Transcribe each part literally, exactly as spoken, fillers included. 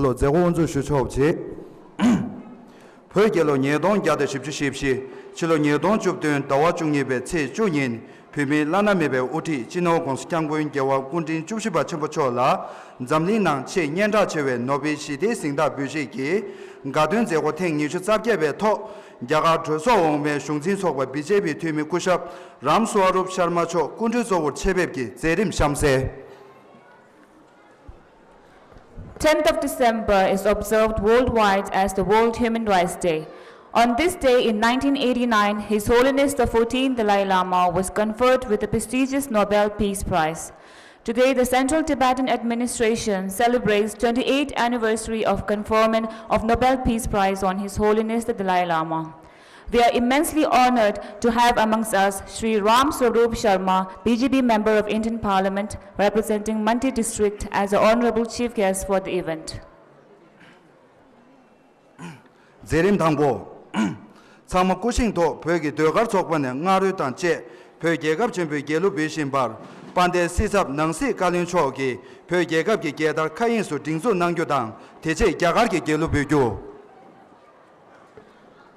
ལོ་མཛད་སྒོ་དབུ་འཛུགས་ཞུ་ཆོག་པ་བྱེད། བོད་རྒྱལ་ལོ་ཉིས་སྟོང་བརྒྱ་དང་བཞི་བཅུ་ཞེ་བཞི། ཕྱི་ལོ་ཉིས་སྟོང་བཅུ་བདུན་ཟླ་བ་བཅུ་གཉིས་པའི་ཚེས་བཅུ་ཉིན། བོད་མིའི་བླ་ན་མེད་པའི་དབུ་ཁྲིད་སྤྱི་ནོར་༸གོང་ས་༸སྐྱབས་མགོན་རྒྱལ་བ་སྐུ་ཕྲེང་བཅུ་བཞི་པ་ཆེན་པོ་མཆོག་ལ། འཛམ་གླིང་ནང་ཆེས་སྙན་གྲགས་ཆེ་བའི་ནོ་བེལ་ཞི་བདེའི་གཟེངས་རྟགས་འབུལ་བཞེས་ཀྱི་དགའ་སྟོན་མཛད་སྒོ་ཐེངས་ཉི་ཤུ་རྩ་བརྒྱད་པའི་ཐོག་རྒྱ་གར་གྲོས་ཚོགས་འོག་མའི་གཞུང་འཛིན་ཚོགས་པ་བི་ཇེ་པི་འཐུས་མི་སྐུ་ཞབས་རམ་སྭ་རུབ་ཤར་མ་མཆོག་སྐུ་མགྲོན་གཙོ་བོར་ཆེད་ཕེབས་ཀྱིས་མཛད་རིམ་གཤམ་གསལ། Tenth of December is observed worldwide as the World Human Rights Day. On this day in nineteen eighty-nine, His Holiness the fourteenth Dalai Lama was conferred with the prestigious Nobel Peace Prize. Today, the Central Tibetan Administration celebrates twenty-eighth anniversary of conferment of Nobel Peace Prize on His Holiness the Dalai Lama. We are immensely honored to have amongst us Shri Ram Swarup Sharma, B J P Member of Indian Parliament, representing Manti District, as the honorable chief guest for the event. མཛད་རིམ་དང་པོ། ཚང་མ་སྐུ་བཞེངས་ཐོག་བོད་ཀྱི་ཟློས་གར་ཚོགས་པ་ནས་རྔ་རོལ་དང་བཅས་བོད་རྒྱལ་ཁབ་ཆེན་པོའི་རྒྱལ་གླུ་འབུལ་བཞིན་པར། དཔལ་ལྡན་སྲིད་ཚབ་ནང་སྲིད་བཀའ་བློན་མཆོག་གིས་བོད་རྒྱལ་ཁབ་ཀྱི་རྒྱལ་དར་མཁའ་དབྱིངས་སུ་སྒྲེང་འཛུགས་གནང་རྒྱུ་དང་། དེ་རྗེས་རྒྱ་གར་གྱི་རྒྱལ་གླུ་འབུལ་རྒྱུ།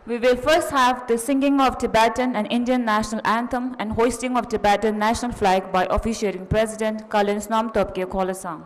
We will first have the singing of Tibetan and Indian national anthem and hoisting of Tibetan national flag by officiating President Kalen Snam Topke Kholasang.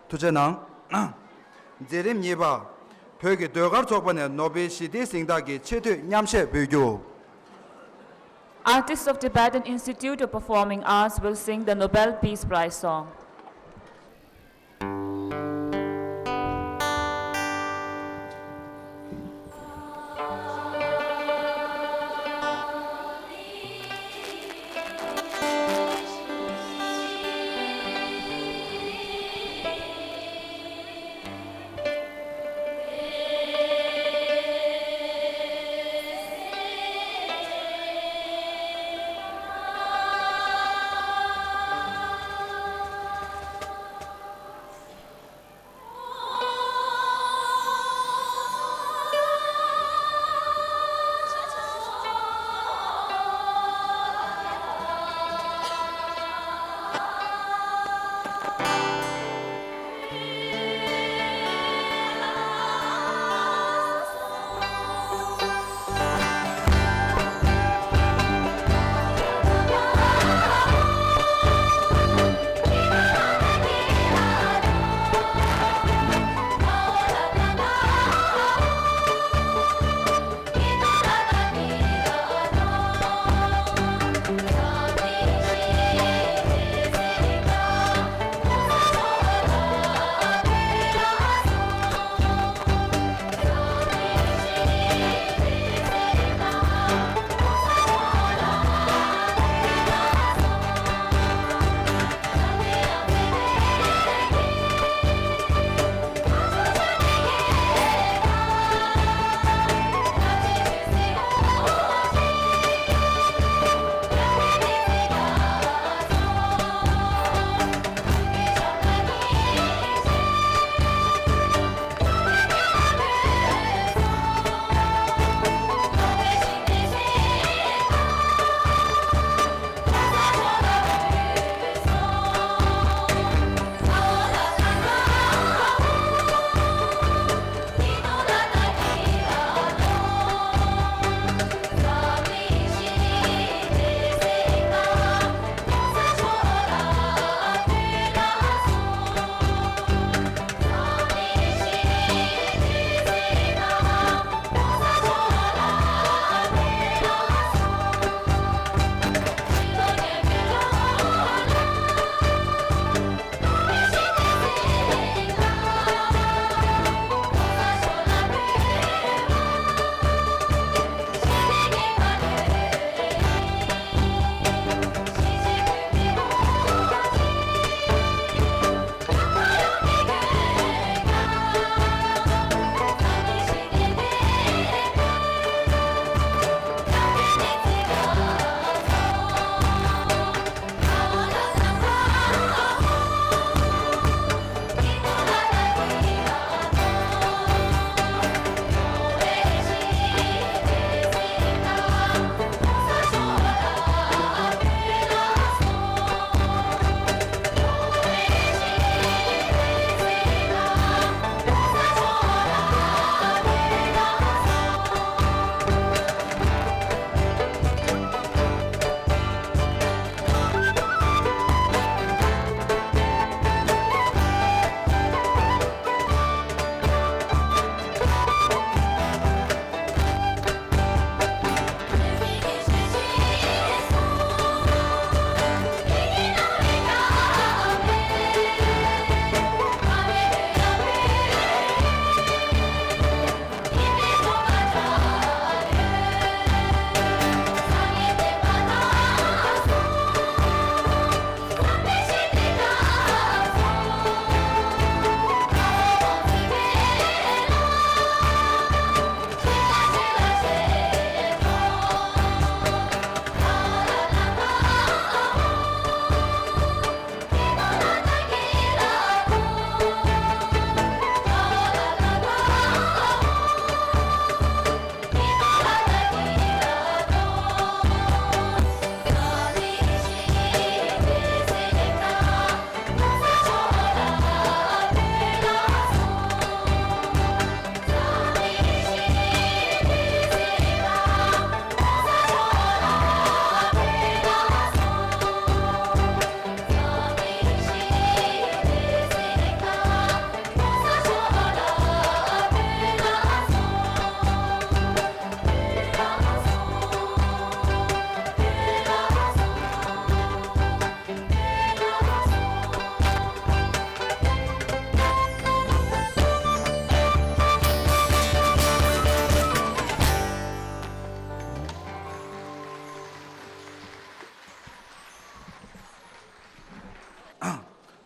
ཐུགས་རྗེ་གནང་། མཛད་རིམ་གཉིས་པ། བོད་ཀྱི་ཟློས་གར་ཚོགས་པ་ནས་ནོ་བེལ་ཞི་བདེའི་གཟེངས་རྟགས་ཀྱི་ཆེ་བསྟོད་མཉམ་གཞས་འབུལ་རྒྱུ། Artists of Tibetan Institute of Performing Arts will sing the Nobel Peace Prize song.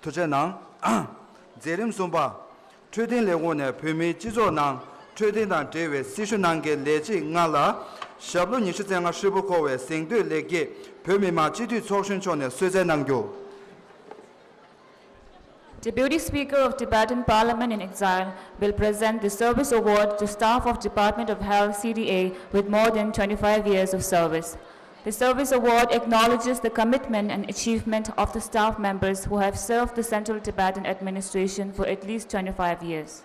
ཐུགས་རྗེ་གནང་། མཛད་རིམ་གསུམ་པ། འཕྲོད་བསྟེན་ལས་ཁུངས་ནས་བོད་མིའི་སྤྱི་ཚོགས་ནང་འཕྲོད་བསྟེན་དང་འབྲེལ་བའི་སྲི་ཞུ་གནང་མཁན་ལས་བྱེད་ལྔ་ལ་ཞབས་ལོ་ཉི་ཤུ་རྩ་ལྔ་ཧྲིལ་པོ་འཁོར་བའི་གཟེངས་བསྟོད་ལེགས་སྐྱེས་བོད་མི་མང་སྤྱི་འཐུས་ཚོགས་གཞོན་མཆོག་ནས་གསོལ་སྩལ་གནང་རྒྱུ། Deputy Speaker of Tibetan Parliament in Exile will present the Service Award to staff of Department of Health, C D A, with more than twenty-five years of service. The Service Award acknowledges the commitment and achievement of the staff members who have served the Central Tibetan Administration for at least twenty-five years.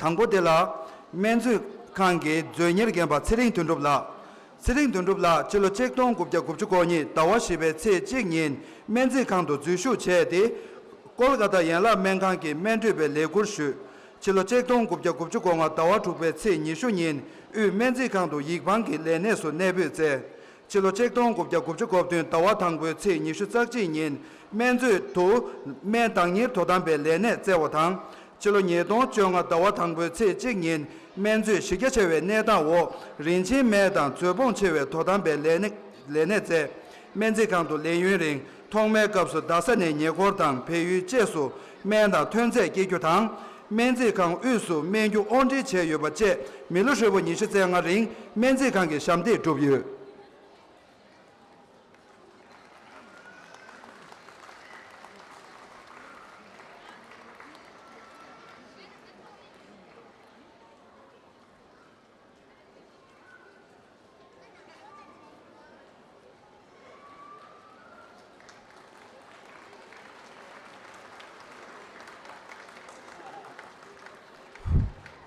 དང་པོ་དེ་ལ། སྨན་རྩིས་ཁང་གི་མཛོད་གཉེར་འགན་པ་ཚེ་རིང་དོན་གྲུབ་ལགས། ཚེ་རིང་དོན་གྲུབ་ལགས་སྤྱི་ལོ་ཆིག་སྟོང་དགུ་བརྒྱ་དགུ་བཅུ་གོ་གཉིས་ཟླ་བ་བཞི་པའི་ཚེས་གཅིག་ཉིན་སྨན་རྩིས་ཁང་དུ་འཛུལ་ཞུགས་བྱས་ཏེ། ཀོལ་ཀ་ཏ་ཡན་ལག་སྨན་ཁང་གི་སྨན་སྤྲོད་པའི་ལས་ཁུར་ཞུས། སྤྱི་ལོ་ཆིག་སྟོང་དགུ་བརྒྱ་དགུ་བཅུ་གོ་ལྔ་ཟླ་བ་དྲུག་པའི་ཚེས་ཉི་ཤུ་ཉིན་དབུས་སྨན་རྩིས་ཁང་དུ་ཡིག་དབང་གི་ལས་གནས་སུ་གནས་སྤོས་མཛད། སྤྱི་ལོ་ཆིག་སྟོང་དགུ་བརྒྱ་དགུ་བཅུ་གོ་བདུན་ཟླ་བ་དང་པོའི་ཚེས་ཉི་ཤུ་རྩ་གཅིག་ཉིན་སྨན་མཛོད་དུ་སྨན་བདག་གཉེར་དོ་དམ་པའི་ལས་གནས་བསྩལ་བ་དང་། སྤྱི་ལོ་ཉིས་སྟོང་བཅོ་ལྔ་ཟླ་བ་དང་པོའི་ཚེས་གཅིག་ཉིན་སྨན་མཛོད་གཞི་རྒྱ་ཆེ་བའི་གནས་སྟངས་འོག་རིན་ཆེན་སྨན་དང་འཛོལ་ཕོངས་ཆེ་བའི་དོ་དམ་པའི་ལས་གནས་ལས་གནས་བསྩལ། སྨན་རྩིས་ཁང་དུ་ལས་ཡུན་རིང་ཐོག་མའི་སྐབས་སུ་རྡ་ས་ནས་ཉེ་འཁོར་དང་བལ་ཡུལ་བཅས་སུ་སྨན་དང་ཐོན་རྫས་སྐྱེལ་རྒྱུ་དང་། སྨན་རྩིས་ཁང་དབུས་སུ་སྨན་རྒྱུ་དབོར་འདྲེན་བྱས་ཡོད་པ་བཅས་མི་ལོ་ཧྲིལ་པོ་ཉི་ཤུ་རྩ་ལྔ་རིང་སྨན་རྩིས་ཁང་གི་ཞབས་འདེགས་བསྒྲུབས་ཡོད།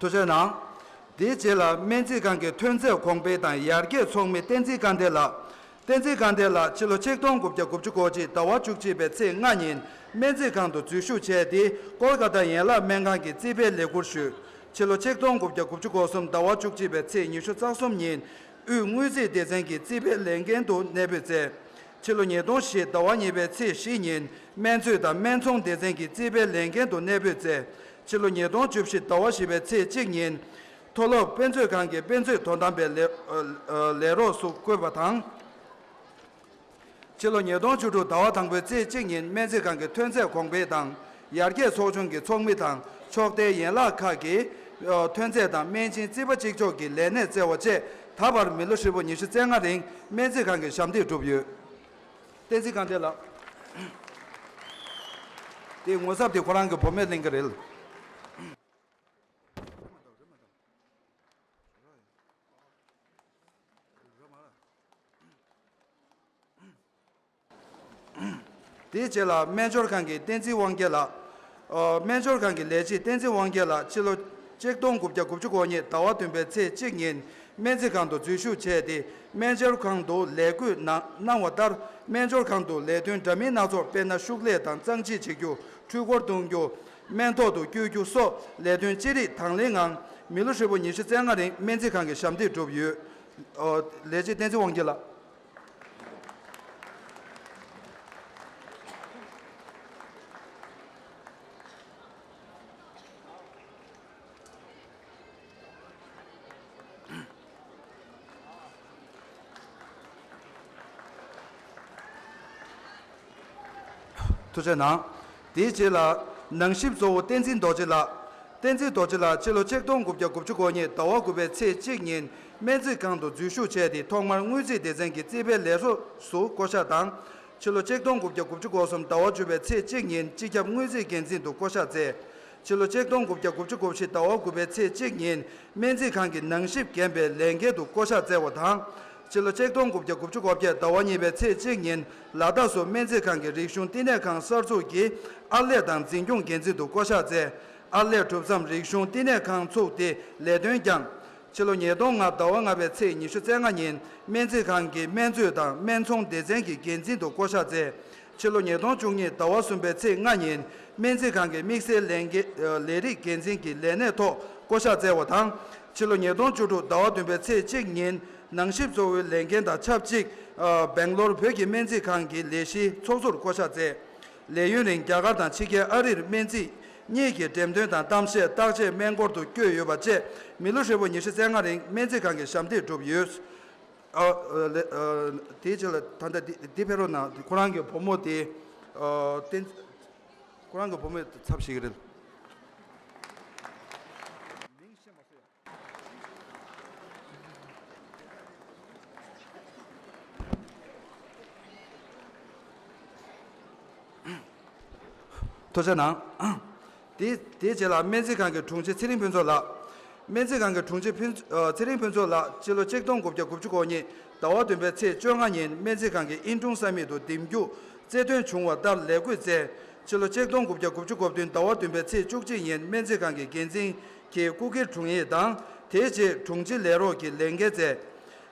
ཐུགས་རྗེ་གནང་། དེའི་རྗེས་ལ་སྨན་རྩིས་ཁང་གི་ཐོན་རྫས་གོང་འཕེལ་དང་ཡར་རྒྱས་ཚོགས་མི་བསྟན་འཛིན་དཀར་ལྡན་ལགས། བསྟན་འཛིན་དཀར་ལྡན་ལགས་ཕྱི་ལོ་ཆིག་སྟོང་དགུ་བརྒྱ་དགུ་བཅུ་གོ་གཅིག་ཟླ་བ་བཅུ་གཅིག་པའི་ཚེས་ལྔ་ཉིན་སྨན་རྩིས་ཁང་དུ་འཛུལ་ཞུགས་བྱས་ཏེ་ཀོལ་ཀ་ཏ་ཡན་ལག་སྨན་ཁང་གི་རྩིས་པའི་ལས་ཁུར་ཞུས། ཕྱི་ལོ་ཆིག་སྟོང་དགུ་བརྒྱ་དགུ་བཅུ་གོ་གསུམ་ཟླ་བ་བཅུ་གཅིག་པའི་ཚེས་ཉི་ཤུ་རྩ་གསུམ་ཉིན་དབུས་དངུལ་རྩིས་སྡེ་ཚན་གྱི་རྩིས་པའི་ལས་འགན་དུ་གནས་སྤོས་མཛད། ཕྱི་ལོ་ཉིས་སྟོང་བཞི་ཟླ་བ་གཉིས་པའི་ཚེས་བཞི་ཉིན་སྨན་མཛོད་དང་སྨན་ཚོང་སྡེ་ཚན་གྱི་རྩིས་པའི་ལས་འགན་དུ་གནས་སྤོས་མཛད། ཕྱི་ལོ་ཉིས་སྟོང་བཅུ་བཞི་ཟླ་བ་བཞི་པའི་ཚེས་གཅིག་ཉིན་མཐོ་སློབ་དཔེ་མཛོད་ཁང་གི་དཔེ་མཛོད་དོ་དམ་པའི་ལས་ལས་རོགས་སུ་བསྐོས་པ་དང་། ཕྱི་ལོ་ཉིས་སྟོང་བཅུ་དྲུག་ཟླ་བ་དང་པོའི་ཚེས་གཅིག་ཉིན་སྨན་རྩིས་ཁང་གི་ཐོན་རྫས་གོང་འཕེལ་དང་ཡར་རྒྱས་ཚོགས་ཆུང་གི་ཚོགས་མི་དང་ཕྱོགས་མཐའི་ཡན་ལག་ཁག་གི་ཐོན་རྫས་དང་སྨན་ཆེན་རྩིས་པ་གཅིག་ལྕོགས་ཀྱི་ལས་གནས་བསྩལ་བ་བཅས་ད་བར་མི་ལོ་ཧྲིལ་པོ་ཉི་ཤུ་རྩ་ལྔ་རིང་སྨན་རྩིས་ཁང་གི་ཞབས་འདེགས་བསྒྲུབས་ཡོད། བསྟན་འཛིན་དཀར་ལྡན་ལགས། དེ་ངོ་ཚབ་དེ་ཁོ་རང་གི་བུ་མོས་ལེན་གྱི་རེད། དེའི་རྗེས་ལ་སྨན་སྦྱོར་ཁང་གི་བསྟན་འཛིན་དབང་རྒྱལ་ལགས། ཨོ། སྨན་སྦྱོར་ཁང་གི་ལས་བྱེད་བསྟན་འཛིན་དབང་རྒྱལ་ལགས་ཕྱི་ལོ་ཆིག་སྟོང་དགུ་བརྒྱ་དགུ་བཅུ་གོ་གཉིས་ཟླ་བ་བདུན་པའི་ཚེས་གཅིག་ཉིན་སྨན་རྩིས་ཁང་དུ་འཛུལ་ཞུགས་བྱས་ཏེ་སྨན་སྦྱོར་ཁང་དུ་ལས་བགོས་གནང་གནང་བ་ལྟར་སྨན་སྦྱོར་ཁང་དུ་ལས་དོན་འདྲ་མིན་སྣ་ཚོགས་དཔེར་ན་ཤུགས་ལས་དང་གཙང་བཅད་བྱེད་རྒྱུ། འཕྲུལ་འཁོར་གཏོང་རྒྱུ། སྨན་ཐོག་ཏུ་བསྐྱོད་རྒྱུ་སོགས་ལས་དོན་ཅི་རིགས་དང་ལེན་ངང་མི་ལོ་ཧྲིལ་པོ་ཉི་ཤུ་རྩ་ལྔ་རིང་སྨན་རྩིས་ཁང་གི་ཞབས་འདེགས་བསྒྲུབས་ཡོད། ཨོ། ལས་བྱེད་བསྟན་འཛིན་དབང་རྒྱལ་ལགས། ཐུགས་རྗེ་གནང་། དེའི་རྗེས་ལ་ནང་ཞིབ་གཙོ་བོ་བསྟན་འཛིན་རྡོ་རྗེ་ལགས། བསྟན་འཛིན་རྡོ་རྗེ་ལགས་ཕྱི་ལོ་ཆིག་སྟོང་དགུ་བརྒྱ་དགུ་བཅུ་གོ་གཉིས་ཟླ་བ་དགུ་པའི་ཚེས་གཅིག་ཉིན་སྨན་རྩིས་ཁང་དུ་འཛུལ་ཞུགས་བྱས་ཏེ་ཐོག་མར་དངུལ་རྩིས་སྡེ་ཚན་གྱི་རྩིས་པའི་ལས་རོགས་སུ་བསྐོ་གཞག་དང་། ཕྱི་ལོ་ཆིག་སྟོང་དགུ་བརྒྱ་དགུ་བཅུ་གོ་གསུམ་ཟླ་བ་བཅུ་པའི་ཚེས་གཅིག་ཉིན་སྤྱི་ཁྱབ་དངུལ་རྩིས་འགན་འཛིན་དུ་བསྐོ་གཞག་མཛད། ཕྱི་ལོ་ཆིག་སྟོང་དགུ་བརྒྱ་དགུ་བཅུ་གོ་བཞི་ཟླ་བ་དགུ་པའི་ཚེས་གཅིག་ཉིན་སྨན་རྩིས་ཁང་གི་ནང་ཞིབ་འགན་པའི་ལས་འགན་དུ་བསྐོ་གཞག་མཛད་པ་དང་། ཕྱི་ལོ་ཆིག་སྟོང་དགུ་བརྒྱ་དགུ་བཅུ་གོ་བརྒྱད་ཟླ་བ་གཉིས་པའི་ཚེས་གཅིག་ཉིན་ལ་དྭགས་སུ་སྨན་རྩིས་ཁང་གི་རིག་གཞུང་བསྟི་གནས་ཁང་གསར་འཛུགས་ཀྱི་ཨར་ལས་དང་འཛིན་སྐྱོང་འགན་འཛིན་དུ་བསྐོ་གཞག་མཛད། ཨར་ལས་གྲུབ་མཚམས་རིག་གཞུང་བསྟི་གནས་ཁང་ཚུགས་ཏེ་ལས་དོན་བསྐྱངས། ཕྱི་ལོ་ཉིས་སྟོང་ལྔ་ཟླ་བ་ལྔ་པའི་ཚེས་ཉི་ཤུ་རྩ་ལྔ་ཉིན་སྨན་རྩིས་ཁང་གི་སྨན་མཛོད་དང་སྨན་ཚོང་སྡེ་ཚན་གྱི་འགན་འཛིན་དུ་བསྐོ་གཞག་མཛད། ཕྱི་ལོ་ཉིས་སྟོང་བཅུ་གཉིས་ཟླ་བ་གསུམ་པའི་ཚེས་ལྔ་ཉིན་སྨན་རྩིས་ཁང་གི་དམིགས་བསལ་ལས་འགན་ལས་རིགས་འགན་འཛིན་གྱི་ལས་གནས་ཐོག་བསྐོ་གཞག་བསྩལ་བ་དང་། ཕྱི་ལོ་ཉིས་སྟོང་བཅུ་དྲུག་ཟླ་བ་བདུན་པའི་ཚེས་གཅིག་ཉིན་ནང་ཞིབ་གཙོ་བོའི་ལས་འགན་དང་ཆབས་ཅིག་སྦེང་ལོར་བོད་ཀྱི་སྨན་རྩིས་ཁང་གི་ལས་གཞིའི་ཚོགས་གཙོར་བསྐོ་གཞག་མཛད། ལས་ཡུན་རིང་རྒྱ་གར་དང་ཕྱི་རྒྱལ་ཨ་རིར་སྨན་རྩིས་གཉིས་ཀྱི་འགྲེམས་སྟོན་དང་གཏམ་བཤད་བརྟག་དཔྱད་སྨན་སྐོར་དུ་བསྐྱོད་ཡོད་པ་བཅས་མི་ལོ་ཧྲིལ་པོ་ཉི་ཤུ་རྩ་ལྔ་རིང་སྨན་རྩིས་ཁང་གི་ཞབས་འདེགས་བསྒྲུབས་ཡོད། ཨ་ཨ་ལེ་ཨ་དེའི་རྗེས་ལ་ད་ལྟ་འདི་འདི་ཕེབས་རོགས་གནང་། ཁོ་རང་གི་བུ་མོ་དེ་ཨ་བསྟན་ཁོ་རང་གི་བུ་མོའི་ཚབ་ཞུ་གི་རེད། ཐུགས་རྗེ་གནང་། དེ་དེའི་རྗེས་ལ་སྨན་རྩིས་ཁང་གི་དྲུང་ཆེ་ཚེ་རིང་ཕུན་ཚོགས་ལགས། སྨན་རྩིས་ཁང་གི་དྲུང་ཆེ་ཕུན་ཚེ་རིང་ཕུན་ཚོགས་ལགས་སྤྱི་ལོ་ཆིག་སྟོང་དགུ་བརྒྱ་དགུ་བཅུ་གོ་གཉིས་ཟླ་བ་བདུན་པའི་ཚེས་བཅོ་ལྔ་ཉིན་སྨན་རྩིས་ཁང་གི་ཨིན་ཀྲུང་ས་མིག་ཏུ་འདེམས་རྒྱུ་རྩལ་འདོན་བྱུང་བ་ལྟར་ལས་བགོས་བསྩལ། སྤྱི་ལོ་ཆིག་སྟོང་དགུ་བརྒྱ་དགུ་བཅུ་གོ་བདུན་ཟླ་བ་བདུན་པའི་ཚེས་བཅུ་གཅིག་ཉིན་སྨན་རྩིས་ཁང་གི་འགན་འཛིན་གྱི་སྐུ་སྒེར་དྲུང་ཡིག་དང་དེའི་རྗེས་དྲུང་ཆེ་ལས་རོགས་ཀྱི་ལས་འགན་བསྩལ།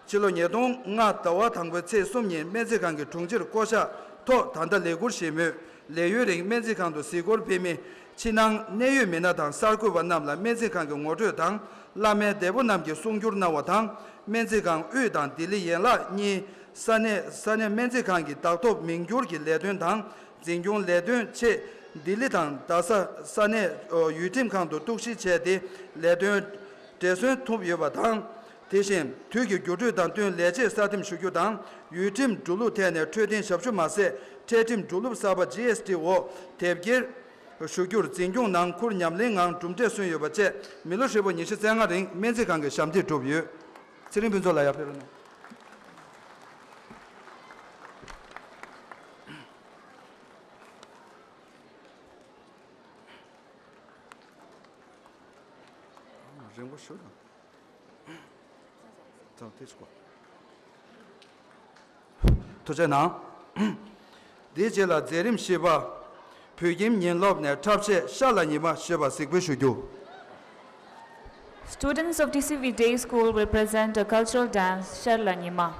ཕྱི་ལོ་ཉིས་སྟོང་ལྔ་ཟླ་བ་དང་པོའི་ཚེས་གསུམ་ཉིན་སྨན་རྩིས་ཁང་གི་དྲུང་ཆེར་བསྐོ་གཞག་ཐོག་ད་ལྟ་ལས་ཁུར་བཞེས་མུས། ལས་ཡུན་རིང་སྨན་རྩིས་ཁང་དུ་གཟིགས་སྐོར་ཕེབས་མི་ཕྱི་ནང་གནད་ཡོད་མི་སྣ་དང་གསར་འགོད་པ་རྣམས་ལ་སྨན་རྩིས་ཁང་གི་ངོ་སྤྲོད་དང་བླ་སྨན་འདས་པོ་རྣམས་ཀྱིས་གསུང་བསྒྱུར་གནང་བ་དང་། སྨན་རྩིས་ཁང་དབུས་དང་ལྡི་ལི་ཡན་ལག་གཉིས་ས་གནས་ས་གནས་སྨན་རྩིས་ཁང་གི་བདག་ཐོབ་མིང་བསྒྱུར་གྱི་ལས་དོན་དང་། འཛིན་སྐྱོང་ལས་དོན་ཆེད་ལྡི་ལི་དང་རྡ་ས་ས་གནས་ཡུལ་ཁྲིམས་ཁང་དུ་གཏུག་བཤེར་བྱས་ཏེ་ལས་དོན་འབྲེལ་སོན་ཐུབ་ཡོད་པ་དང་། དེ་བཞིན་དུས་ཀྱི་འགྱུར་འགྲོས་དང་བསྟུན་ལས་བྱེད་གསར་འདེམས་ཞུ་རྒྱུ་དང་། ཡུལ་ཁྲིམས་འགྲོ་ལུགས་ཐད་ནས་འཕྲོད་བསྟེན་ཞབས་ཞུ་མ་ཟད་འཕྲལ་ཁྲིམས་འགྲོ་ལུགས་གསར་པ་ཇི་ཨེས་ཊི་འོག་དེབ་སྐྱེལ་ཞུ་རྒྱུར་འཛིན་སྐྱོང་ནང་ཁུར་ཉམས་ལེན་ངང་གྲུབ་འབྲས་སོན་ཡོད་པ་བཅས་མི་ལོ་ཧྲིལ་པོ་ཉི་ཤུ་རྩ་ལྔ་རིང་སྨན་རྩིས་ཁང་གི་ཞབས་འདེགས་བསྒྲུབས་ཡོད། ཚེ་རིང་ཕུན་ཚོགས་ལགས་ཡར་ཕེབས་རོགས་གནང་། རིང་པོ་ཞུ་དང་། ཐུགས་རྗེ་གནང་། དེའི་རྗེས་ལ་མཛད་རིམ་བཞི་པ། བོད་ཁྱིམ་ཉིན་སློབ་ནས་འཁྲབ་ཆས་ཤར་ལ་ཉི་མ་ཞེས་པ་གཟིགས་འབུལ་ཞུ་རྒྱུ། Students of T C V Day School will present a cultural dance, Sharla Nyima.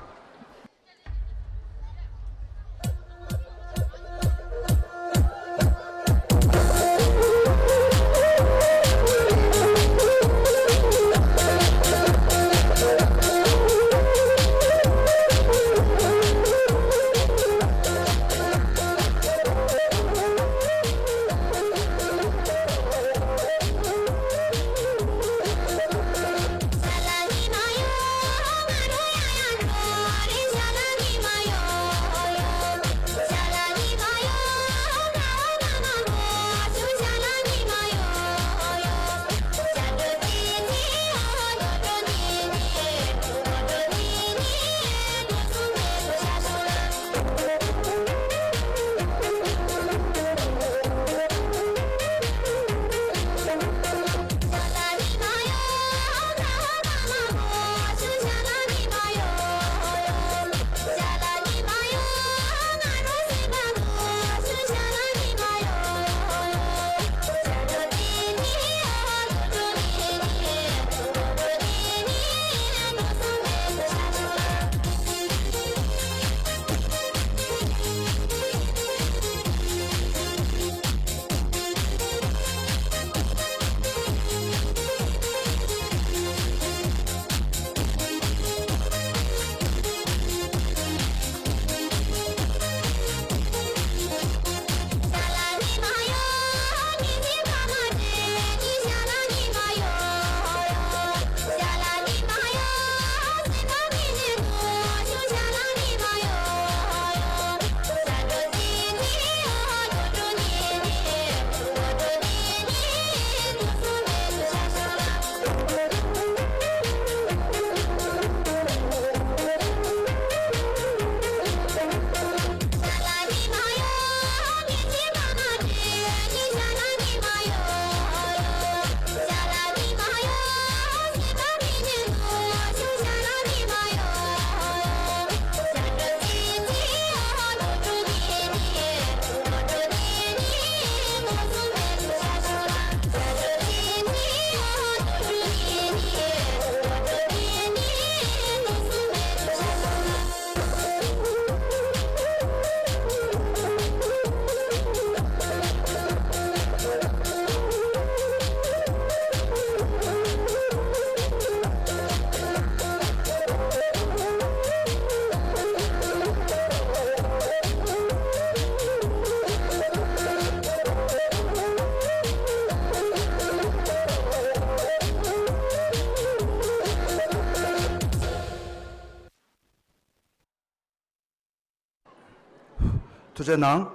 ཐུགས་རྗེ་གནང་།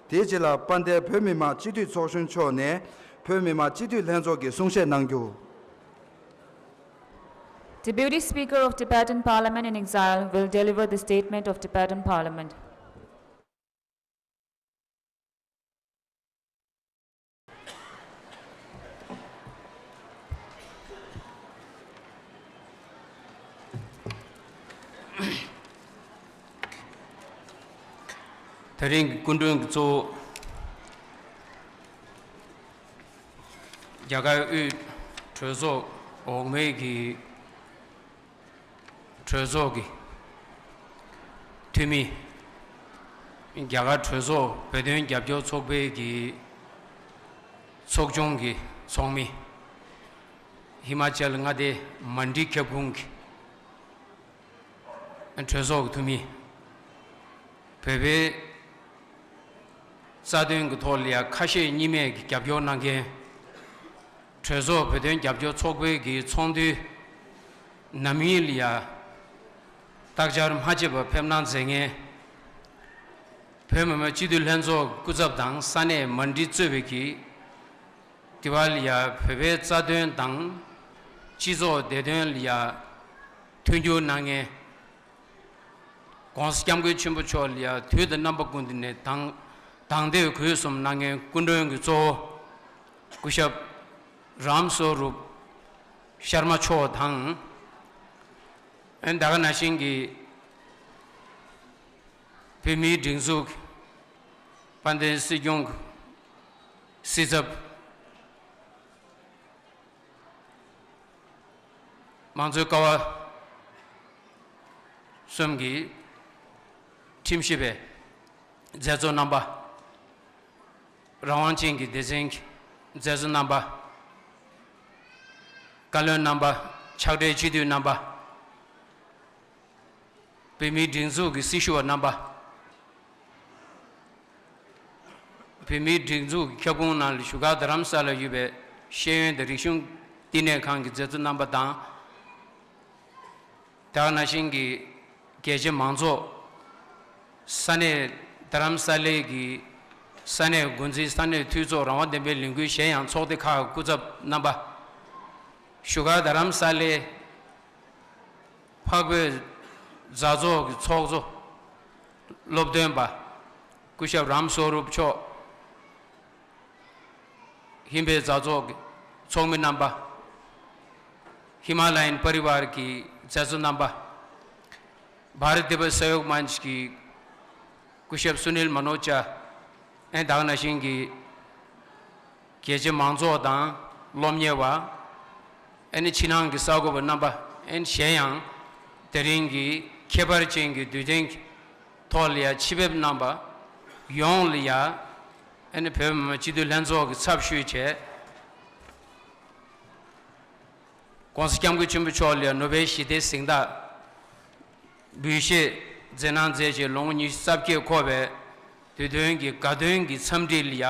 དེའི་རྗེས་ལ་དཔལ་ལྡན་བོད་མི་མང་སྤྱི་འཐུས་ཚོགས་གཞོན་མཆོག་ནས་བོད་མི་མང་སྤྱི་འཐུས་ལྷན་ཚོགས་ཀྱི་གསུང་བཤད་གནང་རྒྱུ། Deputy Speaker of Tibetan Parliament in Exile will deliver the statement of Tibetan Parliament. ད་རིང་གི་སྐུ་མགྲོན་གྱི་གཙོ་བོ། རྒྱ་གར་དབུས་གྲོས་ཚོགས་འོག་མའི་གི་གྲོས་ཚོགས་ཀྱི་འཐུས་མི། རྒྱ་གར་གྲོས་ཚོགས་བོད་དོན་རྒྱབ་སྐྱོར་ཚོགས་པའི་གི་ཚོགས་ཆུང་གི་ཚོགས་མི། ཧི་མ་ཅལ་མངའ་སྡེ་མན་ཌི་ཁྱབ་ཁོངས་ཀྱི་གྲོས་ཚོགས་ཀྱི་འཐུས་མི། བོད་པའི་རྩ་དོན་གྱི་ཐོག་ལ་ཡང་ཁ་ཞེ་གཉིས་མེད་ཀྱི་རྒྱབ་སྐྱོར་གནང་མཁན། གྲོས་ཚོགས་བོད་དོན་རྒྱབ་སྐྱོར་ཚོགས་པའི་གི་ཚོགས་འདུའི་ནམ་ཡིན་ལ་ཡང་རྟག་བཅར་མ་བརྗེད་པར་ཕེབས་གནང་མཛད་མཁན། བོད་མི་མང་སྤྱི་འཐུས་ལྷན་ཚོགས་སྐུ་ཚབ་དང་ས་གནས་མན་ཌི་གཙོས་པའི་གི་དེ་བ་ལ་ཡང་བོད་པའི་རྩ་དོན་དང་སྤྱི་ཚོགས་བདེ་དོན་ལ་ཡང་མཐུན་འགྱུར་གནང་མཁན། ༸གོང་ས་༸སྐྱབས་མགོན་ཆེན་པོ་མཆོག་ལ་ཡང་དུས་དང་རྣམ་པ་ཀུན་ཏུ་ནས་དང་དང་དེ་གུས་གསུམ་གནང་མཁན་སྐུ་མགྲོན་གྱི་གཙོ་བོ་སྐུ་ཞབས་རམ་སོ་རུབ་ཤར་མ་མཆོག་དང་། ཨན་ད་ག་ནང་བཞིན་གྱི་བོད་མིའི་སྒྲིག་འཛུགས་དཔལ་ལྡན་སྲིད་སྐྱོང་གི་སྲིད་ཚབ། མང་གཙོའི་ཀ་བ་གསུམ་གྱི་ཁྲིམས་ཞིབ་པའི་མཛད་གཙོ་རྣམ་པ། རང་དབང་ཅན་གྱི་སྡེ་ཚན་གྱི་མཛད་གཙོ་རྣམ་པ། བཀའ་བློན་རྣམ་པ། ཕྱག་སྦྲེལ་སྤྱི་འཐུས་རྣམ་པ། བོད་མིའི་སྒྲིག་འཛུགས་ཀྱི་སྲི་ཞུ་བ་རྣམ་པ། བོད་མིའི་སྒྲིག་འཛུགས་ཀྱི་ཁྱབ་ཁོངས་ནང་ལ་བཞུགས་སྒར་རྡ་རམ་ས་ལར་ཡོད་པའི་ཤེས་ཡོན་དང་རིག་གཞུང་བསྟི་གནས་ཁང་གི་མཛད་གཙོ་རྣམ་པ་དང་། དེ་ནང་བཞིན་གྱི་རྒྱལ་སྤྱི་མང་ཚོགས། ས་གནས་རྡ་རམ་ས་ལའི་གི་ས་གནས་འགོ་འཛིན། ས་གནས་འཐུས་ཚོགས། རང་དབང་ལྡན་པའི་ལས་འགུལ་གཞན་ཡང་ཚོགས་སྡེ་ཁག་སྐུ་ཚབ་རྣམ་པ། བཞུགས་སྒར་རྡ་རམ་ས་ལའི་འཕགས་བོད་མཛའ་ཚོགས་ཀྱི་ཚོགས་གཙོ། སློབ་སྟོན་པ་སྐུ་ཞབས་རམ་སོ་རུབ་མཆོག། ཧིམ་བྷེལ་མཛའ་ཚོགས་ཀྱི་ཚོགས་མི་རྣམ་པ། ཧི་མ་ལ་ཡན་པ་རི་ཝར་གྱི་མཛད་གཙོ་རྣམ་པ། བྷ་ར་ཏི་བ་ས་ཡོག་མན་ཆ་གི་སྐུ་ཞབས་སུ་ནིལ་མ་ནོ་ཅ། ཨན་ད་ག་ནང་བཞིན་གྱི་རྒྱལ་སྤྱི་མང་ཚོགས་དང་སློབ་གཉེར་བ། ཨན་ཕྱི་ནང་གི་གསར་འགོད་པ་རྣམ་པ། ཨན་གཞན་ཡང་དེ་རིང་གི་ཁྱད་པར་ཅན་གྱི་དུས་སྟོན་གྱི་ཐོག་ལ་ཡ་ཆེད་ཕེབས་རྣམ་པ་ཡོངས་ལ་ཡ། ཨ་ནི་བོད་མི་མང་སྤྱི་འཐུས་ལྷན་ཚོགས་ཀྱི་ཚབ་ཞུས་བྱས། ༸གོང་ས་༸སྐྱབས་མགོན་ཆེན་པོ་མཆོག་ལ་ཡ་ནོ་བེལ་ཞི་བདེའི་གཟེངས་རྟགས་འབུལ་བཞེས་མཛད་གནང་མཛད་བྱས་ལོ་ངོ་ཉི་ཤུ་རྩ་བརྒྱད་འཁོར་བའི་དུས་སྟོན་གྱི་དགའ་སྟོན་གྱི་འཚམས་འདྲི་ལ་ཡ་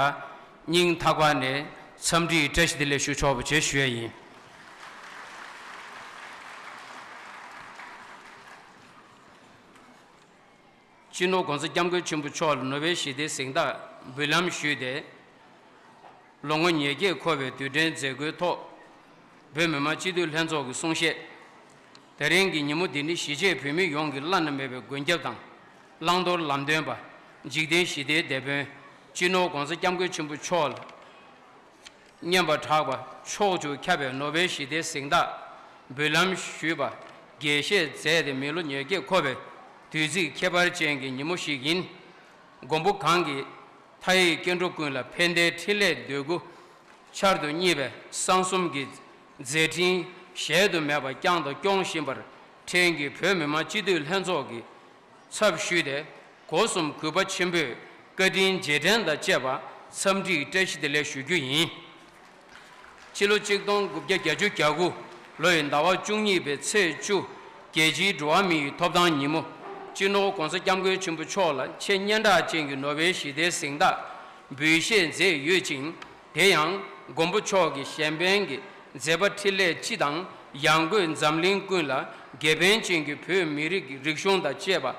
སྙིང་ཐག་པ་ནས་འཚམས་འདྲིའི་བཀྲ་ཤིས་བདེ་ལེགས་ཞུ་ཆོག་པ་བྱས་ཞུ་ཡ་ཡིན། སྤྱི་ནོར་༸གོང་ས་༸སྐྱབས་མགོན་ཆེན་པོ་མཆོག་ལ་ནོ་བེལ་ཞི་བདེའི་གཟེངས་རྟགས་འབུལ་ལམ་ཞུས་ཏེ། ལོ་ངོ་ཉེར་བརྒྱད་འཁོར་བའི་དུས་དྲན་མཛད་སྒོའི་ཐོག་བོད་མི་མང་སྤྱི་འཐུས་ལྷན་ཚོགས་ཀྱི་གསུང་བཤད། དེ་རིང་གི་ཉིན་མོ་འདི་ནི་གཞིས་བྱེས་བོད་མི་ཡོངས་ཀྱི་བླ་ན་མེད་པའི་མགོན་སྐྱབས་དང་། བླང་དོར་ལམ་སྟོན་པ། འཇིག་རྟེན་ཞི་བདེའི་དེད་དཔོན། སྤྱི་ནོར་༸གོང་ས་༸སྐྱབས་མགོན་ཆེན་པོ་མཆོག་ལ་སྙན་པ་གྲགས་པ་ཕྱོགས་བཅུར་ཁྱབ་པའི་ནོ་བེལ་ཞི་བདེའི་གཟེངས་རྟགས་འབུལ་ལམ་ཞུས་པ། དགྱེས་བཞེས་མཛད་དེ་མི་ལོ་ཉེར་བརྒྱད་འཁོར་བའི་དུས་ཚིགས་ཁྱད་པར་ཅན་གྱི་ཉིན་མོ་ཞིག་ཡིན། མགོན་པོ་གང་གིས་མཐའ་ཡས་སྐྱེ་འགྲོ་ཀུན་ལ་ཕན་བདེའི་འཕྲིན་ལས་འདོད་དགུ་ཆར་དུ་བསྙིལ་བའི་གསང་གསུམ་གྱི་མཛད་འཕྲིན་གཞལ་དུ་མེད་པ་བསྐྱངས་དང་སྐྱོང་བཞིན་པར། ཕྲན་གྱིས་བོད་མི་མང་སྤྱི་འཐུས་ལྷན་ཚོགས་ཀྱི་ཚབ་ཞུས་ཏེ། སྒོ་གསུམ་གུས་པ་ཆེན་པོས་བཀའ་དྲིན་རྗེས་དྲན་དང་བཅས་པ་འཚམས་འདྲིའི་བཀྲ་ཤིས་བདེ་ལེགས་ཞུ་རྒྱུ་ཡིན། ཕྱི་ལོ་གཅིག་སྟོང་དགུ་བརྒྱ་བརྒྱད་ཅུ་གྱ་དགུ་ལོའི་ཟླ་བ་བཅུ་གཉིས་པའི་ཚེས་བཅུ། རྒྱལ་སྤྱིའི་འགྲོ་བ་མིའི་ཐོབ་ཐང་ཉིན་མོ། སྤྱི་ནོར་༸གོང་ས་༸སྐྱབས་མགོན་ཆེན་པོ་མཆོག་ལ་ཆེས་སྙན་གྲགས་ཅན་གྱི་ནོ་བེལ་ཞི་བདེའི་གཟེངས་རྟགས་འབུལ་བཞེས་མཛད་ཡོད་ཅིང་། དེ་ཡང་མགོན་པོ་མཆོག་གི་གཞན་ཕན་གྱི་མཛད་པ་འཕྲིན་ལས་སྤྱི་དང་ཡང་སྒོས་འཛམ་གླིང་ཀུན་ལ་དགེ་ཕན་ཅན་གྱི་བོད་མི་རིགས་ཀྱི་རིག་གཞུང་དང་བཅས་པ་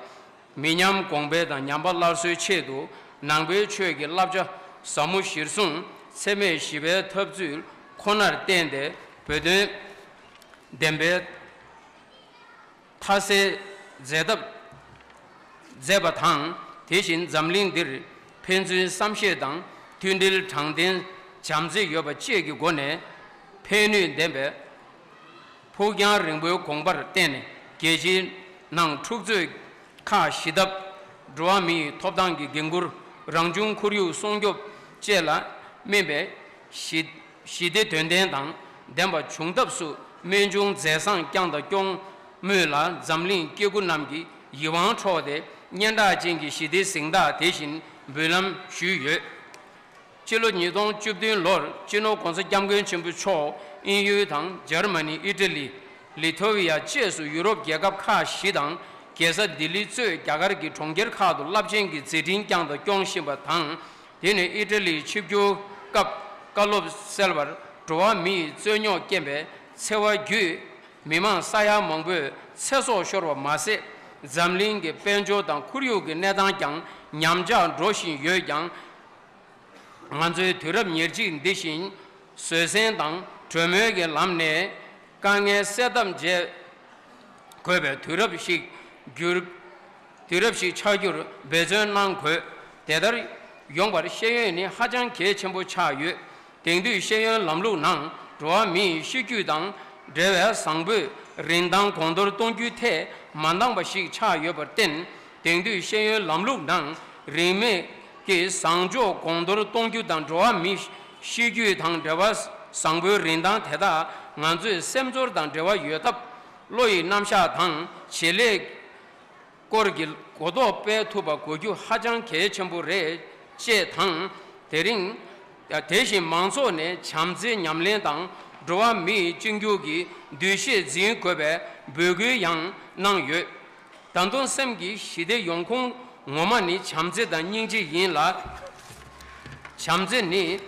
མི་ཉམས་གོང་འཕེལ་དང་ཉམས་པ་སླར་གསོའི་ཆེད་དུ་ནང་པའི་ཆོས་ཀྱི་བསླབ་བྱ་ཟབ་མོ་གཞིར་བཟུང་འཚེ་མེད་ཞི་བའི་འཐབ་རྩོད་ཁོ་ནར་བརྟེན་ཏེ་བོད་དོན་བདེན་པའི་མཐའ་གསལ་མཛད་ཐབས་མཛད་པ་དང་། དེ་བཞིན་འཛམ་གླིང་འདིར་ཕན་ཚུན་བསམ་ཤེས་དང་མཐུན་སྒྲིལ་དྲང་བདེན་བྱམས་བརྩེ་ཡོད་པ་བཅས་ཀྱི་སྒོ་ནས་ཕན་ནུས་ལྡན་པའི་ཕུགས་རྒྱང་རིང་པོའི་དགོངས་པར་བརྟེན་ནས་རྒྱལ་སྤྱིའི་ནང་འཁྲུག་རྩོད་ཁག་ཞི་ཐབས། འགྲོ་བ་མིའི་ཐོབ་ཐང་གི་འགན་འཁུར། རང་བྱུང་ཁོར་ཡུག་སྲུང་སྐྱོབ་བཅས་ལ་སྨན་པའི་ཞི་ཞི་བདེ་དོན་ལྡན་དང་ལྡན་པ་བྱུང་ཐབས་སུ་རྨད་བྱུང་མཛད་བཟང་བསྐྱངས་དང་སྐྱོང་མུས་ལ་འཛམ་གླིང་སྐྱེ་དགུ་རྣམས་ཀྱི་ཡིད་དབང་འཕྲོག་སྟེ་སྙན་གྲགས་ཅན་གྱི་ཞི་བདེའི་གཟེངས་རྟགས་དེ་བཞིན་འབུལ་ལམ་ཞུས་ཡོད། སྤྱི་ལོ་ཉིས་སྟོང་བཅུ་བདུན་ལོར་སྤྱི་ནོར་༸གོང་ས་༸སྐྱབས་མགོན་ཆེན་པོ་མཆོག་དབྱིན་ཡུལ་དང་འཇར་མ་ནི། ཨི་ཊ་ལི། ལི་ཐོ་ཝི་ཡ་བཅས་སུ་ཡུ་རོབ་རྒྱལ་ཁབ་ཁག་བཞི་དང་རྒྱལ་ས་ལྡི་ལི་གཙོས་རྒྱ་གར་གྱི་གྲོང་ཁྱེར་ཁག་ཏུ་རླབས་ཆེན་གྱི་མཛད་འཕྲིན་བསྐྱངས་དང་སྐྱོང་བཞིན་པ་དང་། དེ་ནས་ཨི་ཊ་ལིར་ཆིབས་བསྒྱུར་སྐབས་བཀའ་སློབ་གསལ་བར་འགྲོ་བ་མིའི་རྩོད་རྙོག་རྐྱེན་པས་འཚེ་བ་བརྒྱུད་མི་མང་ས་ཡ་མང་པོའི་ཚེ་སྲོག་ཤོར་བ་མ་ཟད། འཛམ་གླིང་གི་དཔལ་འབྱོར་དང་ཁོར་ཡུག་གི་གནས་སྟངས་ཀྱང་ཉམས་ཆག་འགྲོ་བཞིན་ཡོད་ཀྱང་། ང་ཚོས་དུས་རབས་ཉེར་གཅིག་འདི་བཞིན་བཟོད་བསྲན་དང་གྲོས་མོལ་གྱི་ལམ་ནས་དཀའ་ངལ་སེལ་ཐབས་བྱེད་དགོས་པའི་དུས་རབས་ཤིག་འགྱུར། དུས་རབས་ཤིག་ཆགས་རྒྱུར་འབད་བརྩོན་གནང་དགོས། དེ་ལྟར་ཡོང་བར་ཤེས་ཡོན་ནི་ཧ་ཅང་གལ་ཆེན་པོ་ཆགས་ཡོད། དེང་དུས་ཤེས་ཡོན་ལམ་ལུགས་ནང་འགྲོ་བ་མིའི་ཤེས་རྒྱུད་དང་འབྲེལ་བའི་བཟང་པོའི་རིན་ཐང་གོང་མཐོར་གཏོང་རྒྱུའི་ཐད་མ་འདང་བ་ཞིག་ཆགས་ཡོད་པར་བརྟེན། དེང་དུས་ཤེས་ཡོན་ལམ་ལུགས་ནང་རིན་མེད་ཀྱི་བཟང་ཕྱོགས་གོང་མཐོར་གཏོང་རྒྱུ་དང་འགྲོ་བ་མིའི་ཤེས་རྒྱུད་དང་འབྲེལ་བ་བཟང་པོའི་རིན་ཐང་དེ་དག་ང་ཚོའི་སེམས་ཚོར་དང་འབྲེལ་བ་ཡོད་སྟབས། བློ་ཡི་རྣམ་གཞག་དང་བྱེད་ལས་སྐོར་གྱི་གོ་རྟོགས་སྤེལ་ཐུབ་པ་དགོས་རྒྱུ་ཧ་ཅང་གལ་ཆེན་པོ་རེད། ཅེས་དང་། དེ་རིང་དེ་བཞིན་མང་ཚོགས་ནས་བྱམས་བརྩེ་ཉམས་ལེན་དང་འགྲོ་བ་མིའི་གཅིག་གྱུར་གྱི་འདུ་ཤེས་འཛིན་དགོས་པའི་འབོད་སྐུལ་ཡང་གནང་ཡོད། ད་དུང་སེམས་ཀྱི་ཞི་བདེ་ཡོང་ཁུངས་ངོ་མ་ནི་བྱམས་བརྩེ་དང་སྙིང་རྗེ་ཡིན་ལ། བྱམས་བརྩེ་ནི་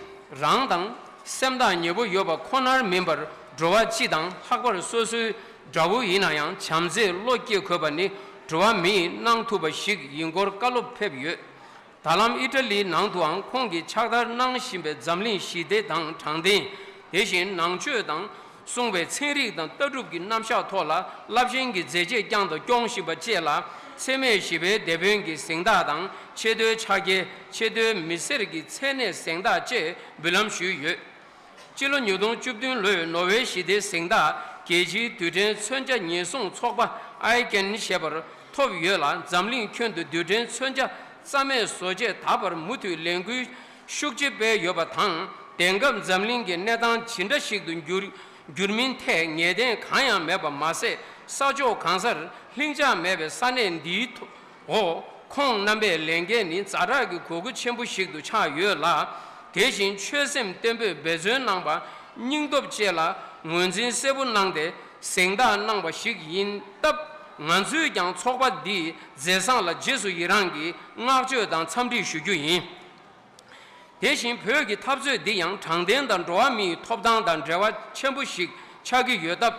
རང་དང་སེམས་ཐག་ཉེ་པོ་ཡོད་པ་ཁོ་ནར་མིན་པར་འགྲོ་བ་སྤྱི་དང་ལྷག་པར་སོ་སོའི་དགྲ་བོ་ཡིན་ན་ཡང་བྱམས་བརྩེའི་བློ་སྐྱེ་དགོས་པ་ནི་འགྲོ་བ་མིས་གནང་ཐུབ་པ་ཞིག་ཡིན་སྐོར་བཀའ་སློབ་ཕེབས་ཡོད། ད་ལམ་ཨི་ཊ་ལིའི་ནང་དུའང་ཁོང་གིས་ཕྱག་བསྟར་གནང་བཞིན་པའི་འཛམ་གླིང་ཞི་བདེ་དང་དྲང་བདེན། དེ་བཞིན་ནང་ཆོས་དང་སྲུང་བའི་ཚན་རིག་དང་ལྟ་གྲུབ་ཀྱི་རྣམ་གཞག་ཐོག་ལ་རླབས་ཆེན་གྱི་མཛད་རྗེས་བསྐྱངས་དང་སྐྱོང་བཞིན་པ་བཅས་ལ་འཚེ་མེད་ཞི་བའི་དེད་དཔོན་གྱི་གཟེངས་རྟགས་དང་ཆེས་མཐོའི་ཕྱག་འཁྱེར། ཆེས་མཐོའི་མི་སེར་གྱི་མཚན་གནས་གཟེངས་རྟགས་བཅས་འབུལ་ལམ་ཞུས་ཡོད། སྤྱི་ལོ་ཉིས་སྟོང་བཅུ་བདུན་ལོའི་ནོ་བེལ་ཞི་བདེའི་གཟེངས་རྟགས་རྒྱལ་སྤྱིའི་རྡུལ་ཕྲན་མཚོན་ཆ་ཉེན་སྲུང་ཚོགས་པ་ཨའི་ཀེན་ཞེས་པར་ཐོབ་ཡོད་ལ། འཛམ་གླིང་ཁྱོན་དུ་རྡུལ་ཕྲན་མཚོན་ཆ་རྩ་མེད་བཟོ་ཆེད་ད་བར་མུ་མཐུད་ལས་འགུལ་ཤུགས་ཆེ་སྤེལ་ཡོད་པ་དང་། དེང་སྐབས་འཛམ་གླིང་གི་གནས་སྟངས་ཇི་འདྲ་ཞིག་ཏུ་འགྱུར་འགྱུར་མིན་ཐད་ངེས་གཏན་གང་ཡང་མེད་པ་མ་ཟད། ས་ཕྱོགས་གང་སར་ལྷིང་འཇགས་མེད་པའི་ས་གནས་འདིའི་ཐོག་འོ། ཁོང་རྣམ་པའི་ལས་འགན་ནི་ཛ་དྲག་གི་གོ་སྐབས་ཆེན་པོ་ཞིག་ཏུ་ཆགས་ཡོད་ལ། དེ་བཞིན་ཆོད་སེམས་བརྟན་པོས་འབད་བརྩོན་གནང་པ། སྙིང་སྟོབས་བཅས་ལ་ངོས་འཛིན་གསལ་པོ་གནང་སྟེ་གཟེངས་རྟགས་གནང་བ་ཞིག་ཡིན་སྟབས། ང་ཚོས་ཀྱང་ཚོགས་པ་འདིའི་མཛད་བཟང་ལ་རྗེས་སུ་ཡི་རངས་ཀྱི་བསྔགས་བརྗོད་དང་འཚམས་འདྲི་ཞུ་རྒྱུ་ཡིན། དེ་བཞིན་བོད་ཀྱི་འཐབ་རྩོད་འདི་ཡང་དྲང་བདེན་དང་འགྲོ་བ་མིའི་ཐོབ་ཐང་དང་འབྲེལ་བ་ཆེན་པོ་ཞིག་ཆགས་ཀྱི་ཡོད་སྟབས།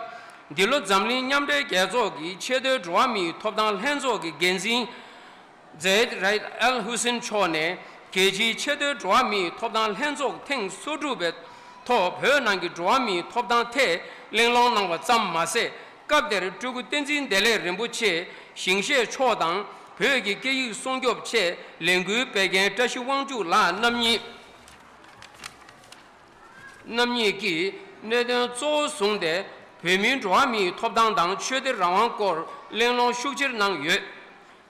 འདི་ལོ་འཛམ་གླིང་མཉམ་འབྲེལ་རྒྱལ་ཚོགས་ཀྱི་ཆེས་མཐོའི་འགྲོ་བ་མིའི་ཐོབ་ཐང་ལྷན་ཚོགས་ཀྱི་འགན་འཛིན་ཛེ་ཡེད་རའེད་ཨལ་ཧུ་སིན་མཆོག་ནས། རྒྱལ་སྤྱིའི་ཆེས་མཐོའི་འགྲོ་བ་མིའི་ཐོབ་ཐང་ལྷན་ཚོགས་ཐེངས་སོ་དྲུག་པའི་ཐོག་བོད་ནང་གི་འགྲོ་བ་མིའི་ཐོབ་ཐང་ཐད་གླེང་སློང་གནང་བ་ཙམ་མ་ཟད། སྐབས་དེར་སྤྲུལ་སྐུ་བསྟན་འཛིན་བདེ་ལེགས་རིན་པོ་ཆེ་ཞིང་གཤེགས་མཆོག་དང་། བོད་ཀྱི་སྐད་ཡིག་སྲུང་སྐྱོབ་ཆེད་ལས་འགུལ་སྤེལ་མཁན་བཀྲ་ཤིས་དབང་ཕྱུག་ལགས་རྣམ་གཉིས། རྣམ་གཉིས་ཀྱིས་གནད་དོན་གཙོ་བོ་བཟུང་སྟེ། བོད་མིའི་འགྲོ་བ་མིའི་ཐོབ་ཐང་དང་ཆོས་དད་རང་དབང་སྐོར་གླེང་སློང་ཤུགས་ཆེར་གནང་ཡོད།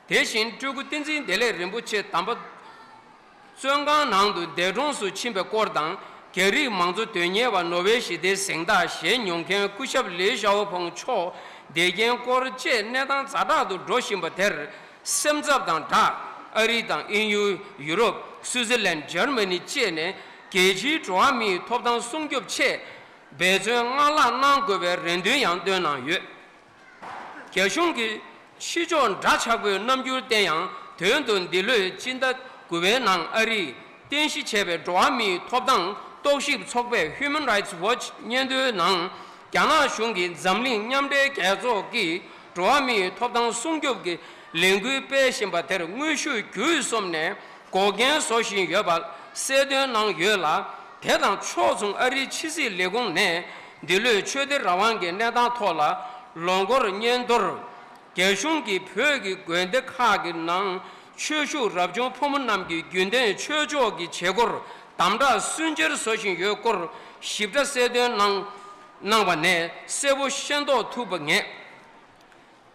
དེ་བཞིན་སྤྲུལ་སྐུ་བསྟན་འཛིན་བདེ་ལེགས་རིན་པོ་ཆེ་དམ་པ་བཙོན་ཁང་ནང་དུ་འདས་གྲོངས་སུ་ཕྱིན་པའི་སྐོར་དང་། རྒྱ་རིགས་མང་གཙོ་དོན་གཉེར་བ་ནོ་བེལ་ཞི་བདེའི་གཟེངས་རྟགས་བཞེས་མྱོང་མཁན་སྐུ་ཞབས་ལི་ཞའོ་ཕོང་མཆོག་འདས་རྐྱེན་སྐོར་བཅས་གནས་སྟངས་ཛ་དྲག་ཏུ་འགྲོ་བཞིན་པ་དེར། སེམས་འཚབ་དང་སྦྲགས། ཨ་རི་དང་དབྱིན་ཡུལ། ཡུ་རོབ། སུའུ་ཙི་ལན། འཇར་མ་ནི་བཅས་ནས་རྒྱལ་སྤྱིའི་འགྲོ་བ་མིའི་ཐོབ་ཐང་སྲུང་སྐྱོབ་ཆེད་འབད་བརྩོན་སྔར་ལྷག་གནང་དགོས་པའི་རེ་འདུན་ཡང་བཏོན་གནང་ཡོད། རྒྱ་གཞུང་གིས་ཕྱི་ཕྱོགས་འདྲ་ཆགས་པོའི་རྣམ་འགྱུར་བསྟན་ཡང་། དོན་དུ་འདི་ལོའི་སྤྱི་ཟླ་དགུ་པའི་ནང་ཨ་རིས་རྟེན་གཞི་བྱས་པའི་འགྲོ་བ་མིའི་ཐོབ་ཐང་རྟོག་ཞིབ་ཚོགས་པས་Human Rights Watch སྙན་ཐོའི་ནང་། རྒྱ་ནག་གཞུང་གིས་འཛམ་གླིང་མཉམ་འབྲེལ་རྒྱལ་ཚོགས་ཀྱི་འགྲོ་བ་མིའི་ཐོབ་ཐང་སྲུང་སྐྱོབ་ཀྱི་ ལས་འགུལ་སྤེལ་བཞིན་པ་དེར་དངོས་ཤུགས་བརྒྱུད་གསུམ་ནས་འགོག་རྐྱེན་བཟོ་བཞིན་ཡོད་པ་གསལ་སྟོན་གནང་ཡོད་ལ། དེ་དང་ཕྱོགས་མཚུངས་ཨ་རིའི་ཕྱི་སྲིད་ལས་ཁུངས་ནས་འདི་ལོའི་ཆོས་དད་རང་དབང་གི་གནས་སྟངས་ཐོག་ལ་ལོ་འཁོར་སྙན་ཐོར། རྒྱ་གཞུང་གིས་བོད་ཀྱི་དགོན་སྡེ་ཁག་གི་ནང་ཆོས་ཞུགས་རབ་བྱུང་ཕོ་མོ་རྣམས་ཀྱི་རྒྱུན་ལྡན་ཆོས་ཕྱོགས་ཀྱི་བྱེད་སྒོར་དམ་དྲག་སུན་གཙེར་བཟོ་བཞིན་ཡོད་སྐོར་ཞིབ་ཕྲ་གསལ་སྟོན་གནང་གནང་བ་ནས་གསལ་པོ་ཤེས་རྟོགས་ཐུབ་པ་ངེས།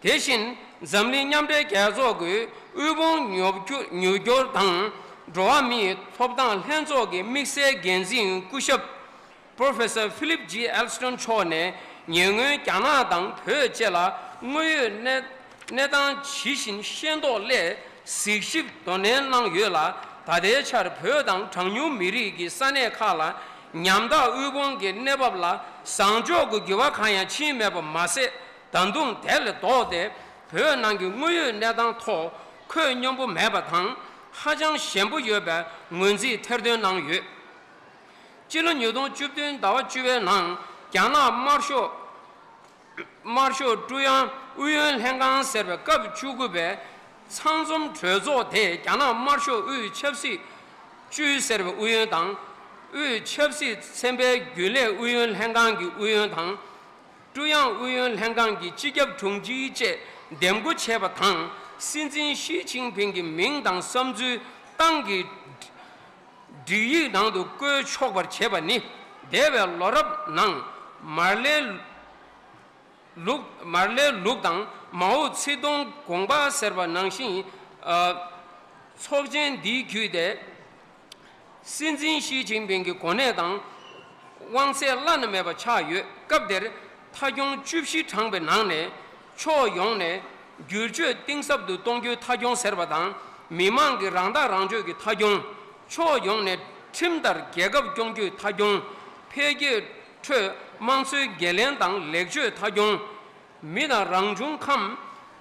དེ་བཞིན་འཛམ་གླིང་མཉམ་འབྲེལ་རྒྱལ་ཚོགས་ཀྱི་དབུལ་ཕོངས་མྱུར་སྐྱོ་མྱུར་སྐྱོབ་དང་འགྲོ་བ་མིའི་ཐོབ་ཐང་ལྷན་ཚོགས་ཀྱི་དམིགས་བསལ་འགན་འཛིན་སྐུ་ཞབས་Professor Philip G. Alston མཆོག་ནས་ཉེ་སྔོན་རྒྱ་ནག་དང་བོད་བཅས་ལ་དངོས་ཡོད་གནས་གནས་སྟངས་ཇི་བཞིན་ཤེས་རྟོགས་སླད་གཟིགས་ཞིབ་དོ་ནན་གནང་ཡོད་ལ། ད་ལྟའི་ཆར་བོད་དང་གྲངས་ཉུང་མི་རིགས་ཀྱི་ས་གནས་ཁག་ལ་ཉམ་ཐག་དབུལ་ཕོངས་ཀྱི་གནས་བབ་ལ་བཟང་ཕྱོགས་ཀྱི་འགྱུར་བ་གང་ཡང་ཕྱིན་མེད་པ་མ་ཟད། ད་དུང་དེ་ལས་ལྡོག་སྟེ་བོད་ནང་གི་དངོས་ཡོད་གནས་སྟངས་ཐོག་ཁོད་སྙོམས་པོ་མེད་པ་དང་ཧ་ཅང་ཞན་པོ་ཡོད་པའི་ངོས་འཛིན་ཐེར་འདོན་གནང་ཡོད། སྤྱི་ལོ་ཉིས་སྟོང་བཅུ་བདུན་ཟླ་བ་བཅུ་པའི་ནང་རྒྱ་ནག་དམར་ཤོག་དམར་ཤོག་ཀྲུང་དབྱང་ཨུ་ཡོན་ལྷན་ཁང་ཟེར་བའི་སྐབས་བཅུ་དགུ་པའི་ཚང་འཛོམས་གྲོས་ཚོགས་དེ་རྒྱ་ནག་དམར་ཤོག་དབུས་ཆབ་སྲིད་ཅུས་ཟེར་བའི་ཨུ་ཡོན་དང་། དབུས་ཆབ་སྲིད་ཚན་པའི་རྒྱུན་ལས་ཨུ་ཡོན་ལྷན་ཁང་གི་ཨུ་ཡོན་དང་། ཀྲུང་དབྱང་ཨུ་ཡོན་ལྷན་ཁང་གི་སྤྱི་ཁྱབ་དྲུང་ཆེ་བཅས་འདེམས་བསྐོ་བྱས་པ་དང་། སྲིད་འཛིན་ཞི་ཅིན་ཕིང་གི་མིང་དང་བསམ་ཚུལ་ཏང་གི་སྒྲིག་ཡིག་ནང་དུ་བཀོད་ཆོག་པར་བྱས་པ་ནི། འདས་པའི་ལོ་རབས་ནང་མར་ལེ་ལུགས་མར་ལེ་ལུགས་དང་མའོ་ཙེ་ཏུང་དགོངས་པ་ཟེར་བ་ནང་བཞིན། ཨ། ཚོགས་ཆེན་འདིའི་བརྒྱུད་དེ། སྲིད་འཛིན་ཞི་ཅིན་ཕིང་གི་གོ་གནས་དང་དབང་ཚད་བླ་ན་མེད་པ་ཆགས་ཡོད། སྐབས་དེར་མཐའ་སྐྱོང་བཅུ་བཞི་བགྲངས་པའི་ནང་ནས་ཕྱོགས་ཡོངས་ནས་བསྒྱུར་བཅོས་གཏིང་ཟབ་ཏུ་གཏོང་རྒྱུའི་མཐའ་སྐྱོང་ཟེར་བ་དང་། མི་དམངས་ཀྱི་རང་ཐག་རང་གཅོད་ཀྱི་མཐའ་སྐྱོང་། ཕྱོགས་ཡོངས་ནས་ཁྲིམས་ལྟར་རྒྱལ་ཁབ་སྐྱོང་རྒྱུའི་མཐའ་སྐྱོང་། འཕེལ་རྒྱས་ཁྲོད་དམངས་གཙོའི་འགན་ལེན་དང་ལེགས་བཅོས་མཐའ་སྐྱོང་། མི་དང་རང་བྱུང་ཁམས་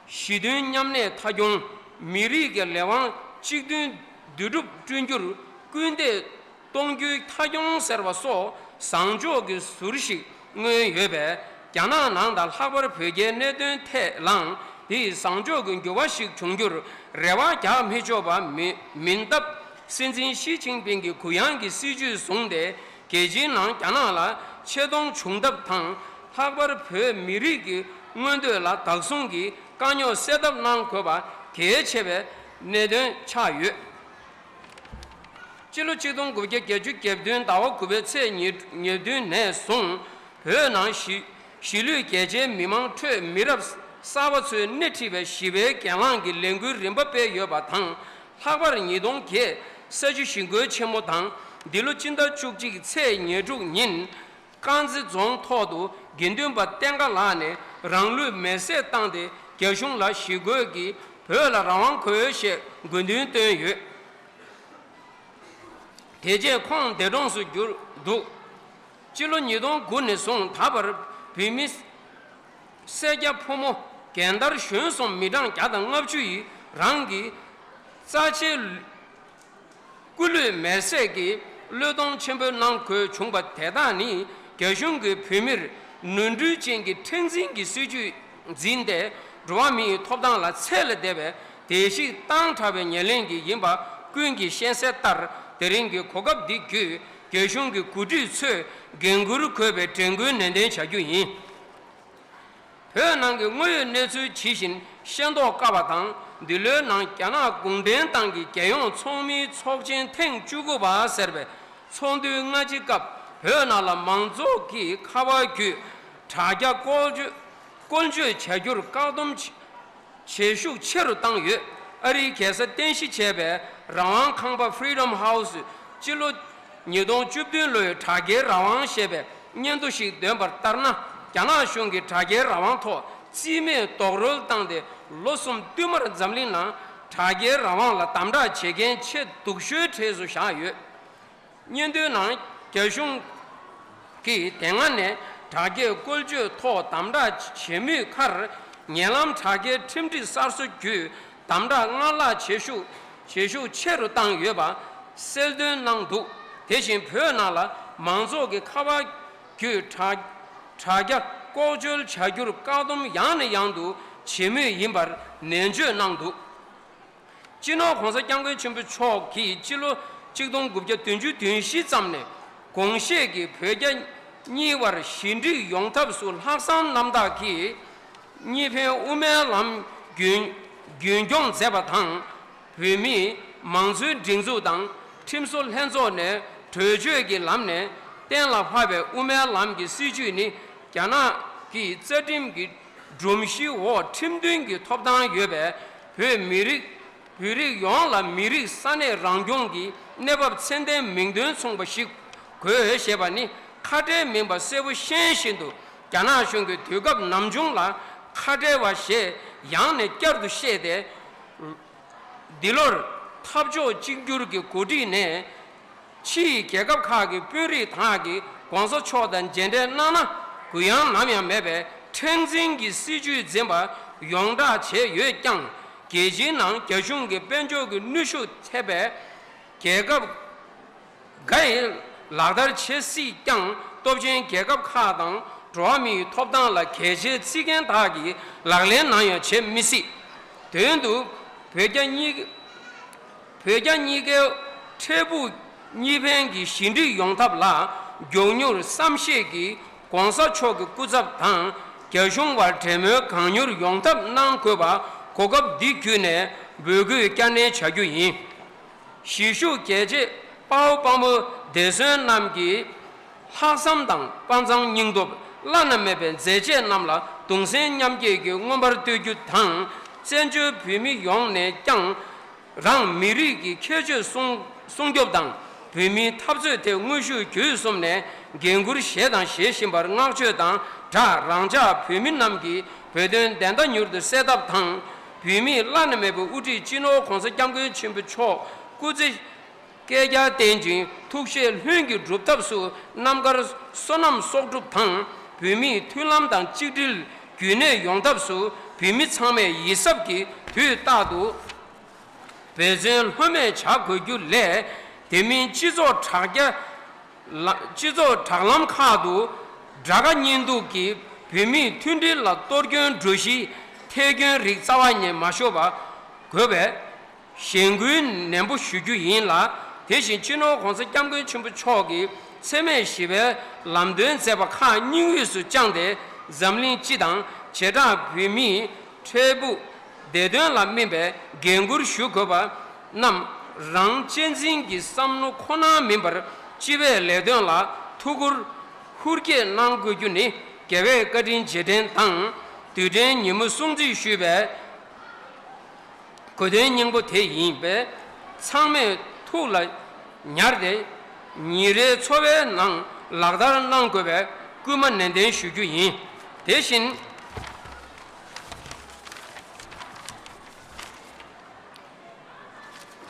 ཞི་མཐུན་མཉམ་གནས་མཐའ་སྐྱོང་། མི་རིགས་ཀྱི་ལས་དབང་གཅིག་མཐུན་འདུས་གྲུབ་བསྐྲུན་རྒྱུར་སྐུལ་འདེད་གཏོང་རྒྱུའི་མཐའ་སྐྱོང་ཟེར་བ་སོགས་བཟང་ཕྱོགས་ཀྱི་ཟུར་ཞིག་མངོན་ཡོད་པས། རྒྱ་ནག་ནང་དང་ལྷག་པར་བོད་རྒྱའི་གནད་དོན་ཐད་ལའང་དེ་ཡི་བཟང་ཕྱོགས་ཀྱི་འགྱུར་བ་ཞིག་འབྱུང་རྒྱུར་རེ་བ་རྒྱག་མི་ཆོག་པ་མིན་མིན་སྟབས། སྲིད་འཛིན་ཞི་ཅིན་ཕིང་གི་གུ་ཡངས་ཀྱི་སྲིད་ཇུས་བཟུང་སྟེ། རྒྱལ་སྤྱིའི་ནང་རྒྱ་ནག་ལ་ཆེ་མཐོང་བྱུང་ཐབས་དང་། ལྷག་པར་བོད་མི་རིགས་ཀྱི་མངོན་འདོད་ལ་བདག་བཟུང་གིས་དཀའ་རྙོག་སེལ་ཐབས་གནང་དགོས་པ་གལ་ཆེ་བའི་གནད་དོན་ཆགས་ཡོད། སྤྱི་ལོ་ཆིག་སྟོང་དགུ་བརྒྱ་བརྒྱད་ཅུ་གྱ་བདུན་ཟླ་བ་དགུ་པའི་ཚེས་ཉེར་ཉེར་བདུན་ནས་བཟུང་བོད་ནང་གཞིས་གཞིས་ལུས་རྒྱ་ཆེའི་མི་མང་ཁྲོད་མི་རབས་གསར་པ་ཚོས་སྣེ་ཁྲིད་པའི་ཞི་བའི་གྱེན་ལངས་ཀྱི་ལས་འགུལ་རིམ་པ་སྤེལ་ཡོད་པ་དང་། ལྷག་པར་ཉིས་སྟོང་བརྒྱད་ས་བྱི་ཞི་རྒོལ་ཆེན་མོ་དང་། འདི་ལོ་སྤྱི་ཟླ་བཅུ་གཅིག་ཚེས་ཉེར་དྲུག་ཉིན། དཀར་མཛེས་རྫོང་ཐོག་ཏུ་དགེ་འདུན་པ་བསྟན་དགའ་ལགས་ནས་རང་ལུས་མེར་སྲེག་བཏང་སྟེ། རྒྱ་གཞུང་ལ་ཞི་རྒོལ་གྱིས་བོད་ལ་རང་དབང་དགོས་ཞེས་དགོས་འདུན་བཏོན་ཡོད། དེ་རྗེས་ཁོང་འདས་གྲོངས་སུ་གྱུར་འདུག་སྤྱི་ལོ་ཉིས་སྟོང་དགུ་ནས་བཟུང་ད་བར་བོད་མི་སེར་སྐྱ་ཕོ་མོ་རྒན་དར་གཞོན་གསུམ་མི་གྲངས་བརྒྱ་དང་ལྔ་བཅུ་ཡིས་རང་གི་རྩ་ཆེའི་སྐུ་ལུས་མེར་སྲེག་གིས་བློས་གཏོང་ཆེན་པོ་གནང་དགོས་བྱུང་པ་དེ་དག་ནི། རྒྱ་གཞུང་གིས་བོད་མིར་ནོར་འཁྲུལ་ཅན་གྱི་མཁྲེགས་འཛིན་གྱི་སྲིད་ཇུས་འཛིན་ཏེ། འགྲོ་བ་མིའི་ཐོབ་ཐང་ལ་ཚད་ལས་འདས་པའི་བརྡལ་བཤིག་བཏང་དྲགས་པའི་ཉེར་ལེན་གྱིས་ཡིན་པ་ཀུན་གྱིས་ཤེས་གསལ་ལྟར། དེ་རིང་གི་གོ་སྐབས་འདི་བརྒྱུད། རྒྱ་གཞུང་གི་འགོ་ཁྲིད་ཚོས་འགན་འཁུར་དགོས་པའི་དྲན་སྐུལ་ནན་ཏན་བྱ་རྒྱུ་ཡིན། བོད་ནང་གི་དངོས་ཡོད་གནས་ཚུལ་ཇི་བཞིན་ཤེས་རྟོགས་དཀའ་བ་དང་། འདི་ལོའི་ནང་རྒྱ་ནག་གུང་ཁྲན་ཏང་གི་རྒྱལ་ཡོངས་ཚོགས་མིའི་ཚོགས་ཆེན་ཐེངས་བཅུ་དགུ་པ་ཟེར་བའི་ཚོགས་འདུའི་སྔ་ཕྱི་སྐབས། བོད་ནང་ལ་མང་ཚོགས་ཀྱིས་ཁ་པར་བརྒྱུད་དྲ་རྒྱ་བཀོལ་སྤྱོད་བཀོལ་སྤྱོད་བྱ་རྒྱུར་བཀག་སྡོམ་བྱེད་ཤུགས་ཆེ་རུ་བཏང་ཡོད། ཨ་རིའི་རྒྱལ་ས་རྟེན་གཞི་བྱས་པའི་རང་དབང་ཁང་པ་Freedom House སྤྱི་ལོ་ཉིས་སྟོང་བཅུ་བདུན་ལོའི་དྲ་རྒྱའི་རང་དབང་ཞེས་པའི་སྙན་ཐོ་ཞིག་འདོན་པར་ལྟར་ན། རྒྱ་ནག་གཞུང་གིས་དྲ་རྒྱའི་རང་དབང་ཐོག་རྩིས་མེད་རྡོག་རོལ་བཏང་སྟེ། ལོ་གསུམ་བསྟུད་མར་འཛམ་གླིང་ནང་དྲ་རྒྱའི་རང་དབང་ལ་དམ་དྲག་བྱེད་མཁན་ཆེས་སྡུག་ཤོས་གྲས་སུ་བཞག་ཡོད། སྙན་ཐོའི་ནང་རྒྱ་གཞུང་གིས་དེ་སྔ་ནས་དྲ་རྒྱའི་བཀོལ་སྤྱོད་ཐོག་དམ་དྲག་བྱེད་མུས་ཁར། ཉེ་ལམ་དྲ་རྒྱའི་ཁྲིམས་སྒྲིག་གསར་བཟོ་བརྒྱུད་དམ་དྲག་སྔར་ལྷག་བྱེད་ཤུགས་བྱེད་ཤུགས་ཆེ་རུ་བཏང་ཡོད་པ་གསལ་སྟོན་གནང་འདུག་དེ་བཞིན་བོད་ནང་ལ་མང་ཚོགས་ཀྱི་ཁ་པར་བརྒྱུད་དྲ་དྲ་རྒྱ་ལྐོག་འཇོལ་བྱ་རྒྱུར་བཀག་སྡོམ་ཡང་ནས་ཡང་དུ་ བྱེད་མུས་ཡིན་པར་ནན་བརྗོད་གནང་འདུག་སྤྱི་ནོར་༸གོང་ས་༸སྐྱབས་མགོན་ཆེན་པོ་མཆོག་གིས་སྤྱི་ལོ་ཆིག་སྟོང་དགུ་བརྒྱ་བདུན་ཅུ་དོན་བཞི་ཙམ་ནས་དགོངས་བཞེས་ཀྱིས་བོད་རྒྱ་གཉིས་བར་ཞི་འགྲིག་ཡོང་ཐབས་སུ་ལྷག་བསམ་རྣམ་དག་གིས་གཉིས་ཕན་དབུ་མའི་ལམ་རྒྱུན་རྒྱུན་སྐྱོང་མཛད་པ་དང་། བོད་མིས་མང་གཙོའི་སྒྲིག་འཛུགས་དང་ཁྲིམས་བཟོ་ལྷན་ཚོགས་ནས་གྲོས་ཆོད་ཀྱི་ལམ་ནས་གཏན་ལ་ཕབ་པའི་དབུ་མའི་ལམ་གྱི་སྲིད་བྱུས་ནི། རྒྱ་ནག་གི་རྩ་ཁྲིམས་ཀྱི་སྒྲོམ་གཞིའི་འོག་ཁྲིམས་མཐུན་གྱི་ཐོབ་ཐང་ཡོད་པས། བོད་མི་རིགས་བོད་རིགས་ཡོངས་ལ་མི་རིགས་ས་གནས་རང་སྐྱོང་གི་གནས་བབ་ཚད་ལྡན་མིང་དོན་མཚུངས་པ་ཞིག་དགོས་ཞེས་པ་ནི་ཁ་བྲལ་མིན་པ་གསལ་པོ་ཤེས་བཞིན་དུ། རྒྱ་ནག་གཞུང་གིས་དུས་སྐབས་ནམ་བྱུང་ལ་ཁ་བྲལ་བ་ཞེས་ཡང་ནས་བསྐྱར་དུ་བཤད་དེ། འདི་ལོར་འཐབ་ཕྱོགས་གཅིག་གྱུར་གྱི་གོ་སྒྲིག་ནས། ཕྱིའི་རྒྱལ་ཁབ་ཁག་གི་དཔོན་རིགས་དག་གིས་༸གོང་ས་མཆོག་དང་མཇལ་འཕྲད་གནང་ན། གུ་ཡངས་ནམ་ཡང་མེད་པའི་མཁྲེགས་འཛིན་གྱི་སྲིད་བྱུས་འཛིན་པ་ཡོངས་བསྒྲགས་བྱས་ཡོད་ཀྱང་། རྒྱལ་སྤྱིའི་ནང་རྒྱ་གཞུང་གི་དཔལ་འབྱོར་གྱི་གནོན་ཤུགས་ཐེབས་པས། རྒྱལ་ཁབ་འགའ་ཡིས་ལག་བསྟར་བྱེད་སྲིད་ཀྱང་། སྟོབས་ཆེན་རྒྱལ་ཁབ་ཁག་དང་འགྲོ་བ་མིའི་ཐོབ་ཐང་ལ་གལ་ཆེའི་རྩིས་མཁན་དག་གིས་ལག་ལེན་ནམ་ཡང་བྱེད་མི་སྲིད། དོན་དུ་བོད་རྒྱ་གཉིས། བོད་རྒྱ་གཉིས་ཀའི་འཕྲལ་ཕུགས་གཉིས་ཕན་གྱི་ཞི་འགྲིག་ཡོང་ཐབས་ལ་མགྱོགས་མྱུར་བསམ་ཤེས་ཀྱིས་༸གོང་ས་མཆོག་གི་སྐུ་ཚབ་དང་རྒྱ་གཞུང་བར་གྲོས་མོལ་གང་མྱུར་ཡོང་ཐབས་གནང་དགོས་པ་གོ་སྐབས་འདི་བརྒྱུད་ནས་འབོད་སྐུལ་བསྐྱར་ནན་བྱ་རྒྱུ་ཡིན། གཞིས་བཞུགས་རྒྱལ་གཅེས་དཔའ་བོ་དཔའ་མོ་འདས་གསོན་རྣམས་ཀྱི་ལྷག་བསམ་དང་དཔའ་མཛངས་སྙིང་སྟོབས་བླ་ན་མེད་པའི་མཛད་རྗེས་རྣམས་ལ་གདུང་སེམས་མཉམ་སྐྱེད་ཀྱི་མངོན་པར་བསྟོད་རྒྱུ་དང་། བཙན་བྱོལ་བོད་མི་ཡོངས་ནས་ཀྱང་རང་མི་རིགས་ཀྱི་ཁྱད་ཆོས་སྲུང་སྲུང་སྐྱོབ་དང་། བོད་མིའི་འཐབ་རྩོད་ཐད་དངོས་ཤུགས་བརྒྱུད་གསུམ་ནས་འགན་འཁུར་བཞེས་དང་བཞེས་བཞིན་པར་བསྔགས་བརྗོད་དང་སྦྲགས། རང་ཅག་བོད་མི་རྣམས་ཀྱིས་བོད་དོན་བདེན་མཐའ་མྱུར་དུ་གསལ་ཐབས་དང་། བོད་མིའི་བླ་ན་མེད་པའི་དབུ་ཁྲིད་སྤྱི་ནོར་༸གོང་ས་༸སྐྱབས་མགོན་ཆེན་པོ་མཆོག་སྐུ་ཚེ་བསྐལ་བརྒྱར་བརྟན་ཅིང་། ཐུགས་བཞེད་ལྷུན་གྱིས་གྲུབ་ཐབས་སུ་རྣམ་དཀར་བསོད་ནམས་གསོག་སྒྲུབ་དང་། བོད་མིའི་མཐུན་ལམ་དང་གཅིག་སྒྲིལ་རྒྱུན་གནས་ཡོང་ཐབས་སུ་བོད་མི་ཚང་མས་ཡིད་གཟབ་ཀྱིས་དུས་རྟག་ཏུ་འབད་བརྩོན་ལྷོད་མེད་བྱ་དགོས་རྒྱུ་ལས། དེ་མིན་སྤྱི་ཚོགས་དྲ་རྒྱ་ལ་སྤྱི་ཚོགས་དྲ་ལམ་ཁག་ཏུ་དགྲ་དགའ་གཉེན་སྡུག་གིས་བོད་མིའི་མཐུན་སྒྲིལ་ལ་གཏོར་སྐྱོན་འགྲོ་གཞི་ཐལ་སྐྱོན་རིགས་རྩ་བ་ནས་མ་ཤོར་བ་དགོས་པའི་གཞེན་སྐུལ་ནན་པོ་ཞུ་རྒྱུ་ཡིན་ལ། དེ་བཞིན་སྤྱི་ནོར་༸གོང་ས་༸སྐྱབས་མགོན་ཆེན་པོ་མཆོག་གིས་འཚེ་མེད་ཞི་བའི་ལམ་སྟོན་མཛད་པ་ཁག་སྙིང་དབུས་སུ་བཅངས་ཏེ། འཛམ་གླིང་སྤྱི་དང་བྱེ་བྲག་བོད་མིའི་འཕྲལ་ཕུགས་བདེ་དོན་ལ་སྨིན་པའི་འགན་འཁུར་ཞུ་དགོས་པ་རྣམས་རང་གཅེས་འཛིན་གྱི་བསམ་བློ་ཁོ་ན་མིན་པར། སྤྱི་པའི་ལས་དོན་ལ་ཐུགས་ཁུར་ཧུར་བསྐྱེད་གནང་དགོས་རྒྱུ་ནི་རྒྱལ་བའི་བཀའ་དྲིན་རྗེས་དྲན་དང་། དུས་དྲན་ཉིན་མོ་སྲུང་བརྩི་ཞུས་པའི་གོ་དོན་སྙིང་པོ་དེ་ཡིན་པས། ཚང་མས་ཐུགས་ལ་ཉར་ཏེ་ཉིན་རེའི་འཚོ་བའི་ནང་ལག་བསྟར་གནང་དགོས་པའི་སྐུལ་མ་ནན་ཏན་ཞུ་རྒྱུ་ཡིན། དེ་བཞིན།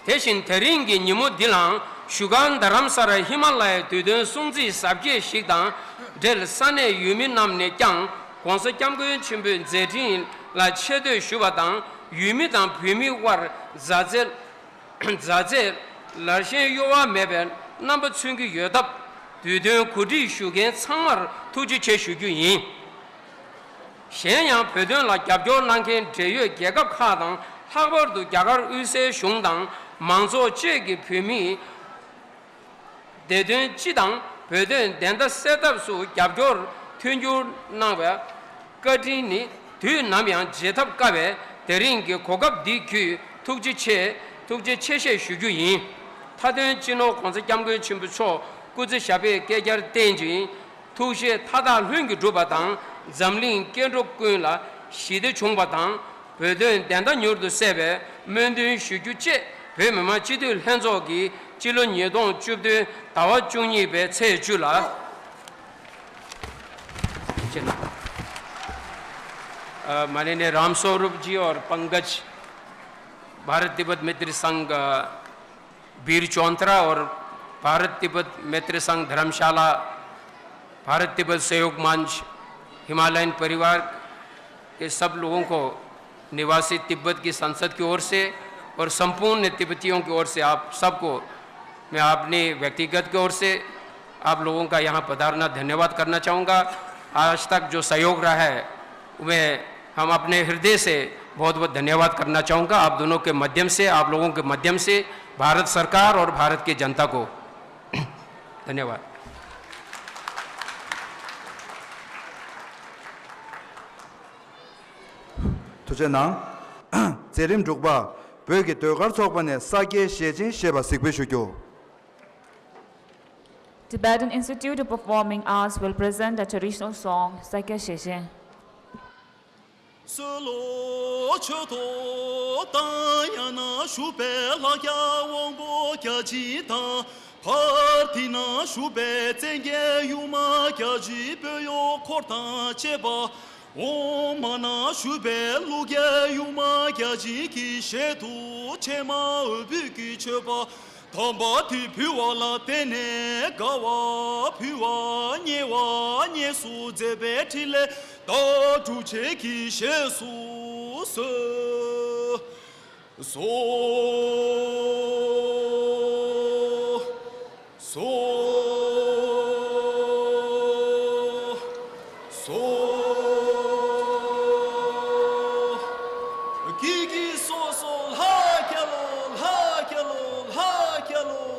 དེ་བཞིན་དེ་རིང་གི་ཉིན་མོ་འདི་ལའང་བཞུགས་སྒར་རྡ་རམ་ས་ལར་ཧི་མ་ལ་ཡའི་དུས་སྟོན་སྲུང་བརྩི་གཟབ་རྒྱས་ཤིག་དང་འབྲེལ། ས་གནས་ཡུལ་མི་རྣམས་ནས་ཀྱང་༸གོང་ས་༸སྐྱབས་མགོན་ཆེན་པོའི་མཛད་འཕྲིན་ལ་ཆེ་བསྟོད་ཞུ་བ་དང་། ཡུལ་མི་དང་བོད་མིའི་དབར་མཛའ་བརྩེ་མཛའ་བརྩེ་ལར་ཞེན་གཡོ་བ་མེད་པའི་རྣམ་པ་མཚོན་གྱི་ཡོད་སྟབས། དུས་སྟོན་གོ་སྒྲིག་ཞུ་མཁན་ཚང་མར་ཐུགས་རྗེ་ཆེ་ཞུ་རྒྱུ་ཡིན། གཞན་ཡང་བོད་དོན་ལ་རྒྱབ་སྐྱོར་གནང་མཁན་འབྲེལ་ཡོད་རྒྱལ་ཁབ་ཁག་དང་། ལྷག་པར་དུ་རྒྱ་གར་དབུས་སའི་གཞུང་དང་མང་ཚོགས་བཅས་ཀྱིས་བོད་མིའི་བདེ་དོན་སྤྱི་དང་བོད་དོན་བདེན་མཐའ་གསལ་ཐབས་སུ་རྒྱབ་སྐྱོར་མཐུན་འགྱུར་གནང་བའི་བཀའ་དྲིན་ནི་དུས་ནམ་ཡང་བརྗེད་ཐབས་དཀའ་བས། དེ་རིང་གི་གོ་སྐབས་འདི་བརྒྱུད་ཐུགས་རྗེ་ཆེ། ཐུགས་རྗེ་ཆེ་ཞེས་ཞུ་རྒྱུ་ཡིན། མཐའ་དོན་སྤྱི་ནོར་༸གོང་ས་༸སྐྱབས་མགོན་ཆེན་པོ་མཆོག་སྐུ་ཚེ་ཞབས་པད་བསྐལ་བརྒྱར་བརྟན་ཅིང་། ཐུགས་བཞེད་མཐའ་དག་ལྷུན་གྱིས་གྲུབ་པ་དང་། འཛམ་གླིང་སྐྱེ་འགྲོ་ཀུན་ལ་ཞི་བདེ་འབྱུང་བ་དང་། བོད་དོན་བདེན་མཐའ་མྱུར་དུ་གསལ་བའི་སྨོན་འདུན་ཞུ་རྒྱུ་བཅས། བོད་མི་མང་སྤྱི་འཐུས་ལྷན་ཚོགས་ཀྱི་སྤྱི་ལོ་ཉིས་སྟོང་བཅུ་བདུན་ཟླ་བ་བཅུ་གཉིས་པའི་ཚེས་བཅུ་ལ། अ, माननीय राम स्वरूप जी और पंकज, भारत तिब्बत मैत्री संघ, अ, बीर चौंतरा और भारत तिब्बत मैत्री संघ धर्मशाला, भारत तिब्बत सहयोग मंच, हिमालयन परिवार के सब लोगों को निवासी तिब्बत की संसद की ओर से और संपूर्ण तिब्बतियों की ओर से आप सबको मैं अपने व्यक्तिगत की ओर से आप लोगों का यहाँ पधारना धन्यवाद करना चाहूँगा। आज तक जो सहयोग रहा है, मैं हम अपने हृदय से बहुत बहुत धन्यवाद करना चाहूँगा आप दोनों के माध्यम से, आप लोगों के माध्यम से भारत सरकार और भारत की जनता को धन्यवाद। ཐུགས་རྗེ་གནང་། མཛད་རིམ་དྲུག་པ། བོད་ཀྱི་ཟློས་གར་ཚོགས་པ་ནས་ས་སྐྱའི་ཞལ་ཆེམས་ཞེས་པ་གཟིགས་འབུལ་ཞུ་རྒྱུ། Tibetan Institute of Performing Arts will present a traditional song, Sakya Sheshe. སོལ་ལོ་མཆོད་དོ་དང་། ཡང་ན་བཞུགས་པའི་ལྷ་བརྒྱ་དབང་པོ་བརྒྱ་བྱིན་དང་། ཕར་དེ་ན་བཞུགས་པའི་བཙན་བརྒྱད་ཡུམ་བརྒྱ་བྱིན་སྤོས་ཡོ་འཁོར་དང་བཅས་པ། འོག་མ་ན་བཞུགས་པའི་ཀླུ་རྒྱལ་ཡུམ་བརྒྱ་བྱིན་གྱི་ཞལ་དུ་ཕྱེ་མ་འོད་འབུལ་གྱི་མཆོད་པ། དམ་པ་དེ་ཕུལ་བ་ལ་བརྟེན་ནས་དགའ་བ་ཕུལ་བ་མཉེས་པ་མཉེས་སུ་མཛད་པའི་འཕྲིན་ལས་བདག་སྒྲུབ་ཆེན་གྱི་ཞལ་སུ་གསོལ། གསོལ། གསོལ། གསོལ། ཀི་ཀི་སོ་སོ་ལྷ་རྒྱལ་ལོ། ལྷ་རྒྱལ་ལོ། ལྷ་རྒྱལ་ལོ།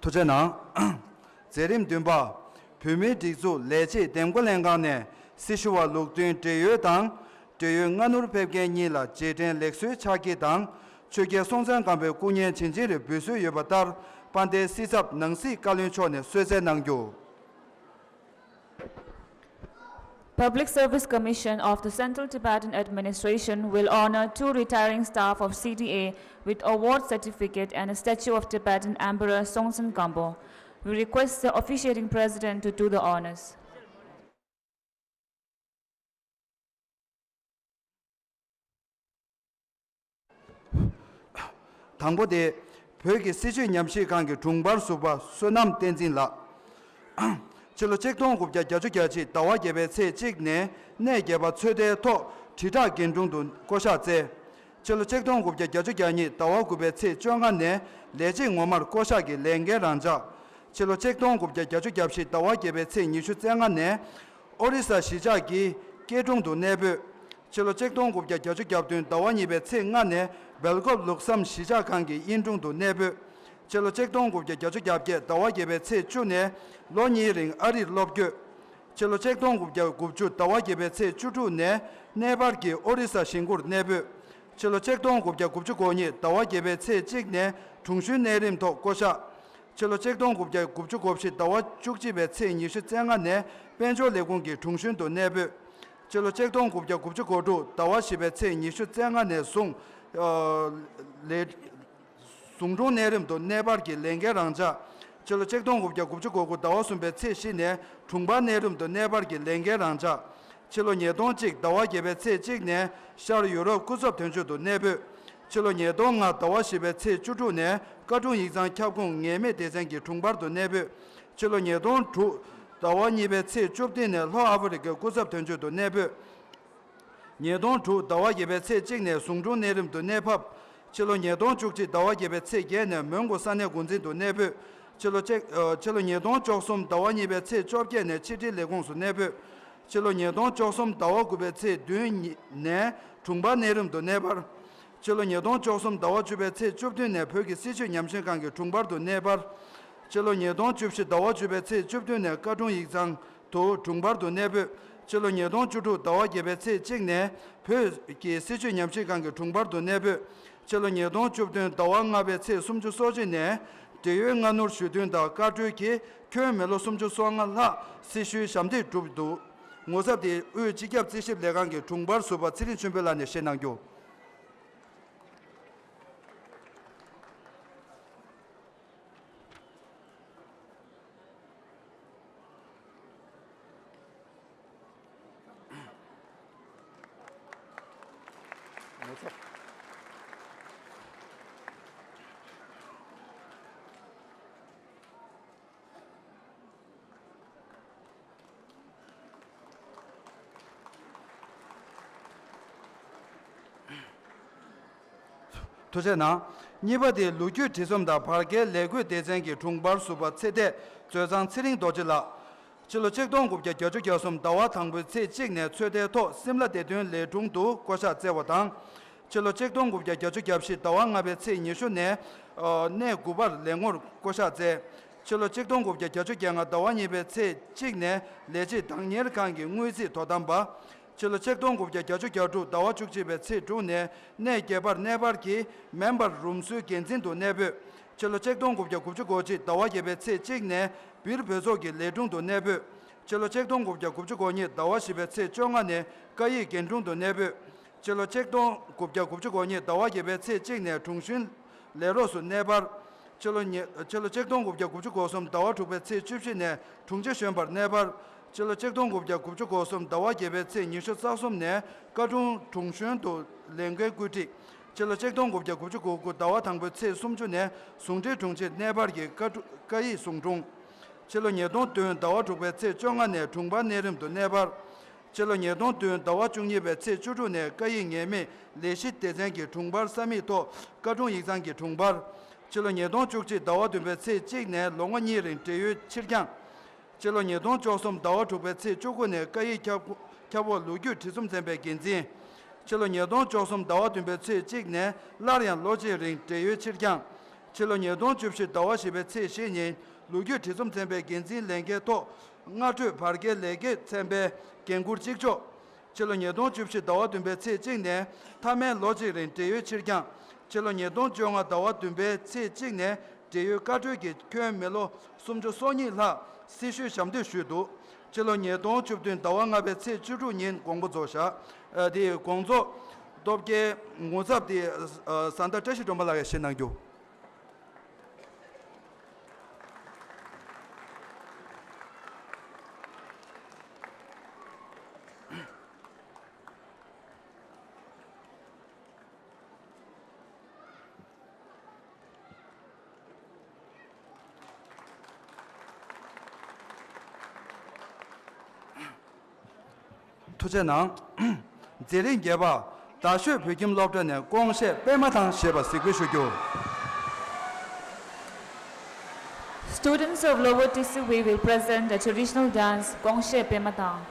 ཐུགས་རྗེ་གནང་། མཛད་རིམ་བདུན་པ། བོད་མིའི་སྒྲིག་འཛུགས་ལས་བྱེད་འདེམས་བསྐོ་ལྷན་ཁང་ནས་སྲི་ཞུ་བ་ལུགས་མཐུན་བགྲེས་ཡོལ་དང་། བགྲེས་ཡོལ་སྔ་སྣུར་ཕེབས་མཁན་གཉིས་ལ་རྗེས་དྲན་ལེགས་གསོལ་ཕྱག་བགྱིས་དང་། ཆོས་རྒྱལ་སྲོང་བཙན་སྒམ་པོའི་སྐུ་བརྙན་བྱིན་ཅན་རེ་འབུལ་སྲོལ་ཡོད་པ་ལྟར། དཔལ་ལྡན་སྲིད་ཚབ་ནང་སྲིད་བཀའ་བློན་མཆོག་ནས་གསོལ་སྩལ་གནང་རྒྱུ། Public Service Commission of the Central Tibetan Administration will honor two retiring staff of C T A with award certificate and a statue of Tibetan Emperor Songtsen Gampo. We request the officiating president to do the honors. དང་པོ་དེ། བོད་ཀྱི་སྲིད་བྱུས་ཉམས་ཞིབ་ཁང་གི་དྲུང་འཕར་ཟུར་པ་བསོད་ནམས་བསྟན་འཛིན་ལགས། ཕྱི་ལོ་ཆིག་སྟོང་དགུ་བརྒྱ་བརྒྱད་ཅུ་གྱ་གཅིག་ཟླ་བ་བརྒྱད་པའི་ཚེས་གཅིག་ནས་གནས་བརྒྱད་པ་ཚོད་ལྟའི་ཐོག་དྲིལ་བསྒྲགས་རྒན་དྲུང་དུ་བསྐོ་གཞག་བསྩལ། ཕྱི་ལོ་ཆིག་སྟོང་དགུ་བརྒྱ་བརྒྱད་ཅུ་གྱ་གཉིས་ཟླ་བ་དགུ་པའི་ཚེས་བཅོ་ལྔ་ནས་ལས་བྱེད་ངོ་མར་བསྐོ་གཞག་གིས་ལས་འགན་རང་འཇགས། ཕྱི་ལོ་ཆིག་སྟོང་དགུ་བརྒྱ་བརྒྱད་ཅུ་གྱ་བཞི་ཟླ་བ་བརྒྱད་པའི་ཚེས་ཉི་ཤུ་རྩ་ལྔ་ནས་ཨོ་རི་ས་གཞིས་ཆགས་ཀྱི་སྐྱེ་དྲུང་དུ་གནས་སྤོས། ཕྱི་ལོ་ཆིག་སྟོང་དགུ་བརྒྱ་བརྒྱད་ཅུ་གྱ་བདུན་ཟླ་བ་གཉིས་པའི་ཚེས་ལྔ་ནས་སྦེལ་ཀོབ་ལུགས་བསམ་གཞིས་ཆགས་ཁང་གི་དབྱིན་དྲུང་དུ་གནས་སྤོས། ཕྱི་ལོ་ཆིག་སྟོང་དགུ་བརྒྱ་བརྒྱད་ཅུ་གྱ་བརྒྱད་ཟླ་བ་བརྒྱད་པའི་ཚེས་བཅུ་ནས་ལོ་གཉིས་རིང་ཨ་རིར་སློབ་བསྐྱོད། ཕྱི་ལོ་ཆིག་སྟོང་དགུ་བརྒྱ་དགུ་བཅུ་ཟླ་བ་བརྒྱད་པའི་ཚེས་བཅུ་དྲུག་ནས་གནས་སྤར་གྱི་ཨོ་རི་ས་ཞིང་ཁུར་གནས་སྤོས། ཕྱི་ལོ་ཆིག་སྟོང་དགུ་བརྒྱ་དགུ་བཅུ་གོ་གཉིས་ཟླ་བ་བརྒྱད་པའི་ཚེས་གཅིག་ནས་དྲུང་གཞོན་གནས་རིམ་ཐོག་བསྐོ་གཞག། ཕྱི་ལོ་ཆིག་སྟོང་དགུ་བརྒྱ་དགུ་བཅུ་གོ་བཞི་ཟླ་བ་བཅུ་གཅིག་པའི་ཚེས་ཉི་ཤུ་རྩ་ལྔ་ནས་དཔལ་འབྱོར་ལས་ཁུངས་ཀྱི་དྲུང་གཞོན་དུ་གནས་སྤོས། ཕྱི་ལོ་ཆིག་སྟོང་དགུ་བརྒྱ་དགུ་བཅུ་གོ་དྲུག་ཟླ་བ་བཞི་པའི་ཚེས་ཉི་ཤུ་རྩ་ལྔ་ནས་བཟུང་། ཨ། ལས། ཟུང་དྲུང་གནས་རིམ་དུ་གནས་སྤར་གྱི་ལས་འགན་རང་འཇགས། ཕྱི་ལོ་ཆིག་སྟོང་དགུ་བརྒྱ་དགུ་བཅུ་གོ་དགུ་ཟླ་བ་གསུམ་པའི་ཚེས་བཞི་ནས་དྲུང་འཕར་གནས་རིམ་དུ་གནས་སྤར་གྱི་ལས་འགན་རང་འཇགས། ཕྱི་ལོ་ཉིས་སྟོང་གཅིག་ཟླ་བ་བརྒྱད་པའི་ཚེས་གཅིག་ནས་ཤར་ཡུ་རོབ་སྐུ་ཚབ་དོན་གཅོད་དུ་གནས་སྤོས། ཕྱི་ལོ་ཉིས་སྟོང་ལྔ་ཟླ་བ་བཞི་པའི་ཚེས་བཅུ་དྲུག་ནས་བཀའ་དྲུང་ཡིག་ཚང་ཁྱབ་ཁོངས་ངེས་མེད་སྡེ་ཚན་གྱི་དྲུང་འཕར་དུ་གནས་སྤོས། ཕྱི་ལོ་ཉིས་སྟོང་དྲུག་ཟླ་བ་གཉིས་པའི་ཚེས་བཅུ་བདུན་ནས་ལྷོ་ཨ་ཧྥེ་རི་ཁའི་སྐུ་ཚབ་དོན་གཅོད་དུ་གནས་སྤོས། ཉིས་སྟོང་དྲུག་ཟླ་བ་བརྒྱད་པའི་ཚེས་གཅིག་ནས་ཟུང་དྲུང་གནས་རིམ་དུ་གནས་ཕབ། ཕྱི་ལོ་ཉིས་སྟོང་བཅུ་གཅིག་ཟླ་བ་བརྒྱད་པའི་ཚེས་བརྒྱད་ནས་མོན་གྷོ་ས་གནས་འགོ་འཛིན་དུ་གནས་སྤོས། ཕྱི་ལོ་གཅིག་ཨ། ཕྱི་ལོ་ཉིས་སྟོང་བཅུ་གསུམ་ཟླ་བ་གཉིས་པའི་ཚེས་བཅོ་བརྒྱད་ནས་ཕྱི་དྲིལ་ལས་ཁུངས་སུ་གནས་སྤོས། ཕྱི་ལོ་ཉིས་སྟོང་བཅུ་གསུམ་ཟླ་བ་དགུ་པའི་ཚེས་བདུན་ནས་དྲུང་འཕར་གནས་རིམ་དུ་གནས་སྤར། ཕྱི་ལོ་ཉིས་སྟོང་བཅུ་གསུམ་ཟླ་བ་བཅུ་པའི་ཚེས་བཅུ་བདུན་ནས་བོད་ཀྱི་སྲིད་བྱུས་ཉམས་ཞིབ་ཁང་གི་དྲུང་འཕར་དུ་གནས་སྤར། ཕྱི་ལོ་ཉིས་སྟོང་བཅུ་བཞི་ཟླ་བ་བཅུ་པའི་ཚེས་བཅུ་བདུན་ནས་བཀའ་དྲུང་ཡིག་ཚང་དུ་དྲུང་འཕར་དུ་གནས་སྤོས། ཕྱི་ལོ་ཉིས་སྟོང་བཅུ་དྲུག་ཟླ་བ་བརྒྱད་པའི་ཚེས་གཅིག་ནས་བོད་ཀྱི་སྲིད་བྱུས་ཉམས་ཞིབ་ཁང་གི་དྲུང་འཕར་དུ་གནས་སྤོས། ཕྱི་ལོ་ཉིས་སྟོང་བཅུ་བདུན་ཟླ་བ་ལྔ་པའི་ཚེས་སུམ་ཅུ་སོ་གཅིག་ནས་བགྲེས་ཡོལ་སྔ་སྣུར་ཞུ་འདུན་དང་བཀའ་འཁྲོལ་གྱིས་ཁྱོན་མི་ལོ་སུམ་ཅུ་སོ་ལྔ་ལྷག་སྲི་ཞུའི་ཞབས་འདེགས་བསྒྲུབས་འདུག། ངོ་ཚབ་དེ་དབུས་སྤྱི་ཁྱབ་རྩིས་ཞིབ་ལས་ཁང་གི་དྲུང་འཕར་ཟུར་པ་ཚེ་རིང་ཆོས་འཕེལ་ལགས་ནས་བཞེས་གནང་རྒྱུ། ཐུགས་རྗེ་གནང་། གཉིས་པ་དེ་ལོ་རྒྱུས་བྲིས་རྩོམ་དང་བར་བརྒལ་ལས་བགོས་སྡེ་ཚན་གྱི་དྲུང་འཕར་ཟུར་པ་ཚེ་འདས་མཛོད་ཚང་ཚེ་རིང་རྡོ་རྗེ་ལགས། ཕྱི་ལོ་ཆིག་སྟོང་དགུ་བརྒྱ་བརྒྱད་ཅུ་གྱ་གསུམ་ཟླ་བ་དང་པོའི་ཚེས་གཅིག་ནས་ཚོད་ལྟའི་ཐོག་སིམ་ལ་བདེ་དོན་ལས་དྲུང་དུ་བསྐོ་གཞག་བསྩལ་བ་དང་། ཕྱི་ལོ་ཆིག་སྟོང་དགུ་བརྒྱ་བརྒྱད་ཅུ་གྱ་བཞི་ཟླ་བ་ལྔ་པའི་ཚེས་ཉི་ཤུ་ནས་གནས་དགུ་པར་ལས་ངོར་བསྐོ་གཞག་བསྩལ། ཕྱི་ལོ་ཆིག་སྟོང་དགུ་བརྒྱ་བརྒྱད་ཅུ་གྱ་ལྔ་ཟླ་བ་གཉིས་པའི་ཚེས་གཅིག་ནས་ལས་བྱེད་བདག་གཉེར་ཁང་གི་དངུལ་རྩིས་དོ་དམ་པ། ཕྱི་ལོ་ཆིག་སྟོང་དགུ་བརྒྱ་བརྒྱད་ཅུ་གྱ་དྲུག་ཟླ་བ་བཅུ་གཅིག་པའི་ཚེས་དྲུག་ནས་གནས་བརྒྱད་པར་གནས་སྤར་གྱིས་མེམ་བར་རུམ་བཟོའི་འགན་འཛིན་དུ་གནས་སྤོས། ཕྱི་ལོ་ཆིག་སྟོང་དགུ་བརྒྱ་དགུ་བཅུ་གོ་གཅིག་ཟླ་བ་བརྒྱད་པའི་ཚེས་གཅིག་ནས་སྦིར་བོད་ཚོགས་ཀྱི་ལས་དྲུང་དུ་གནས་སྤོས། ཕྱི་ལོ་ཆིག་སྟོང་དགུ་བརྒྱ་དགུ་བཅུ་གོ་གཉིས་ཟླ་བ་བཞི་པའི་ཚེས་བཅོ་ལྔ་ནས་སྐད་ཡིག་འགན་དྲུང་དུ་གནས་སྤོས། ཕྱི་ལོ་ཆིག་སྟོང་དགུ་བརྒྱ་དགུ་བཅུ་གོ་གཉིས་ཟླ་བ་བརྒྱད་པའི་ཚེས་གཅིག་ནས་དྲུང་གཞོན་ལས་རོགས་སུ་གནས་སྤར། ཕྱི་ལོ་ཉི་ཕྱི་ལོ་ཆིག་སྟོང་དགུ་བརྒྱ་དགུ་བཅུ་གོ་གསུམ་ཟླ་བ་དྲུག་པའི་ཚེས་བཅུ་བཞི་ནས་དྲུང་ཆེ་གཞོན་པར་གནས་སྤར། ཕྱི་ལོ་ཆིག་སྟོང་དགུ་བརྒྱ་དགུ་བཅུ་གོ་གསུམ་ཟླ་བ་བརྒྱད་པའི་ཚེས་ཉི་ཤུ་རྩ་གསུམ་ནས་བཀའ་དྲུང་དྲུང་གཞོན་དུ་ལས་འགན་བཀོད་སྒྲིག། ཕྱི་ལོ་ཆིག་སྟོང་དགུ་བརྒྱ་དགུ་བཅུ་གོ་དགུ་ཟླ་བ་དང་པོའི་ཚེས་སུམ་ཅུ་ནས་ཟུང་འབྲེལ་དྲུང་ཆེར་གནས་སྤར་གྱིས་བཀའ་དྲུ་བཀའ་ཡིག་ཟུང་དྲུང་། ཕྱི་ལོ་ཉིས་སྟོང་བདུན་ཟླ་བ་དྲུག་པའི་ཚེས་བཅོ་ལྔ་ནས་དྲུང་འཕར་གནས་རིམ་དུ་གནས་སྤར། ཕྱི་ལོ་ཉིས་སྟོང་བདུན་ཟླ་བ་བཅུ་གཉིས་པའི་ཚེས་བཅུ་དྲུག་ནས་བཀའ་ཡིག་ངེས་མེད་ལས་གཞི་སྡེ་ཚན་གྱི་དྲུང་འཕར་ས་མིག་ཐོག་བཀའ་དྲུང་ཡིག་ཚང་གི་དྲུང་འཕར། ཕྱི་ལོ་ཉིས་སྟོང་བཅུ་གཅིག་ཟླ་བ་བདུན་པའི་ཚེས་གཅིག་ནས་ལོ་ངོ་གཉིས་རིང་བགྲེས་ཡོལ་ཕྱིར་འགྱངས། ཕྱི་ལོ་ཉིས་སྟོང་བཅུ་གསུམ་ཟླ་བ་དྲུག་པའི་ཚེས་བཅུ་དགུ་ནས་བཀའ་ཡིག་ཁྱབ་ཁྱབ་འོག་ལོ་རྒྱུས་བྲིས་རྩོམ་ཚན་པའི་འགན་འཛིན། ཕྱི་ལོ་ཉིས་སྟོང་བཅུ་གསུམ་ཟླ་བ་བདུན་པའི་ཚེས་གཅིག་ནས་སླར་ཡང་ལོ་གཅིག་རིང་བགྲེས་ཡོལ་ཕྱིར་འགྱངས། ཕྱི་ལོ་ཉིས་སྟོང་བཅུ་བཞི་ཟླ་བ་བཞི་པའི་ཚེས་བཞི་ཉིན་ལོ་རྒྱུས་བྲིས་རྩོམ་ཚན་པའི་འགན་འཛིན་ལས་འགན་ཐོག་སྔ་གྲོས་བར་བརྒལ་ལས་འགན་ཚན་པའི་འགན་འཁུར་གཅིག་ལྕོགས། ཕྱི་ལོ་ཉིས་སྟོང་བཅུ་བཞི་ཟླ་བ་བདུན་པའི་ཚེས་གཅིག་ནས་མཐའ་མའི་ལོ་གཅིག་རིང་བགྲེས་ཡོལ་ཕྱིར་འགྱངས། ཕྱི་ལོ་ཉིས་སྟོང་བཅོ་ལྔ་ཟླ་བ་བདུན་པའི་ཚེས་གཅིག་ནས་བགྲེས་ཡོལ་བཀའ་འཁྲོལ་གྱིས་ཁྱོན་མི་ལོ་སུམ་ཅུ་སོ་གཉིས་ལྷག་སྲི་ཞུའི་ཞབས་འདེགས་ཞུས་འདུག་ཕྱི་ལོ་ཉིས་སྟོང་བཅུ་བདུན་ཟླ་བ་ལྔ་པའི་ཚེས་བཅུ་དྲུག་ཉིན་དགོངས་པ་རྫོགས་བཞག་ཨ། དེའི་དགོངས་རྫོགས་སྟོབས་རྒྱལ་ངོ་ཚབ་དེ་ཨ། བཟའ་ཟླ་བཀྲ་ཤིས་སྒྲོལ་མ་ལགས་ཀྱིས་བཞེས་གནང་རྒྱུ། ཐུགས་རྗེ་གནང་། མཛད་རིམ་བརྒྱད་པ། རྡ་ཤོད་བོད་ཁྱིམ་སློབ་གྲྭ་ནས་ཀོང་ཤེས་པད་མ་ཐང་ཞེས་པ་གཟིགས་འབུལ་ཞུ་རྒྱུ། Students of Lower Tisiway will present a traditional dance, Kongshe Pema Thang.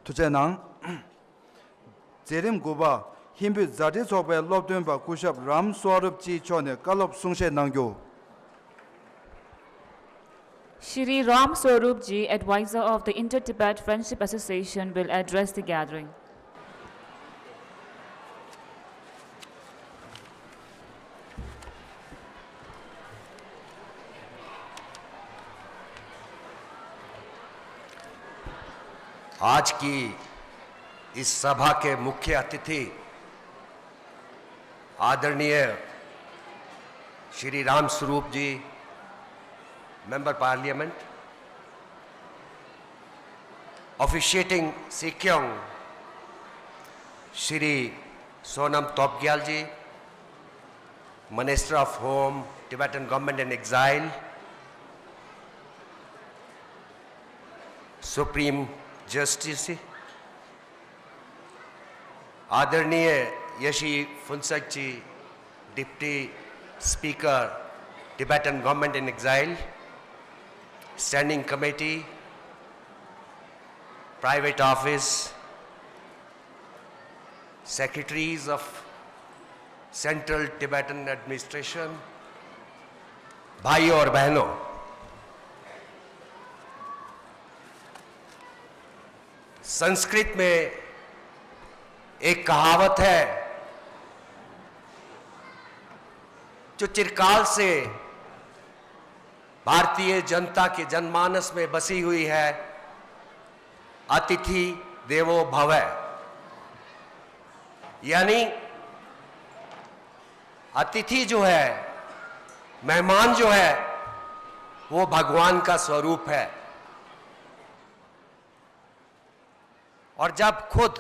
ཐུགས་རྗེ་གནང་། མཛད་རིམ་དགུ་པ། ཧིན་བོད་མཛའ་འབྲེལ་ཚོགས་པའི་སློབ་སྟོན་པ་སྐུ་ཞབས་རམ་སོ་རུབ་ཅི་མཆོག་ནས་བཀའ་སློབ་གསུང་བཤད་གནང་རྒྱུ། Shri Ram Swarup ji, advisor of the Inter-Tibet Friendship Association, will address the gathering. आज की इस सभा के मुख्य अतिथि आदरणीय श्री राम स्वरूप जी, member parliament, officiating Sikyong श्री सोनम तोपग्याल जी, Minister of Home, Tibetan Government in Exile, Supreme Justice, आदरणीय यशी फुनसक जी, Deputy Speaker, Tibetan Government in Exile, Standing Committee, Private Office, Secretaries of Central Tibetan Administration, भाइयों और बहनों, संस्कृत में एक कहावत है जो चिरकाल से भारतीय जनता के जनमानस में बसी हुई है, अतिथि देवो भव। यानी अतिथि जो है, मेहमान जो है, वो भगवान का स्वरूप है। और जब खुद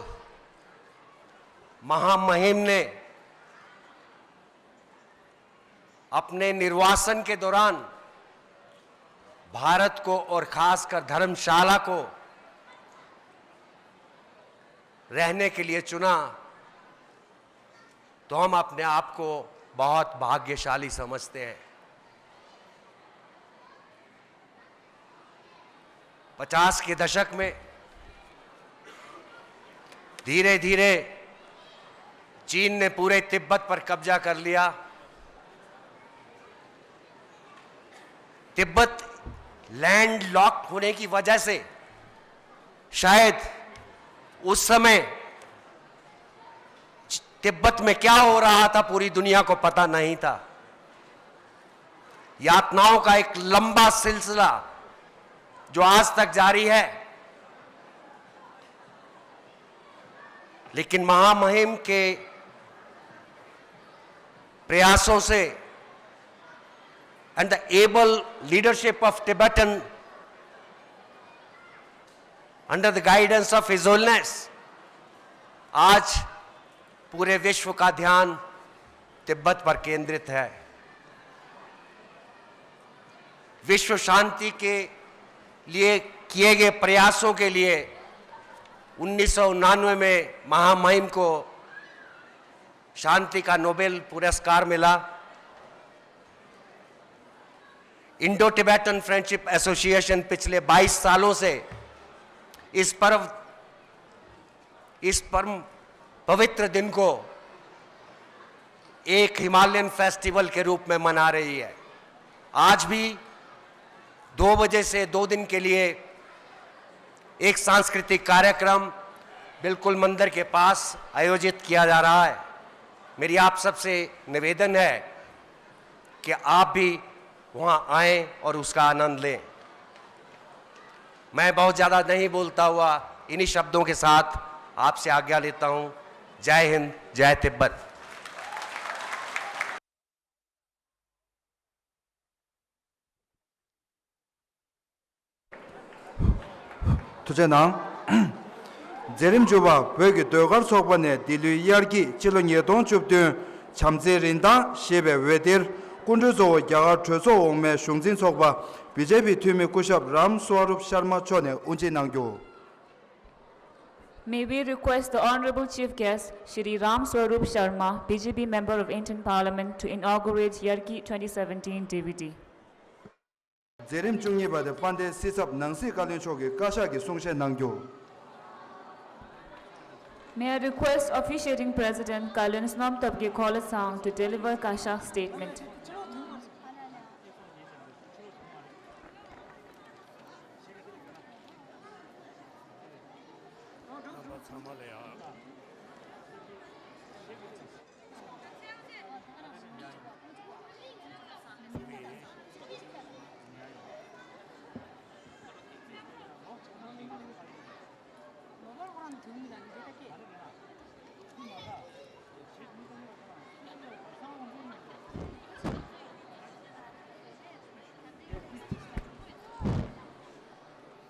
महामहिम ने अपने निर्वासन के दौरान भारत को और खासकर धर्मशाला को रहने के लिए चुना, तो हम अपने आप को बहुत भाग्यशाली समझते हैं। पचास के दशक में धीरे धीधीरे चीन ने पूरे तिब्बत पर कब्जा कर लिया। तिब्बत लैंड लॉक होने की वजह से शायद उस समय तिब्बत में क्या हो रहा था, पूरी दुनिया को पता नहीं था। यातनाओं का एक लंबा सिलसिला जो आज तक जारी है, लेकिन महामहिम के प्रयासों से and the able leadership of Tibetan under the guidance of His Holiness, आज पूरे विश्व का ध्यान तिब्बत पर केंद्रित है। विश्व शांति के लिए किए गए प्रयासों के लिए उन्नीस सौ उनानवे में महामहिम को शांति का नोबेल पुरस्कार मिला। इंडो टिबेटन फ्रेंडशिप एसोसिएशन पिछले बाईस सालों से इस पर्व, इस परम पवित्र दिन को एक हिमालयन फेस्टिवल के रूप में मना रही है। आज भी दो बजे से दो दिन के लिए एक सांस्कृतिक कार्यक्रम बिल्कुल मंदिर के पास आयोजित किया जा रहा है। मेरी आप सबसे निवेदन है कि आप भी वहां आएं और उसका आनंद लें। मैं बहुत ज्यादा नहीं बोलता हुआ इन्हीं शब्दों के साथ आपसे आज्ञा लेता हूं। जय हिंद, जय तिब्बत। ཐུགས་རྗེ་གནང་། མཛད་རིམ་བཅུ་པ། བོད་ཀྱི་ཟློས་གར་ཚོགས་པ་ནས་འདི་ལོའི་དབྱར་སྐྱིད་སྤྱི་ལོ་ཉིས་སྟོང་བཅུ་བདུན་བྱམས་བརྩེའི་རིན་ཐང་ཞེས་པའི་འོད་སྡེར་སྐུ་མགྲོན་གཙོ་བོ་རྒྱ་གར་གྲོས་ཚོགས་འོག་མའི་གཞུང་འཛིན་ཚོགས་པ་བི་ཇེ་པི་འཐུས་མི་སྐུ་ཞབས་རམ་སྭ་རུབ་ཤར་མ་མཆོག་ནས་དབུ་འབྱེད་གནང་རྒྱུ། May we request the Honorable Chief Guest, Shri Ram Swarup Sharma, B J P Member of Indian Parliament, to inaugurate Yarki twenty seventeen D V D. མཛད་རིམ་བཅུ་གཉིས་པ་དེ་དཔལ་ལྡན་སྲིད་ཚབ་ནང་སྲིད་བཀའ་བློན་མཆོག་གིས་བཀའ་ཤག་གི་གསུང་བཤད་གནང་རྒྱུ། May I request officiating President Kalyan Snam Topke Kholetsang to deliver Kashak statement.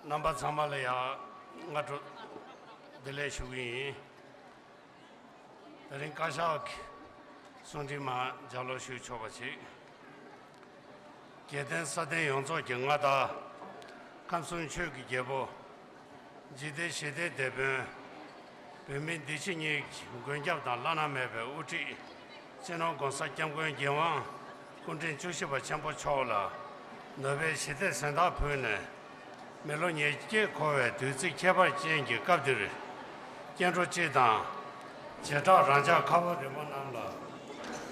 རྣམ་པ་ཚང་མ་ལ་ཡང་སྔ་དྲོ་བདེ་ལེགས་ཞུ་གི་ཡིན། དེ་རིང་བཀའ་ཤག་གི་གསུང་འཕྲིན་མར་ལྗགས་ཀློག་ཞུ་ཆོག་པ་བྱེད། རྒྱལ་བསྟན་ས་སྟེང་ཡོངས་རྫོགས་ཀྱི་མངའ་བདག་ཁམས་གསུམ་ཆོས་ཀྱི་རྒྱལ་པོ། འཇིག་རྟེན་ཞི་བདེའི་དེད་དཔོན། བོད་མི་འདི་ཕྱི་གཉིས་ཀྱི་མགོན་སྐྱབས་དང་བླ་ན་མེད་པའི་དབུ་ཁྲིད། སྤྱི་ནོར་༸གོང་ས་༸སྐྱབས་མགོན་རྒྱལ་དབང་སྐུ་ཕྲེང་བཅུ་བཞི་པ་ཆེན་པོ་མཆོག་ལ་ནོ་བེལ་ཞི་བདེའི་གཟེངས་རྟགས་ཕུལ་ནས། མི་ལོ་ཉེར་བརྒྱད་འཁོར་བའི་དུས་ཚིགས་ཁྱད་པར་ཅན་གྱི་སྐབས་འདིར། སྐྱེ་འགྲོ་སྤྱི་དང་། བྱེ་བྲག་རང་ཅག་ཁ་བ་རི་བོ་རྣམས་ལ།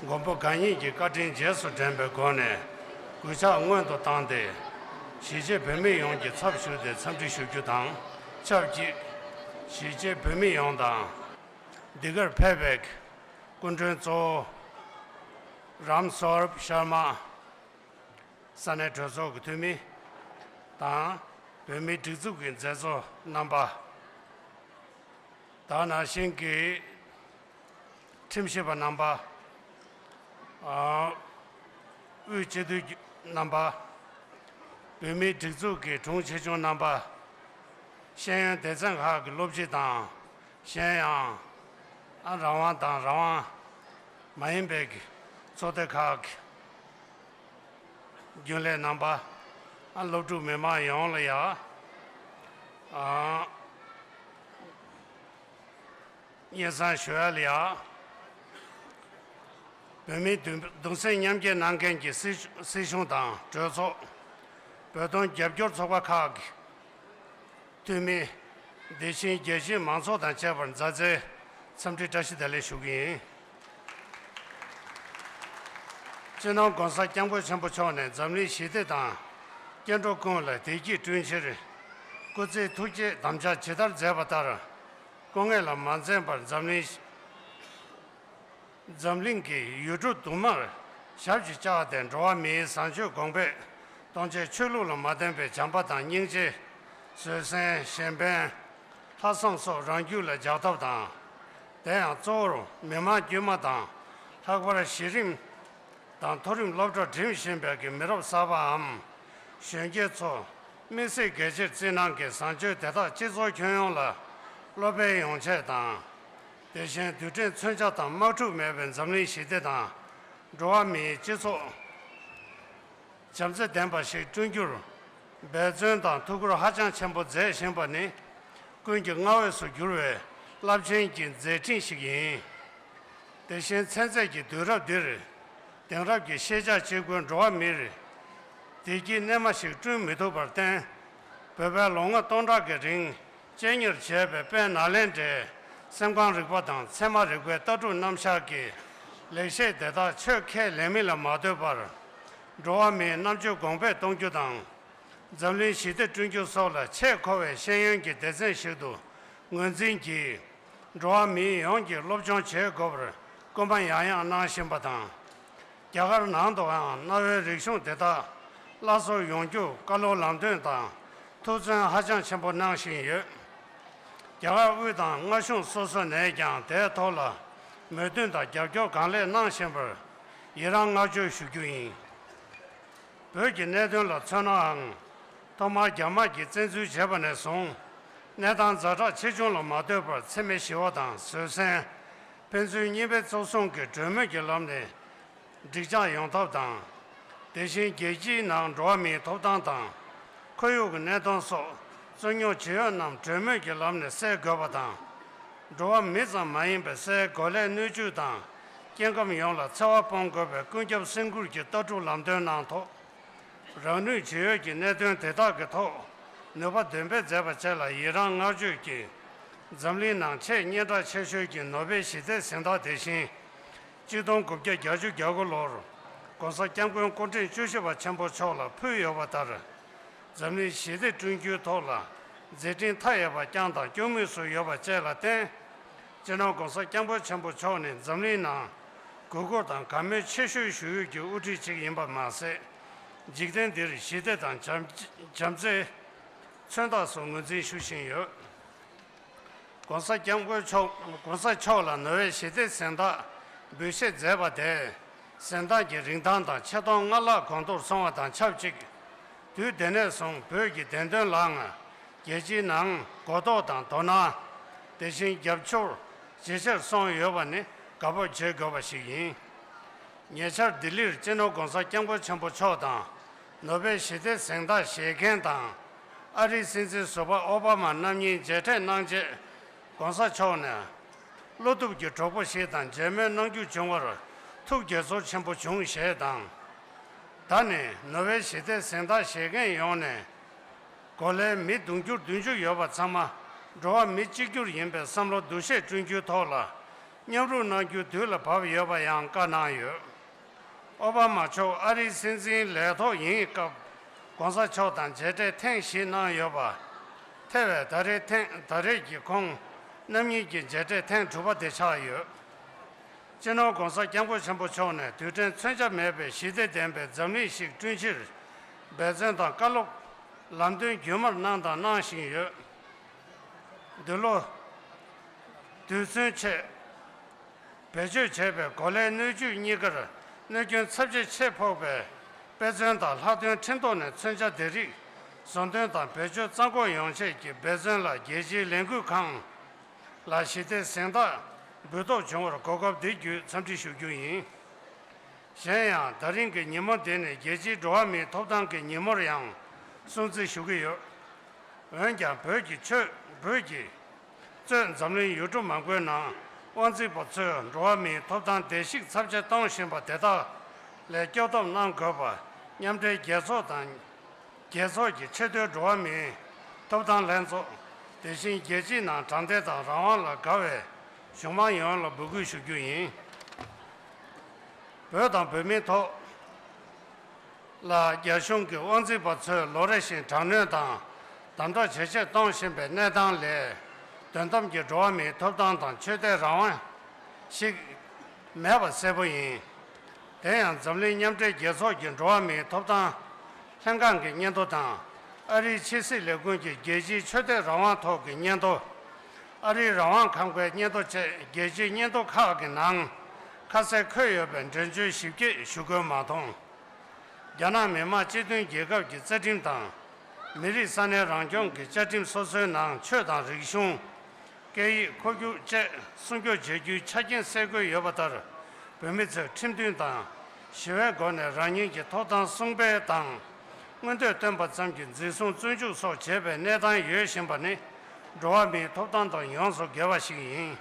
མགོན་པོ་གང་ཉིད་ཀྱི་བཀའ་དྲིན་རྗེས་སུ་དྲན་པའི་སྒོ་ནས། གུས་ཕྱག་སྔོན་དུ་བཏང་སྟེ། གཞིས་བྱེས་བོད་མི་ཡོངས་ཀྱི་ཚབ་ཞུས་ཏེ་འཚམས་འདྲི་ཞུ་རྒྱུ་དང་ཆབས་ཅིག་གཞིས་བྱེས་བོད་མི་ཡོངས་དང་། འདི་གར་ཕེབས་པའི་སྐུ་མགྲོན་གཙོ་བོ་རམ་སོར་ཤར་མ། ས་གནས་གྲོས་ཚོགས་ཀྱི་འཐུས་མི་དང་། བོད་མིའི་སྒྲིག་འཛུགས་ཀྱི་མཛད་གཙོ་རྣམ་པ། དེ་ནང་བཞིན་གྱི་ཁྲིམས་ཞིབ་པ་རྣམ་པ། ཨ། དབུས་སྤྱི་འཐུས་རྣམ་པ། བོད་མིའི་སྒྲིག་འཛུགས་ཀྱི་དྲུང་ཆེ་ཆུང་རྣམ་པ། ཤེས་ཡོན་སྡེ་ཚན་ཁག་གི་སློབ་སྤྱི་དང་། གཞན་ཡང་། ཨ། རང་དབང་དང་རང་དབང་མ་ཡིན་པའི་ཚོགས་སྡེ་ཁག་གི་རྒྱུན་ལས་རྣམ་པ། ཨ། སློབ་ཕྲུག་མི་མང་ཡོངས་ལ་ཡང་། ཨ། སྙན་སེང་ཞུ་ཡ་ལ་ཡང་། བོད་མིའི་གདུང་གདུང་སེམས་མཉམ་སྐྱེད་གནང་མཁན་གྱི་སྲིད་སྲིད་གཞུང་དང་གྲོས་ཚོགས། བོད་དོན་རྒྱབ་སྐྱོར་ཚོགས་པ་ཁག་གི་འཐུས་མི། དེ་བཞིན་རྒྱལ་སྤྱིའི་མང་ཚོགས་དང་བཅས་པར་མཛའ་བརྩེའི་འཚམས་འདྲི་བཀྲ་ཤིས་བདེ་ལེགས་ཞུ་གི་ཡིན། སྤྱི་ནོར་༸གོང་ས་༸སྐྱབས་མགོན་ཆེན་པོ་མཆོག་ནས་འཛམ་གླིང་ཞི་བདེ་དང་། སྐྱེ་འགྲོ་ཀུན་ལ་བདེ་སྐྱིད་བསྐྲུན་ཕྱིར། སྐུ་ཚེའི་ཐུགས་བསྐྱེད་དམ་བཅའ་ཇི་ལྟར་མཛད་པ་ལྟར། སྐུ་ངལ་ལ་མ་འཛེམས་པར་འཛམ་གླིང་། འཛམ་གླིང་གི་ཡུལ་གྲུ་དུ་མར་ཞབས་ཀྱིས་བཅགས་ཏེ། འགྲོ་བ་མིའི་བཟང་སྤྱོད་གོང་འཕེལ་གཏོང་ཆེད། ཆོས་ལུགས་ལ་མ་བརྟེན་པའི་བྱམས་པ་དང་སྙིང་རྗེ། བཟོད་བསྲན། གཞན་ཕན། ལྷག་བསམ་སོགས་རང་རྒྱུད་ལ་འཇགས་ཐབས་དང་། དེ་ཡང་གཙོ་བོར་མི་མང་དཀྱུས་མ་དང་། ལྷག་པར་གཞི་རིམ་དང་མཐོ་རིམ་སློབ་གྲྭར་འགྲིམ་བཞིན་པའི་མི་རབས་གསར་པའམ་གཞོན་སྐྱེས་ཚོ། དམིགས་བསལ་སྒེར་གྱི་རྩིས་ནང་གི་བཟང་སྤྱོད་དེ་དག་སྤྱི་ཚོགས་ཁྱོན་ཡོངས་ལ་སློབ་སྤེལ་ཡོང་ཆེད་དང་། དེ་བཞིན་རྡུལ་ཕྲན་མཚོན་ཆ་དང་དམག་འཁྲུག་མེད་པའི་འཛམ་གླིང་ཞི་བདེ་དང་། འགྲོ་བ་མིའི་སྤྱི་ཚོགས་བྱམས་བརྩེ་ལྡན་པ་ཞིག་བསྐྲུན་རྒྱུར་འབད་བརྩོན་དང་ཐུགས་ཁུར་ཧ་ཅང་ཆེན་པོ་མཛད་བཞིན་པ་ནི། ཀུན་གྱི་མངའ་འོས་སུ་གྱུར་བའི་རླབས་ཆེན་གྱི་མཛད་འཕྲིན་ཞིག་ཡིན། དེ་བཞིན་ཚན་རྩལ་གྱི་དུས་རབས་འདིར། དེང་རབས་ཀྱི་ཤེས་བྱ་གཅིག་པུས་འགྲོ་བ་མིར་བདེ་སྐྱིད་རྣལ་མ་ཞིག་བསྐྲུན་མི་ཐུབ་པར་བརྟེན། བོད་པས་ལོ་ངོ་སྟོང་ཕྲག་གི་རིང་གཅེས་གཉེར་བྱས་པའི་དཔལ་ནཱ་ལེནྡྲའི་ སེམས་ཁམས་རིག་པ་དང་ཚད་མ་རིག་པའི་ལྟ་གྲུབ་རྣམ་གཞག་གི་ལེགས་བཤད་དེ་དག་ཆོས་ཁས་ལེན་མིན་ལ་མ་ལྟོས་པར། འགྲོ་བ་མིའི་རྣམ་དཔྱོད་གོང་འཕེལ་གཏོང་རྒྱུ་དང་། འཛམ་གླིང་ཞི་བདེ་བསྐྲུན་རྒྱུ་སོགས་ལ་ཆེས་མཁོ་བའི་ཤེས་ཡོན་གྱི་སྡེ་ཚན་ཞིག་ཏུ་ངོས་འཛིན་གྱིས། འགྲོ་བ་མི་ཡོངས་ཀྱིས་སློབ་སྦྱོང་བྱེད་དགོས་པར་སྐུལ་མ་ཡང་ཡང་གནང་བཞིན་པ་དང་། རྒྱ་གར་ནང་དུའང་གནའ་བོའི་རིག་གཞུང་དེ་དག་སླར་གསོ་ཡོང་རྒྱུར་བཀའ་སློབ་ལམ་སྟོན་དང་ཐུགས་བརྩོན་ཧ་ཅང་ཆེན་པོ་གནང་བཞིན་ཡོད། རྒྱ་གར་དབུས་དང་མངའ་གཞུང་སོ་སོ་ནས་ཀྱང་དེའི་ཐོག་ལ་མོས་མཐུན་དང་རྒྱབ་སྐྱོར་གང་ལེགས་གནང་བཞིན་པར་ཡི་རང་བསྔགས་བརྗོད་ཞུ་རྒྱུ་ཡིན། བོད་ཀྱི་གནད་དོན་ལ་མཚོན་ནའང་། ཐོག་མར་རྒྱ་དམར་གྱིས་བཙན་འཛུལ་བྱས་པ་ནས་བཟུང་། གནས་སྟངས་ཛ་དྲག་ཆེ་ཆུང་ལ་མ་ལྟོས་པར་འཚེ་མེད་ཞི་བ་དང་བཟོད་བསྲན། ཕན་ཚུན་གཉིས་ཕན་གཙོ་བཟུང་གིས་གྲོས་མོལ་གྱི་ལམ་ནས་འགྲིག་འཇགས་ཡོང་ཐབས་དང་། དེ་བཞིན་རྒྱལ་སྤྱིའི་ནང་འགྲོ་བ་མིའི་ཐོབ་ཐང་དང་། ཁོར་ཡུག་གི་གནད་དོན་སོགས་རྩོད་རྙོག་ཇི་ཡོད་རྣམས་གྲོས་མོལ་གྱི་ལམ་ནས་སེལ་དགོས་པ་དང་། འགྲོ་བ་མི་ཙམ་མ་ཡིན་པའི་སའི་གོ་ལའི་སྣོད་བཅུད་དང་སྐྱེ་ཁམས་ཡོངས་ལ་འཚེ་བ་སྤོང་དགོས་པའི་ཀུན་ཁྱབ་སེམས་ཁུར་གྱི་ལྟ་གྲུབ་ལམ་སྟོན་གནང་ཐོག་རང་ནུས་ཇི་ཡོད་ཀྱིས་གནད་དོན་དེ་དག་གི་ཐོག་ནུས་པ་འདོན་སྤེལ་མཛད་པ་བཅས་ལ་ཡི་རང་བསྔགས་བརྗོད་ཀྱིས། འཛམ་གླིང་ནང་ཆེས་སྙན་གྲགས་ཆེ་ཤོས་ཀྱི་ནོ་བེལ་ཞི་བདེའི་གཟེངས་རྟགས་དེ་བཞིན། གཅིག་སྟོང་དགུ་བརྒྱ་བརྒྱད་ཅུ་གྱ་དགུ་ལོར་༸གོང་ས་༸སྐྱབས་མགོན་སྐུ་ཕྲེང་བཅུ་བཞི་པ་ཆེན་པོ་མཆོག་ལ་ཕུལ་ཡོད་པ་ལྟར། འཛམ་གླིང་ཞི་བདེ་བསྐྲུན་རྒྱུའི་ཐོག་ལ་མཛད་འཕྲིན་མཐའ་ཡས་པ་བསྐྱངས་དང་སྐྱོང་མུས་སུ་ཡོད་པ་བཅས་ལ་བརྟེན། སྤྱི་ནོར་༸གོང་ས་༸སྐྱབས་མགོན་ཆེན་པོ་མཆོག་ནི་འཛམ་གླིང་ནང་གུས་བཀུར་དང་དགའ་མོས་ཆེ་ཤོས་ཞུ་ཡུལ་གྱི་དབུ་ཁྲིད་ཅིག་ཡིན་པ་མ་ཟད། འཇིག་རྟེན་འདིར་ཞི་བདེ་དང་བྱམས་བྱམས་བརྩེ་མཚོན་རྟགས་སུ་ངོས་འཛིན་ཞུ་བཞིན་ཡོད། ༸གོང་ས་༸སྐྱབས་མགོན་མཆོག ༸གོང་ས་མཆོག་ལ་ནོ་བེལ་ཞི་བདེའི་གཟེངས་རྟགས་འབུལ་བཞེས་མཛད་པ་དེས། གཟེངས་རྟགས་ཀྱི་རིན་ཐང་དང་ཆེ་མཐོང་སྔར་ལྷག་གོང་མཐོར་སོང་བ་དང་ཆབས་ཅིག་དུས་དེ་ནས་བཟུང་བོད་ཀྱི་བདེན་དོན་ལའང་རྒྱལ་སྤྱིའི་ནང་གོ་རྟོགས་དང་དོ་སྣང་། དེ་བཞིན་རྒྱབ་སྐྱོར་ཇེ་ཆེར་སོང་ཡོད་པ་ནི་དགའ་སྤོབས་བྱེད་དགོས་པ་ཞིག་ཡིན། ཉེ་ཆར་ལྡི་ལིར་སྤྱི་ནོར་༸གོང་ས་༸སྐྱབས་མགོན་ཆེན་པོ་མཆོག་དང་། ནོ་བེལ་ཞི་བདེའི་གཟེངས་རྟགས་བཞེས་མཁན་དང་། ཨ་རིའི་སྲིད་འཛིན་ཟུར་པ་ཨོ་བྷ་མ་རྣམ་གཉིས་མཇལ་འཕྲད་གནང་རྗེས། ༸གོང་ས་མཆོག་ནས། བློ་སྟོབས་ཀྱི་གྲོགས་པོ་ཞིག་དང་མཇལ་མོལ་གནང་རྒྱུ་བྱུང་བར་ཐུགས་དགྱེས་ཚོར་ཆེན་པོ་བྱུང་ཞེས་དང་། ད་ནི་ནོ་བེལ་ཞི་བདེའི་གཟེངས་རྟགས་བཞེས་མཁན་ཡོངས་ནས། གོ་ལའི་མི་དུང་ཕྱུར་བདུན་ཅུ་ཡོད་པ་ཚང་མ་འགྲོ་བ་མི་གཅིག་གྱུར་ཡིན་པའི་བསམ་བློ་འདུ་ཤེས་བསྐྲུན་རྒྱུའི་ཐོག་ལ་མཉམ་རུབ་གནང་རྒྱུ་དུས་ལ་བབ་ཡོད་པ་ཡང་བཀའ་གནང་ཡོད། ཨོ་བྷ་མ་མཆོག་ཨ་རིའི་སྲིད་འཛིན་ལས་ཐོག་ཡིན་སྐབས་༸གོང་ས་མཆོག་དང་མཇལ་འཕྲད་ཐེངས་བཞི་གནང་ཡོད་པ། ཐེ་བའི་ད་རེས་ཐེངས་ད་རེས་ཀྱི་ཁོང་རྣམ་གཉིས་ཀྱི་མཇལ་འཕྲད་ཐེངས་དྲུག་པ་དེ་ཆགས་ཡོད། སྤྱི་ནོར་༸གོང་ས་༸སྐྱབས་མགོན་ཆེན་པོ་མཆོག་ནས་དུས་དྲན་མཚོན་ཆ་མེད་པའི་ཞི་བདེ་ལྡན་པའི་འཛམ་གླིང་ཞིག་བསྐྲུན་ཕྱིར་འབད་བརྩོན་དང་བཀའ་སློབ་ལམ་སྟོན་རྒྱུན་མར་གནང་དང་གནང་བཞིན་ཡོད། འདི་ལོ་དུས་ཚོད་ཆེད་བེད་སྤྱོད་བྱས་པའི་གོ་ལའི་སྣོད་བཅུད་གཉིས་ཀར་གནོད་སྐྱོན་ཚབས་ཆེ་ཕོག་པའི་དཔེ་མཚོན་དང་ལྷག་དོན་ཁྲིམས་ཐོག་ནས་མཚོན་ཆ་དེ་རིགས་བཟོ་འདོན་དང་བེད་སྤྱོད་རྩ་འགོག་ཡོང་ཆེད་ཀྱི་འབད་བརྩོན་ལ་རྒྱལ་སྤྱིའི་ལས་འགུལ་ཁང་ལ་ཞི་བདེའི་གཟེངས་རྟགས་འབུལ་ཐོབ་བྱུང་བར་གོ་སྐབས་འདི་བརྒྱུད་འཚམས་འདྲི་ཞུ་རྒྱུ་ཡིན། གཞན་ཡང་ད་རིང་གི་ཉིན་མོ་འདི་ནི་རྒྱལ་སྤྱིའི་འགྲོ་བ་མིའི་ཐོབ་ཐང་གི་ཉིན་མོར་ཡང་སྲུང་བརྩི་ཞུ་གི་ཡོད། འོན་ཀྱང་བོད་ཀྱི་ཆོས་བོད་ཀྱི་གཙོས་འཛམ་གླིང་ཡུལ་གྲུ་མང་པོའི་ནང་དབང་འཛིན་པ་ཚོས་འགྲོ་བ་མིའི་ཐོབ་ཐང་བརྡལ་བཤིག་ཚབས་ཆེ་གཏོང་བཞིན་པ་དེ་དག་ལས་སྐྱོབ་ཐབས་གནང་དགོས་པ་མཉམ་འབྲེལ་རྒྱལ་ཚོགས་དང་། རྒྱལ་ཚོགས་ཀྱི་ཆེས་མཐོའི་འགྲོ་བ་མིའི་ཐོབ་ཐང་ལྷན་ཚོགས། དེ་བཞིན་རྒྱལ་སྤྱིའི་ནང་དྲང་བདེན་དང་རང་དབང་ལ་དགའ་བའི་གཞུང་མང་ཡོངས་ལ་འབོད་སྐུལ་ཞུ་རྒྱུ་ཡིན། བོད་དང་བོད་མིའི་ཐོག་ལ་རྒྱ་གཞུང་གི་དབང་འཛིན་པ་ཚོས་ལོ་རེ་བཞིན་དྲག་གནོན་དང་དམ་དྲག་ཇེ་ཆེར་གཏོང་བཞིན་པའི་གནས་སྟངས་ལས། དོན་དམ་གྱི་འགྲོ་བ་མིའི་ཐོབ་ཐང་དང་ཆོས་དད་རང་དབང་ཞིག་མེད་པ་གསལ་པོ་ཡིན། དེ་ཡང་འཛམ་གླིང་མཉམ་འབྲེལ་རྒྱལ་ཚོགས་ཀྱི་འགྲོ་བ་མིའི་ཐོབ་ཐང་ལྷན་ཁང་གི་སྙན་ཐོ་དང་། ཨ་རིའི་ཕྱི་སྲིད་ལས་ཁུངས་ཀྱི་རྒྱལ་སྤྱིའི་ཆོས་དད་རང་དབང་ཐོག་གི་སྙན་ཐོ། ཨ་རིའི་རང་དབང་ཁང་པའི་སྙན་ཐོ་བཅས་རྒྱལ་སྤྱིའི་སྙན་ཐོ་ཁག་གི་ནང་ཁ་གསལ་འཁོད་ཡོད་པའི་འགྲེལ་བརྗོད་ཞིབ་རྒྱས་ཞུ་དགོས་མ་མཐོང་། རྒྱ་ནག་མི་དམངས་སྤྱི་མཐུན་རྒྱལ་ཁབ་ཀྱི་རྩ་ཁྲིམས་དང་། མི་རིགས་ས་གནས་རང་སྐྱོང་གི་བཅའ་ཁྲིམས་སོ་སོའི་ནང་ཆོས་དང་རིག་གཞུང་། སྐད་ཡིག་འཁོར་རྒྱུག་བཅས་སྲུང་སྐྱོབ་བྱ་རྒྱུའི་ཆ་རྐྱེན་གསལ་འཁོད་ཡོད་པ་ལྟར། བོད་མི་ཚོས་ཁྲིམས་མཐུན་དང་ཞི་བའི་སྒོ་ནས་རང་ཉིད་ཀྱི་ཐོབ་ཐང་སྲུང་སྤེལ་དང་། མངོན་འདོད་བཏོན་པ་ཙམ་གྱིས་འཛིན་བཟུང་བཙོན་འཇུག་སོགས་བྱེད་པའི་གནས་སྟངས་ཡོད་བཞིན་པ་ནི་འགྲོ་བ་མིའི་ཐོབ་ཐང་དང་ཡོངས་སུ་འགལ་བ་ཞིག་ཡིན།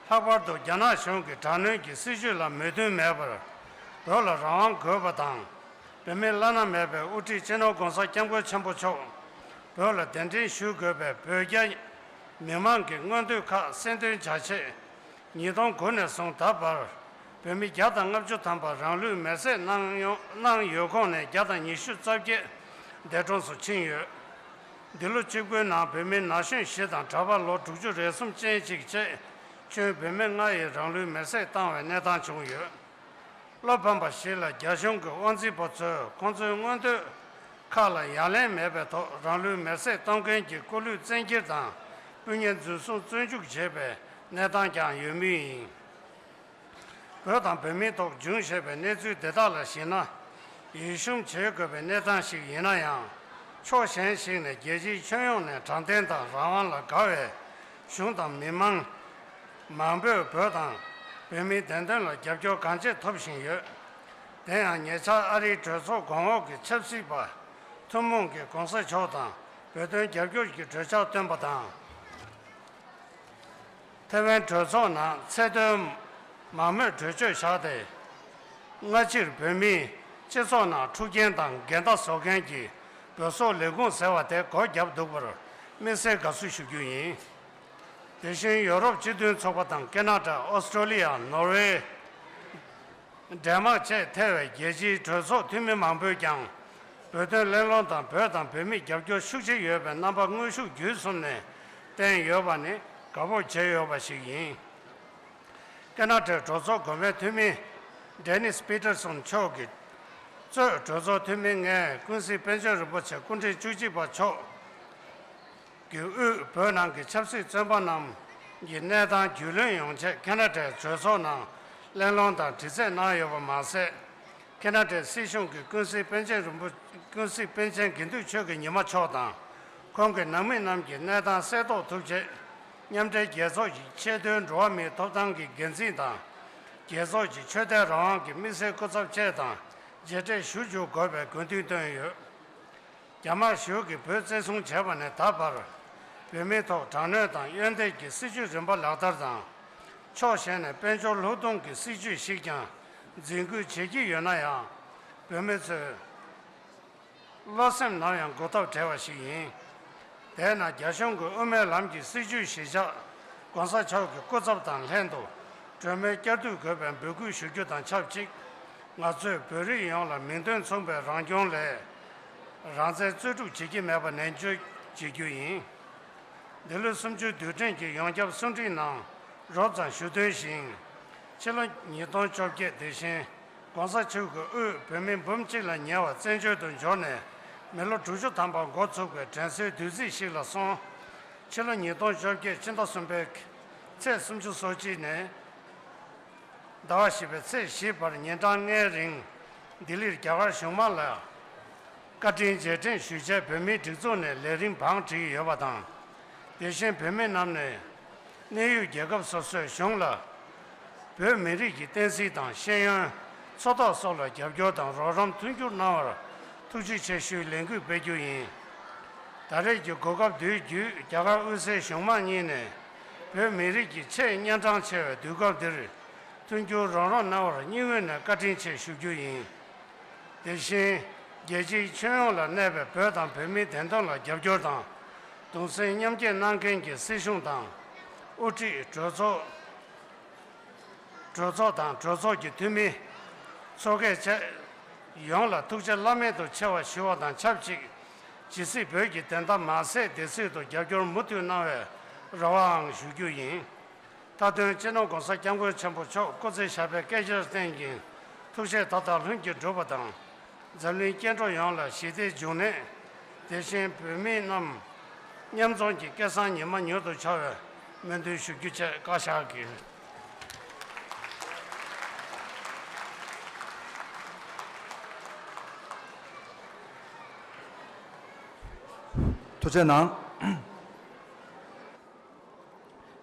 ལྷག་པར་དུ་རྒྱ་ནག་གཞུང་གི་དྲག་གནོན་གྱི་སྲིད་བྱུས་ལ་མོས་མཐུན་མེད་པར། བོད་ལ་རང་དབང་དགོས་པ་དང་། བོད་མི་བླ་ན་མེད་པའི་དབུ་ཁྲིད་སྤྱི་ནོར་༸གོང་ས་༸སྐྱབས་མགོན་ཆེན་པོ་མཆོག་བོད་ལ་གདན་འདྲེན་ཞུ་དགོས་པའི་བོད་རྒྱ་ མི་མང་གི་མངོན་འདོད་ཁག་གསལ་སྟོན་བྱ་ཆེད། ཉིས་སྟོང་དགུ་ནས་བཟུང་ད་བར་བོད་མི་བརྒྱ་དང་ལྔ་བཅུ་ཐམ་པ་རང་ལུས་མེར་སྲེག་གནང་ཡོང་གནང་ཡོད་ཁོངས་ནས་བརྒྱ་དང་ཉི་ཤུ་རྩ་བརྒྱད་འདས་གྲོངས་སུ་ཕྱིན་ཡོད། འདི་ལོ་གཅིག་པུའི་ནང་བོད་མི་ན་གཞོན་བཞི་དང་གྲྭ་པ་ལོ་དྲུག་ཅུ་རེ་གསུམ་ཅན་གཅིག་བཅས་ཁྱོན་བོད་མི་ལྔ་ཡིས་རང་ལུས་མེར་སྲེག་བཏང་བའི་གནས་སྟངས་བྱུང་ཡོད། བློ་ཕམ་པ་ཞིག་ལ་རྒྱ་གཞུང་གི་དབང་འཛིན་པ་ཚོས་ཁོང་ཚོའི་མངོན་འདོད་ཁག་ལ་ཡ་ལན་མེད་པའི་ཐོག་རང་ལུས་མེར་སྲེག་གཏོང་མཁན་གྱི་སྐུ་ལུས་བཙན་འཁྱེར་དང་སྤུན་ཉེ་འཛིན་བཟུང་བཙོན་འཇུག་བྱས་པའི་གནས་སྟངས་ཀྱང་ཡོད་མུས་ཡིན། བོད་དང་བོད་མིའི་ཐོག་འབྱུང་བཞིན་པའི་གནས་ཚུལ་དེ་དག་ལ་གཞིགས་ན། ཡིད་ཞུམ་བྱེད་དགོས་པའི་གནས་སྟངས་ཤིག་ཡིན་ན་ཡང་། ཕྱོགས་གཞན་ཞིག་ནས་རྒྱལ་སྤྱིའི་ཁྱོན་ཡོངས་ནས་དྲང་བདེན་དང་རང་དབང་ལ་དགའ་བའི་གཞུང་དང་མི་མང་མང་པོས་བོད་དང་བོད་མིའི་བདེན་དོན་ལ་རྒྱབ་སྐྱོར་གང་ཆེ་ཐོབ་བཞིན་ཡོད། དེ་ཡང་ཉེ་ཆར་ཨ་རིའི་གྲོས་ཚོགས་གོང་འོག་གི་ཆབ་སྲིད་པ་ཐུན་མོང་གིས་༧གོང་ས་མཆོག་དང་བོད་དོན་རྒྱབ་སྐྱོར་གྱི་གྲོས་འཆར་བཏོན་པ་དང་། ཐེ་ཝན་གྲོས་ཚོགས་ནང་ཚད་མཐོའི་མང་མོས་གྲོས་ཆོད་བཞག་སྟེ། སྔ་ཕྱིར་བོད་མིའི་སྤྱི་ཚོགས་ནང་འཁྲུག་རྐྱེན་དང་འགལ་ཟླ་བཟོ་མཁན་གྱི་བོད་སོག་ལས་ཁུངས་ཟེར་བ་དེ་སྒོ་བརྒྱབ་འདུག་པར་དམིགས་བསལ་དགའ་བསུ་ཞུ་རྒྱུ་ཡིན། དེ་བཞིན་ཡོ་རོབ་སྤྱི་མཐུན་ཚོགས་པ་དང་ཀེ་ན་ཌ། ཨོ་སི་ཀྲོ་ལི་ཡ། ནོར་ཝེ། ཌེན་མཱག་བཅས་ཐེ་བའི་རྒྱལ་སྤྱིའི་གྲོས་ཚོགས་འཐུས་མི་མང་པོས་ཀྱང་། བོད་དོན་གླེང་སློང་དང་བོད་དང་བོད་མིར་རྒྱབ་སྐྱོར་ཤུགས་ཆེ་ཡོད་པའི་རྣམ་པ་དངོས་ཤུགས་བརྒྱུད་གསུམ་ནས་བསྟན་ཡོད་པ་ནི་དགའ་སྤོབས་བྱེད་འོས་པ་ཞིག་ཡིན། ཀེ་ན་ཌའི་གྲོས་ཚོགས་གོང་མའི་འཐུས་མི་ཌེ་ནིས་པི་ཏར་སོན་མཆོག་གིས་གཙོས་གྲོས་ཚོགས་འཐུས་མི་ལྔས་ཀུན་གཟིགས་པཎ་ཆེན་རིན་པོ་ཆེ་སྐུ་ཕྲེང་བཅུ་གཅིག་པ་མཆོག་གི་དབུས་བོད་ནང་གི་ཆབ་སྲིད་བཙོན་པ་རྣམས་ཀྱི་གནས་སྟངས་རྒྱུས་ལོན་ཡོང་ཆེད་ཁེ་ན་ཌའི་གྲོས་ཚོགས་ནང་གླེང་སློང་དང་དྲི་རྩད་གནང་ཡོད་པ་མ་ཟད། ཁེ་ན་ཌའི་སྲིད་གཞུང་གིས་ཀུན་གཟིགས་པཎ་ཆེན་རིན་པོ་ཀུན་གཟིགས་པཎ་ཆེན་དགེ་འདུན་ཆོས་ཀྱི་ཉི་མ་མཆོག་དང་ཁོང་གི་ནང་མི་རྣམས་ཀྱི་གནས་སྟངས་གསལ་རྟོགས་ཐུབ་ཆེད། མཉམ་འབྲེལ་རྒྱལ་ཚོགས་ཀྱི་ཆེས་མཐོའི་འགྲོ་བ་མིའི་ཐོབ་ཐང་གི་འགན་འཛིན་དང་། རྒྱལ་ཚོགས་ཀྱི་ཆོས་དད་རང་དབང་གི་དམིགས་བསལ་སྐུ་ཚབ་བཅས་དང་མཇལ་འཕྲད་ཞུ་འཇུག་དགོས་པའི་དགོས་འདུན་བཏོན་ཡོད། རྒྱ་དམར་གཞུང་གིས་བོད་བཙན་བཟུང་བྱས་པ་ནས་ད་བར། བོད་མིའི་ཐོག་དྲག་གནོན་དང་གཡོན་འདེད་ཀྱི་སྲིད་བྱུས་རིམ་པ་ལག་བསྟར་དང་། ཕྱོགས་གཞན་ནས་དཔལ་འབྱོར་ལྷུག་གཏོང་གི་སྲིད་བྱུས་ཤིག་ཀྱང་འཛིན་སྐྱོང་བྱེད་ཀྱི་ཡོད་ན་ཡང་། བོད་མི་ཚོས་བློ་སེམས་ནམ་ཡང་འགུག་ཐབས་བྲལ་བ་ཞིག་ཡིན། དེས་ན་རྒྱ་གཞུང་གི་དབུ་མའི་ལམ་གྱི་སྲིད་བྱུས་གཞིར་བཞག་༧གོང་ས་མཆོག་གི་སྐུ་ཚབ་དང་ལྷན་དུ་གྲོས་མོལ་བསྐྱར་ཟློས་དགོས་པའི་འབོད་སྐུལ་ཞུ་རྒྱུ་དང་ཆབས་ཅིག་ང་ཚོས་བོད་རིགས་ཡོངས་ལ་མིང་དོན་མཚུངས་པའི་རང་སྐྱོང་ལས་རང་བཙན་རྩོད་སྒྲུབ་བྱེད་ཀྱི་མེད་པ་ནན་བརྗོད་བྱེད་རྒྱུ་ཡིན། འདི་ལོའི་གསུམ་བཅུའི་དུས་དྲན་གྱི་ཡོངས་ཁྱབ་གསུང་འཕྲིན་ནང་རོབ་ཙམ་ཞུ་དོན་བཞིན། ཕྱི་ལོ་ཉིས་སྟོང་བཅོ་བརྒྱད་དེ་བཞིན་༧གོང་ས་མཆོག་གི་དབུས་བོད་མི་འབུམ་གཅིག་ལ་ཉེ་བ་བཙན་བྱོལ་དུ་འབྱོར་ནས་མི་ལོ་དྲུག་ཅུ་ཐམ་པ་འགོ་ཚུགས་པའི་དྲན་གསོའི་དུས་ཚིགས་ཤིག་ལ་སོང་། ཕྱི་ལོ་ཉིས་སྟོང་བཅོ་བརྒྱད་ཕྱི་ཟླ་གསུམ་པའི་ཚེས་སུམ་ཅུ་སོ་གཅིག་ནས་ཟླ་བ་བཞི་པའི་ཚེས་བཞི་བར་ཉིན་གྲངས་ལྔའི་རིང་ལྡི་ལིར་རྒྱ་གར་གཞུང་མང་ལ་བཀའ་དྲིན་རྗེས་དྲན་ཞུ་ཆེད་བོད་མིའི་སྒྲིག་འཛུགས་ནས་ལས་རིམ་བང་བསྒྲིགས་ཡོད་པ་དང་། དེ་བཞིན་བོད་མི་རྣམས་ནས་གནས་ཡུལ་རྒྱལ་ཁབ་སོ་སོའི་གཞུང་ལ་བོད་མི་རིགས་ཀྱི་བསྟན་སྲིད་དང་ཤེས་ཡོན། འཚོ་ཐབས་སོགས་ལ་རྒྱབ་སྐྱོར་དང་རོགས་རམ་མཐུན་འགྱུར་གནང་བར་ཐུགས་རྗེ་ཆེ་ཞུའི་ལས་འགུལ་སྤེལ་རྒྱུ་ཡིན། ད་རེས་ཀྱི་གོ་སྐབས་འདིའི་བརྒྱུད་རྒྱ་གར་དབུས་སའི་གཞུང་མང་གཉིས་ནས་བོད་མི་རིགས་ཀྱི་ཆེས་གཉན་འཕྲང་ཆེ་བའི་དུས་སྐབས་འདིར་མཐུན་འགྱུར་རོགས་རམ་གནང་བར་སྙིང་དབུས་ནས་བཀའ་དྲིན་ཆེ་ཞུ་རྒྱུ་ཡིན། དེ་བཞིན་རྒྱལ་སྤྱིའི་ཁྱོན་ཡོངས་ལ་གནས་པའི་བོད་དང་བོད་མིའི་བདེན་དོན་ལ་རྒྱབ་སྐྱོར་དང་གདུང་སེམས་མཉམ་སྐྱེད་གནང་མཁན་གྱི་སྲིད་གཞུང་དང་དབུ་ཁྲིད། གྲོས་ཚོགས། གྲོས་ཚོགས་དང་གྲོས་ཚོགས་ཀྱི་འཐུས་མི། ཚོགས་སྒེར་བཅས་ཡོངས་ལ་ཐུགས་རྗེ་བླ་མེད་དུ་ཆེ་བ་ཞུ་བ་དང་ཆབས་ཅིག་ཇི་སྲིད་བོད་ཀྱི་བདེན་མཐའ་མ་ཟད་བདེ་སྲིད་དུ་རྒྱབ་སྐྱོར་མུ་མཐུད་གནང་བའི་རེ་བའང་ཞུ་རྒྱུ་ཡིན། མཐའ་དོན་སྤྱི་ནོར་༧གོང་ས་༧སྐྱབས་མགོན་ཆེན་པོ་མཆོག་སྐུ་ཚེ་ཞབས་པད་བསྐལ་བརྒྱར་བརྟན་ཅིང་ཐུགས་བཞེད་མཐའ་དག་ལྷུན་གྱིས་འགྲུབ་པ་དང་། འཛམ་གླིང་སྐྱེ་འགྲོ་ཡོངས་ལ་ཞི་བདེའི་འབྱུང་གནས། དེ་བཞིན་བོད་མི་རྣམས་མཉམ་འཛོམས་ཀྱི་སྐལ་བཟང་ཉི་མ་མྱུར་དུ་འཆར་བའི་སྨོན་འདུན་ཞུ་རྒྱུ་བཅས་བཀའ་ཤག་གིས། ཐུགས་རྗེ་གནང་།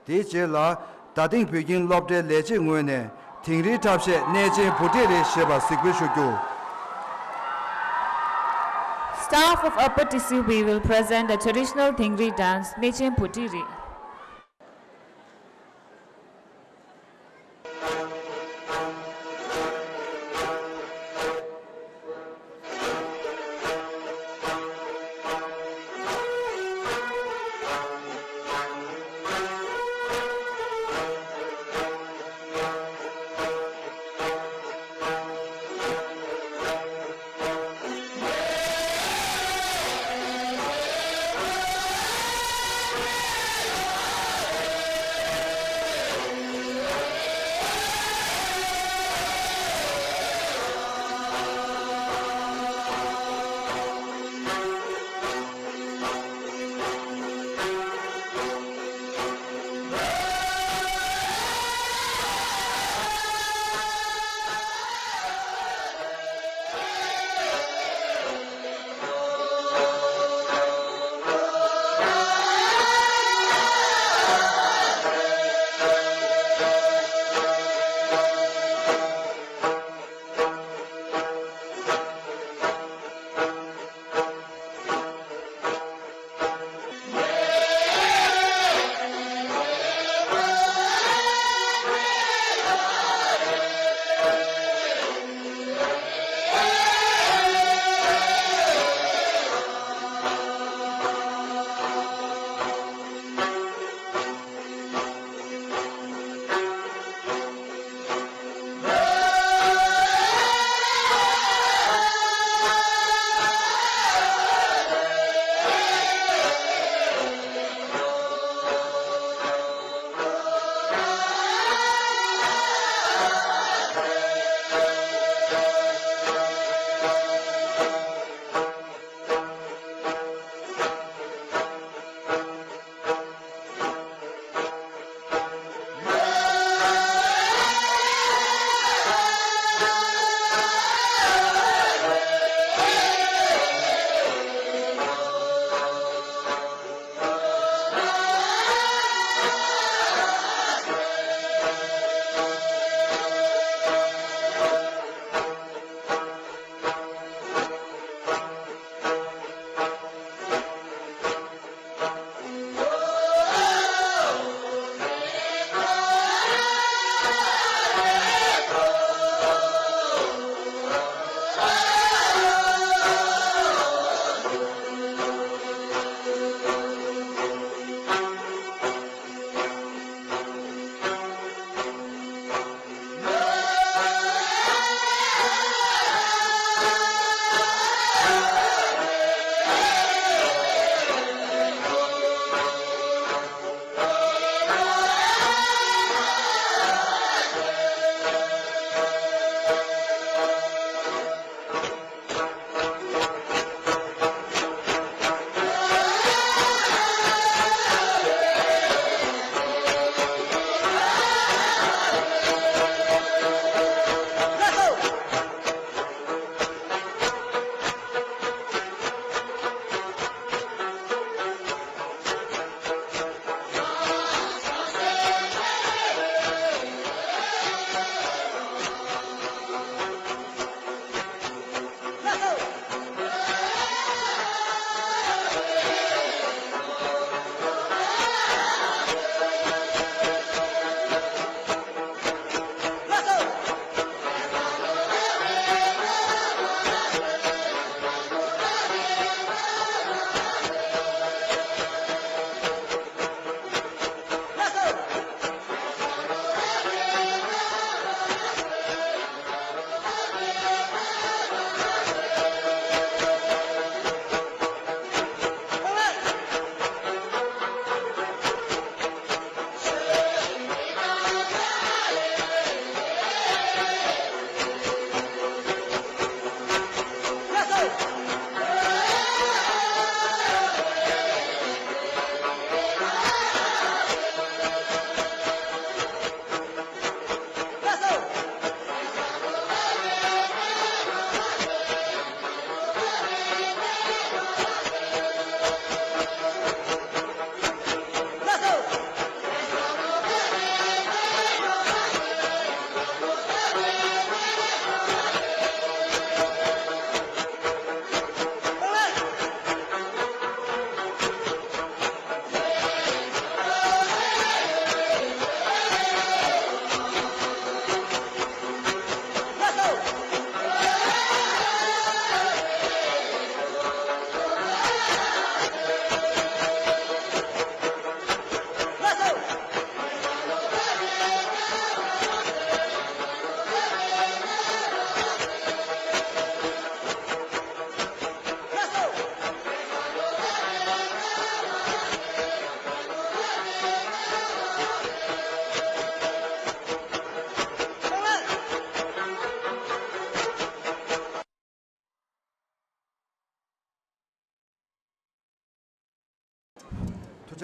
དེའི་རྗེས་ལ་རྡ་སྟེང་བོད་ཁྱིམ་སློབ་གྲྭའི་ལས་བྱེད་ངོས་ནས་དིང་རིའི་འཁྲབ་གཞས་གནས་ཆེན་བུ་ཁྲིད་རེད་ཞེས་པ་གཟིགས་འབུལ་ཞུ་རྒྱུ། Staff of Upper Tisiwbi will present a traditional Thingri dance, Nechen Putiri.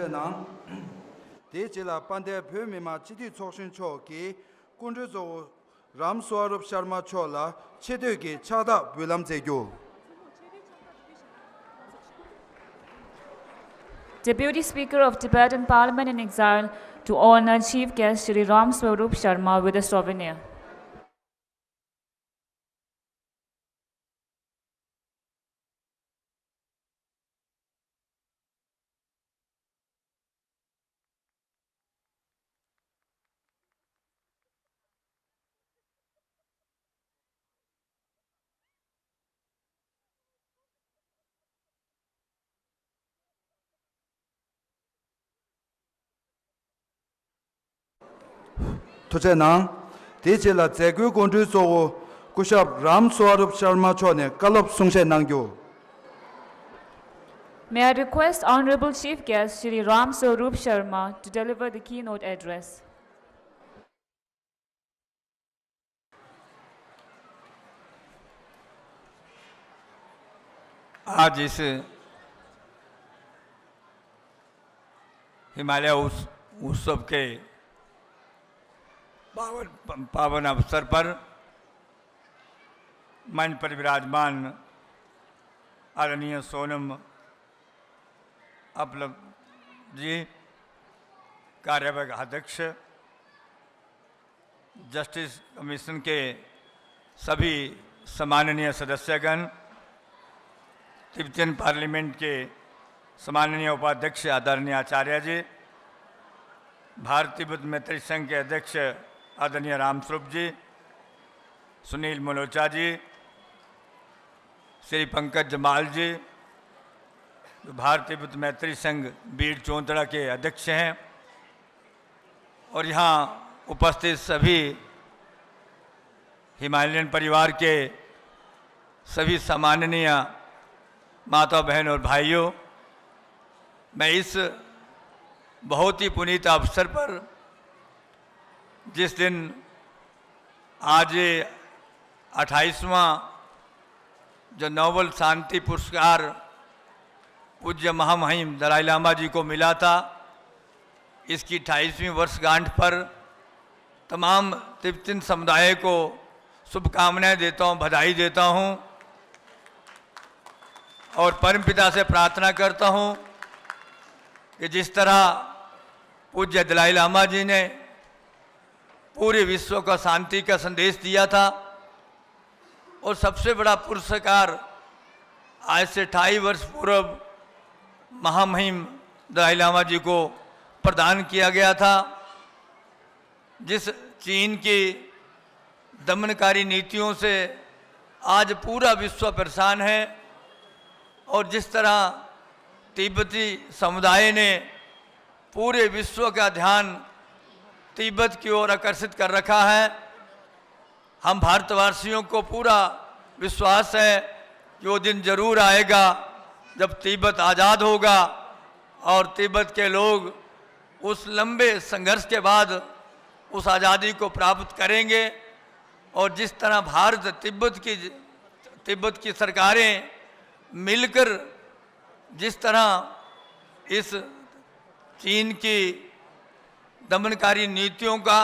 གནང་། དེའི་རྗེས་ལ་དཔལ་ལྡན་བོད་མི་མང་སྤྱི་འཐུས་ཚོགས་གཞོན་མཆོག་གིས་སྐུ་མགྲོན་གཙོ་བོ་རམ་སྭ་རུབ་ཤར་མ་མཆོག་ལ་ཆེ་བསྟོད་ཀྱི་ཕྱག་རྟགས་འབུལ་ལམ་མཛད་རྒྱུ། Deputy Speaker of Tibetan Parliament in Exile to honor Chief Guest Shri Ram Swarup Sharma with a souvenir. ཐུགས་རྗེ་གནང་། དེའི་རྗེས་ལ་མཛད་སྒོའི་སྐུ་མགྲོན་གཙོ་བོ་སྐུ་ཞབས་རམ་སྭ་རུབ་ཤར་མ་མཆོག་ནས་བཀའ་སློབ་གསུང་བཤད་གནང་རྒྱུ། May I request Honorable Chief Guest Shri Ram Swarup Sharma to deliver the keynote address. आज इस हिमालय उस-, उत्सव के पावन, पावन अवसर पर मंच पर विराजमान आदरणीय सोनम अपलक जी, कार्यवाहक अध्यक्ष, जस्टिस कमीशन के सभी सम्माननीय सदस्यगण, तिब्बतियन पार्लियामेंट के सम्माननीय उपाध्यक्ष आदरणीय आचार्य जी, भारत तिब्बत मैत्री संघ के अध्यक्ष आदरणीय रामस्वरूप जी, सुनील मल्होत्रा जी, श्री पंकज जमाल जी, जो भारत तिब्बत मैत्री संघ बीड चौंतड़ा के अध्यक्ष हैं, और यहाँ उपस्थित सभी हिमालयन परिवार के सभी सम्माननीय माता बहन और भाइयों, मैं इस बहुत ही पुनीत अवसर पर, जिस दिन आज ये अट्ठाईसवाँ जो नोबेल शांति पुरस्कार पूज्य महामहिम दलाई लामा जी को मिला था, इसकी अट्ठाईसवीं वर्षगांठ पर तमाम तिब्बतियन समुदाय को शुभकामनाएं देता हूं, बधाई देता हूं और परमपिता से प्रार्थना करता हूं कि जिस तरह पूज्य दलाई लामा जी ने पूरे विश्व का शांति का संदेश दिया था और सबसे बड़ा पुरस्कार आज से ढाई वर्ष पूर्व महामहिम दलाई लामा जी को प्रदान किया गया था। जिस चीन की दमनकारी नीतियों से आज पूरा विश्व परेशान है और जिस तरह तिब्बती समुदाय ने पूरे विश्व का ध्यान तिब्बत की ओर आकर्षित कर रखा है, हम भारतवासियों को पूरा विश्वास है कि वो दिन जरूर आएगा जब तिब्बत आज़ाद होगा और तिब्बत के लोग उस लंबे संघर्ष के बाद उस आज़ादी को प्राप्त करेंगे। और जिस तरह भारत तिब्बत की, तिब्बत की सरकारें मिलकर जिस तरह इस चीन की दमनकारी नीतियों का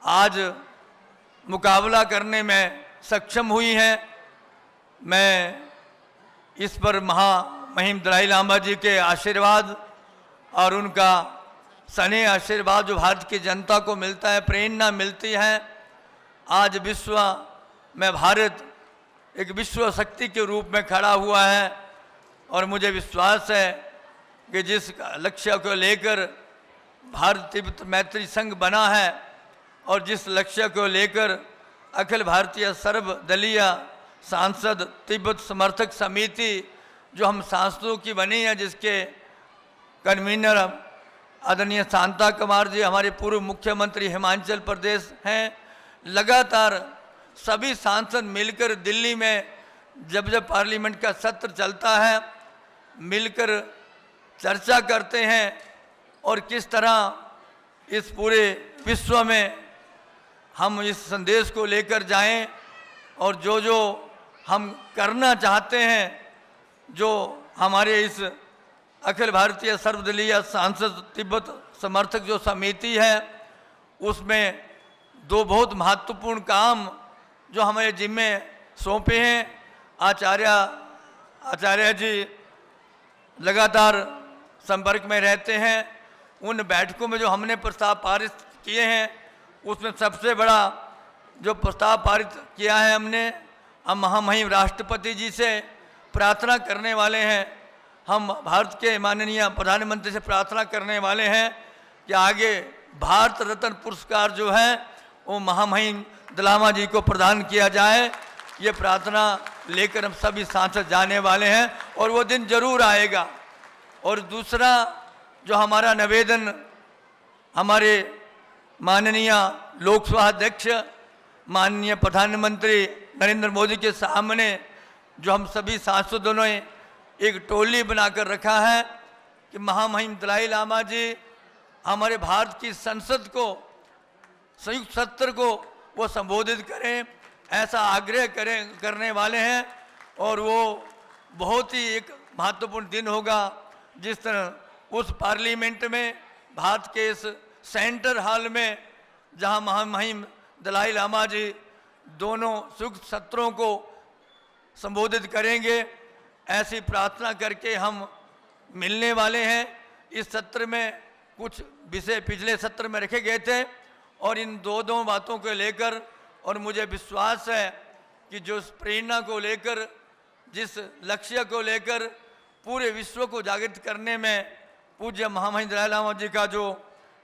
आज मुकाबला करने में सक्षम हुई हैं, मैं इस पर महामहिम दलाई लामा जी के आशीर्वाद और उनका स्नेह आशीर्वाद जो भारत की जनता को मिलता है, प्रेरणा मिलती है। आज विश्व में भारत एक विश्व शक्ति के रूप में खड़ा हुआ है और मुझे विश्वास है कि जिस लक्ष्य को लेकर भारत तिब्बत मैत्री संघ बना है और जिस लक्ष्य को लेकर अखिल भारतीय सर्वदलीय सांसद तिब्बत समर्थक समिति जो हम सांसदों की बनी है, जिसके कन्वीनर आदरणीय शांता कुमार जी हमारे पूर्व मुख्यमंत्री हिमाचल प्रदेश हैं। लगातार सभी सांसद मिलकर दिल्ली में जब जब पार्लियामेंट का सत्र चलता है, मिलकर चर्चा करते हैं और किस तरह इस पूरे विश्व में हम इस संदेश को लेकर जाएं और जो जो हम करना चाहते हैं, जो हमारे इस अखिल भारतीय सर्वदलीय सांसद तिब्बत समर्थक जो समिति है, उसमें दो बहुत महत्वपूर्ण काम जो हमारे जिम्मे सौंपे हैं, आचार्य, आचार्य जी लगातार संपर्क में रहते हैं। उन बैठकों में जो हमने प्रस्ताव पारित किए हैं, उसमें सबसे बड़ा जो प्रस्ताव पारित किया है हमने, हम महामहिम राष्ट्रपति जी से प्रार्थना करने वाले हैं, हम भारत के माननीय प्रधानमंत्री से प्रार्थना करने वाले हैं कि आगे भारत रत्न पुरस्कार जो है, वो महामहिम दलामा जी को प्रदान किया जाए। ये प्रार्थना लेकर हम सभी सांसद जाने वाले हैं और वो दिन जरूर आएगा। और दूसरा जो हमारा निवेदन, हमारे माननीय लोकसभा अध्यक्ष, माननीय प्रधानमंत्री नरेंद्र मोदी के सामने जो हम सभी सांसदों ने एक टोली बनाकर रखा है कि महामहिम दलाई लामा जी हमारे भारत की संसद को, संयुक्त सत्र को वो संबोधित करें, ऐसा आग्रह करें, करने वाले हैं। और वो बहुत ही एक महत्वपूर्ण दिन होगा, जिस तरह उस पार्लियामेंट में, भारत के इस सेंटर हॉल में, जहां महामहिम दलाई लामा जी दोनों संयुक्त सत्रों को संबोधित करेंगे। ऐसी प्रार्थना करके हम मिलने वाले हैं। इस सत्र में कुछ विषय पिछले सत्र में रखे गए थे और इन दो दो बातों को लेकर, और मुझे विश्वास है कि जो इस प्रेरणा को लेकर, जिस लक्ष्य को लेकर पूरे विश्व को जागृत करने में पूज्य महामहिम दलाई लामा जी का जो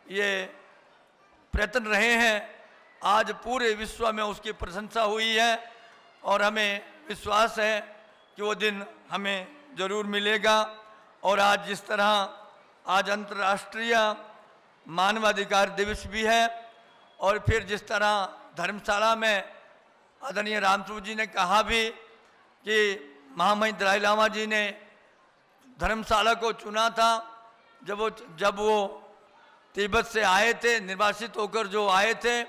ये प्रयत्न रहे हैं, आज पूरे विश्व में उसकी प्रशंसा हुई है और हमें विश्वास है कि वो दिन हमें जरूर मिलेगा। और आज जिस तरह आज अंतर्राष्ट्रीय मानवाधिकार दिवस भी है और फिर जिस तरह धर्मशाला में आदरणीय रामस्वरूप जी ने कहा भी कि महामहिम दलाई लामा जी ने धर्मशाला को चुना था, जब वो, जब वो तिब्बत से आए थे, निर्वासित होकर जो आए थे।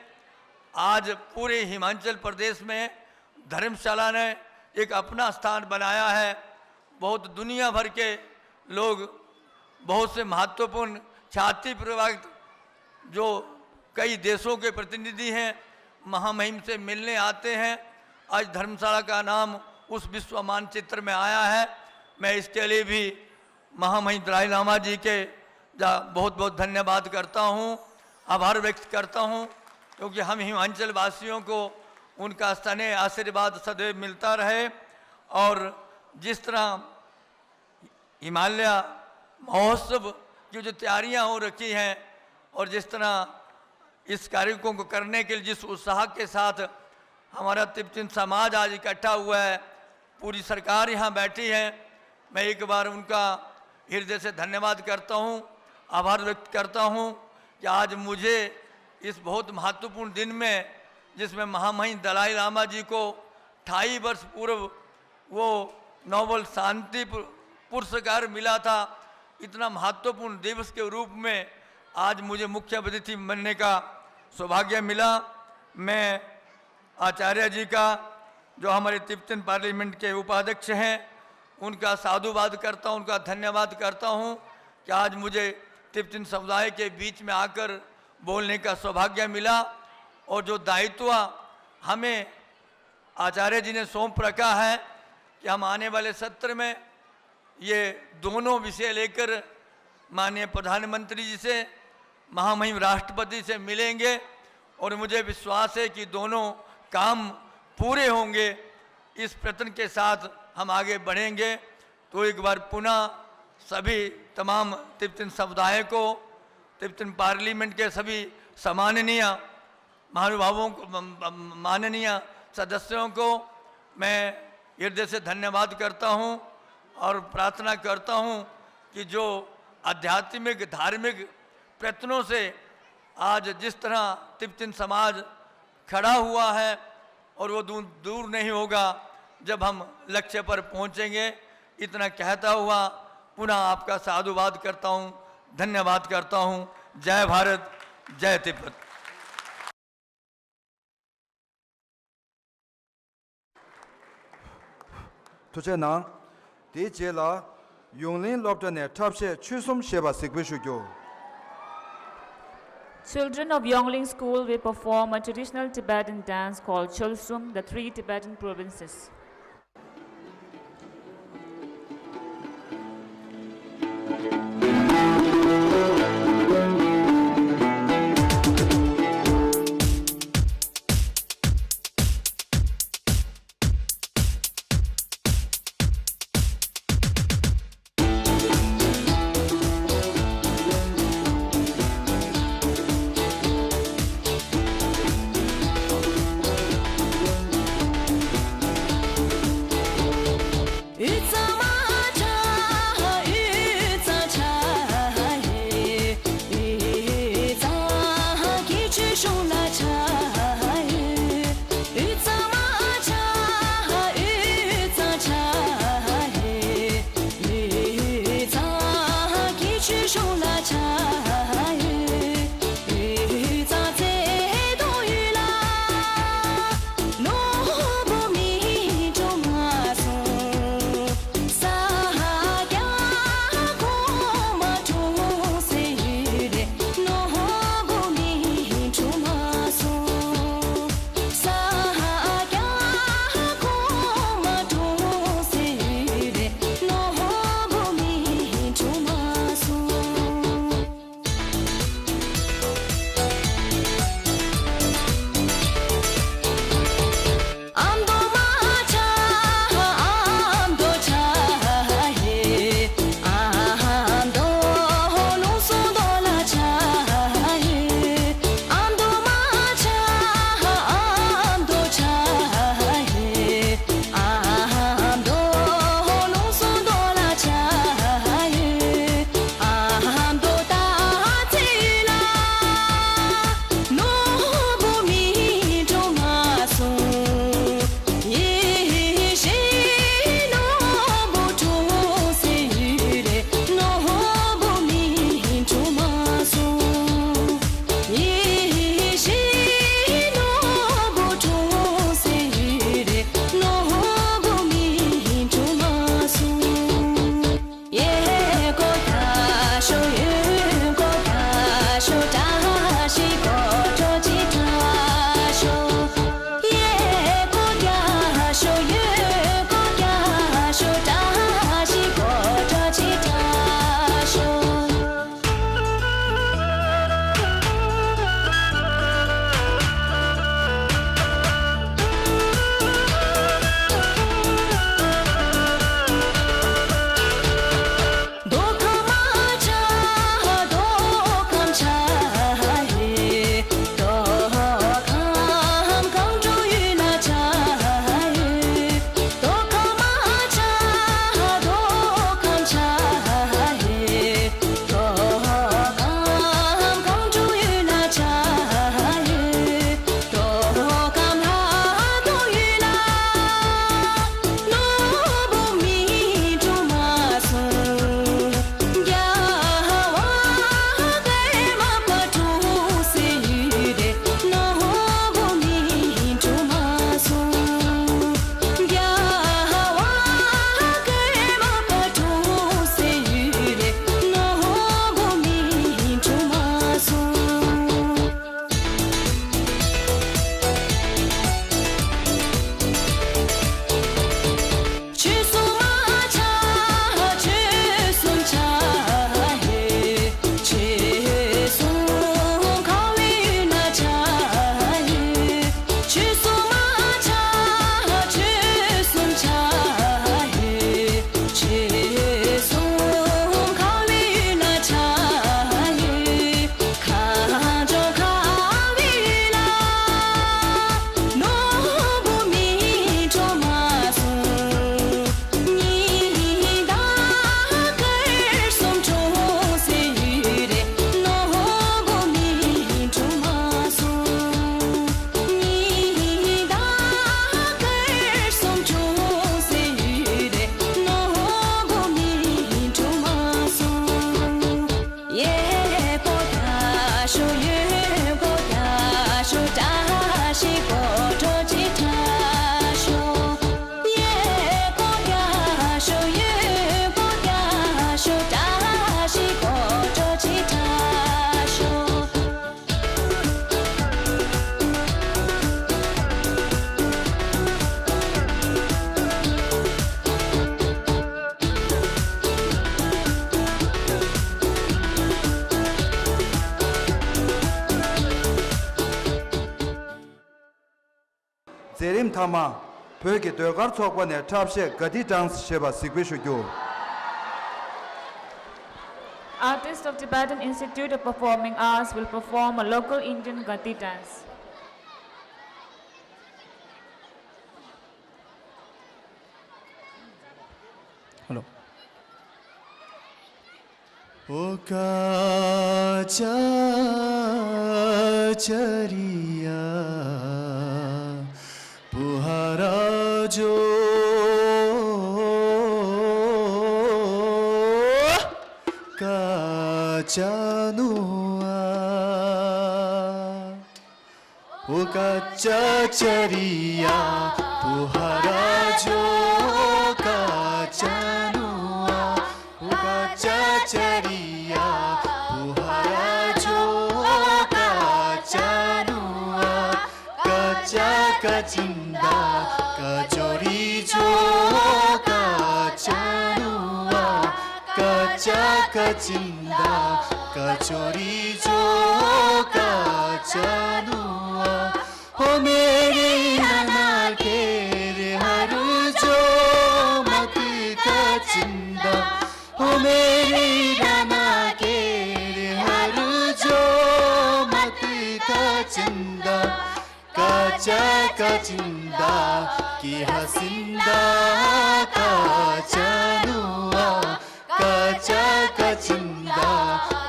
आज पूरे हिमाचल प्रदेश में धर्मशाला ने एक अपना स्थान बनाया है। बहुत दुनिया भर के लोग, बहुत से महत्वपूर्ण ख्याति प्रभावित जो कई देशों के प्रतिनिधि हैं, महामहिम से मिलने आते हैं। आज धर्मशाला का नाम उस विश्व मानचित्र में आया है। मैं इसके लिए भी महामहिम दलाई लामा जी के जा-, बहुत बहुत धन्यवाद करता हूँ, आभार व्यक्त करता हूँ, क्योंकि हम हिमाचल वासियों को उनका स्नेह आशीर्वाद सदैव मिलता रहे। और जिस तरह हिमालय महोत्सव की जो तैयारियां हो रखी हैं और जिस तरह इस कार्यक्रम को करने के लिए जिस उत्साह के साथ हमारा तिब्बतिन समाज आज इकट्ठा हुआ है, पूरी सरकार यहाँ बैठी है, मैं एक बार उनका हृदय से धन्यवाद करता हूँ, आभार व्यक्त करता हूँ कि आज मुझे इस बहुत महत्वपूर्ण दिन में, जिसमें महामहिम दलाई लामा जी को ढाई वर्ष पूर्व वो नोबेल शांति पु-, पुरस्कार मिला था, इतना महत्वपूर्ण दिवस के रूप में आज मुझे मुख्य अतिथि बनने का सौभाग्य मिला। मैं आचार्य जी का, जो हमारे तिब्बतन पार्लियामेंट के उपाध्यक्ष हैं, उनका साधुवाद करता हूँ, उनका धन्यवाद करता हूँ कि आज मुझे तिब्बतन समुदाय के बीच में आकर बोलने का सौभाग्य मिला और जो दायित्व हमें आचार्य जी ने सौंप रखा है कि हम आने वाले सत्र में ये दोनों विषय लेकर माननीय प्रधानमंत्री जी से, महामहिम राष्ट्रपति से मिलेंगे और मुझे विश्वास है कि दोनों काम पूरे होंगे। इस प्रयत्न के साथ हम आगे बढ़ेंगे। तो एक बार पुनः सभी तमाम तिब्बतन समुदाय को, तिब्बतन पार्लियामेंट के सभी सम्माननीय महानुभावों को, म-, म-, माननीय सदस्यों को मैं हृदय से धन्यवाद करता हूं और प्रार्थना करता हूं कि जो आध्यात्मिक, धार्मिक प्रयत्नों से आज जिस तरह तिब्बतन समाज खड़ा हुआ है और वो दू-, दूर नहीं होगा जब हम लक्ष्य पर पहुंचेंगे। इतना कहता हुआ पुनः आपका साधुवाद करता हूं, धन्यवाद करता हूं। जय भारत, जय तिब्बत। ཐུགས་རྗེ་གནང་། དེའི་རྗེས་ལ་ ཡོང་ལིང་སློབ་གྲྭ་ནས་འཁྲབ་གཞས་ཆོལ་གསུམ་ཞེས་པ་གཟིགས་འབུལ་ཞུ་རྒྱུ། Children of Yongling School will perform a traditional Tibetan dance called Cholsum, the Three Tibetan Provinces. མཛད་རིམ་མཐའ་མ། བོད་ཀྱི་ཟློས་གར་ཚོགས་པ་ནས་འཁྲབ་གཞས་ག་ཏི་ཌན་སི་ཞེས་པ་གཟིགས་འབུལ་ཞུ་རྒྱུ། Artist of Tibetan Institute of Performing Arts will perform a local Indian Gati dance. Hello. ओ काचा चरिया पुहारा जो काचा नुआ। ओ काचा चरिया पुहारा जो काचा नुआ। ओ काचा चरिया पुहारा जो काचा नुआ। काचा काचिंदा काचोरी जो काचा नुआ। काचा काचिंदा काचोरी जो काचा नुआ। ओ मेरे नाना के रे हरु जो मत काचिंदा। ओ मेरे नाना के रे हरु जो मत काचिंदा। काचा काचिंदा की हसिंदा काचा नुआ। काचा काचिंदा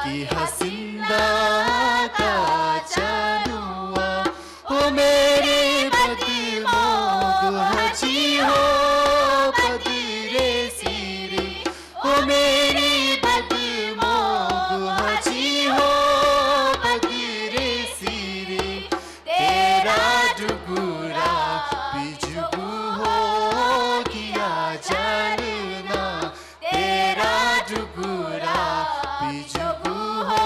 की हसिंदा काचा नुआ। ओ मेरे बदमोग हजी हो बदरे सिरे। ओ मेरे बदमोग हजी हो बदरे सिरे। तेरा डुगुरा बिजुगु हो किया जानना। तेरा डुगुरा बिजुगु हो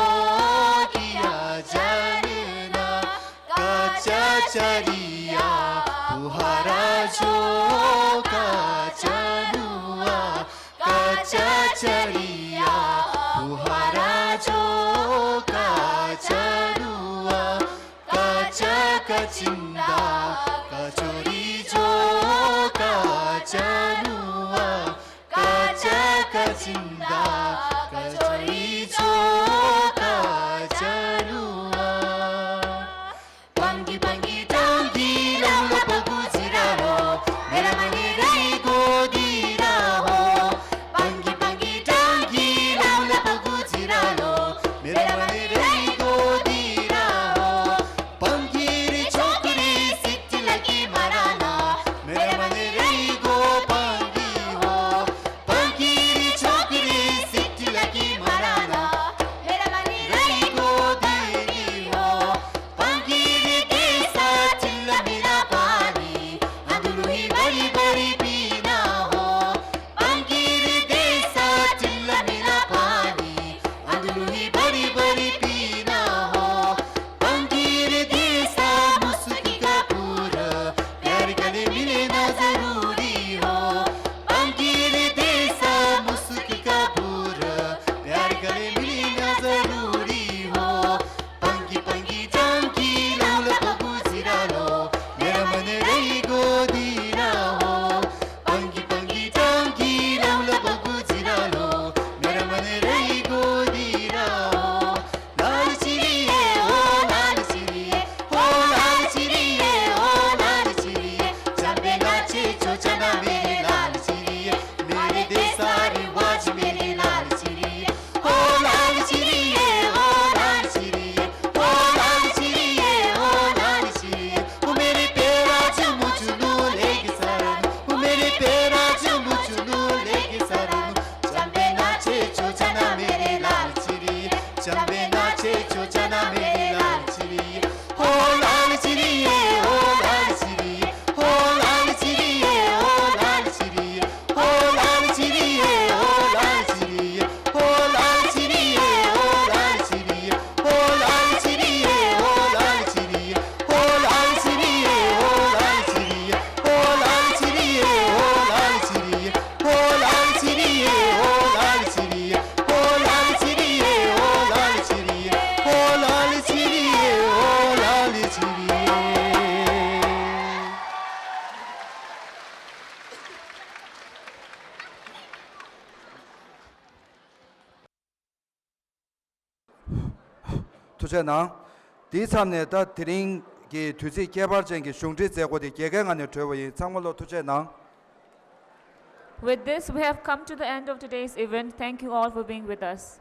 किया जानना। काचा चरिया पुहारा जो काचा नुआ। काचा चरिया पुहारा जो काचा नुआ। काचा काचिंदा काचोरी जो काचा नुआ। काचा काचिंदा काचोरी जो काचा नुआ। पंगी पंगी टांगी लंगला पगु जिरा हो, मेरा मने रही गोदी रहो। पंगी पंगी टांगी लंगला पगु जिरा हो, मेरा मने रही गोदी रहो। पंगी रे छोकरी सी ཐུགས་རྗེ་གནང་། དེའི་མཚམས་ནས་ད་དེ་རིང་གི་དུས་ཚིགས་ཁྱད་པར་ཅན་གྱི་གཞུང་འབྲེལ་མཛད་སྒོ་དེ་རྒྱལ་ཁའི་ངང་ནས་གྲོལ་བ་ཡིན། ཚང་མ་ལོ་ཐུགས་རྗེ་གནང་། With this, we have come to the end of today's event. Thank you all for being with us.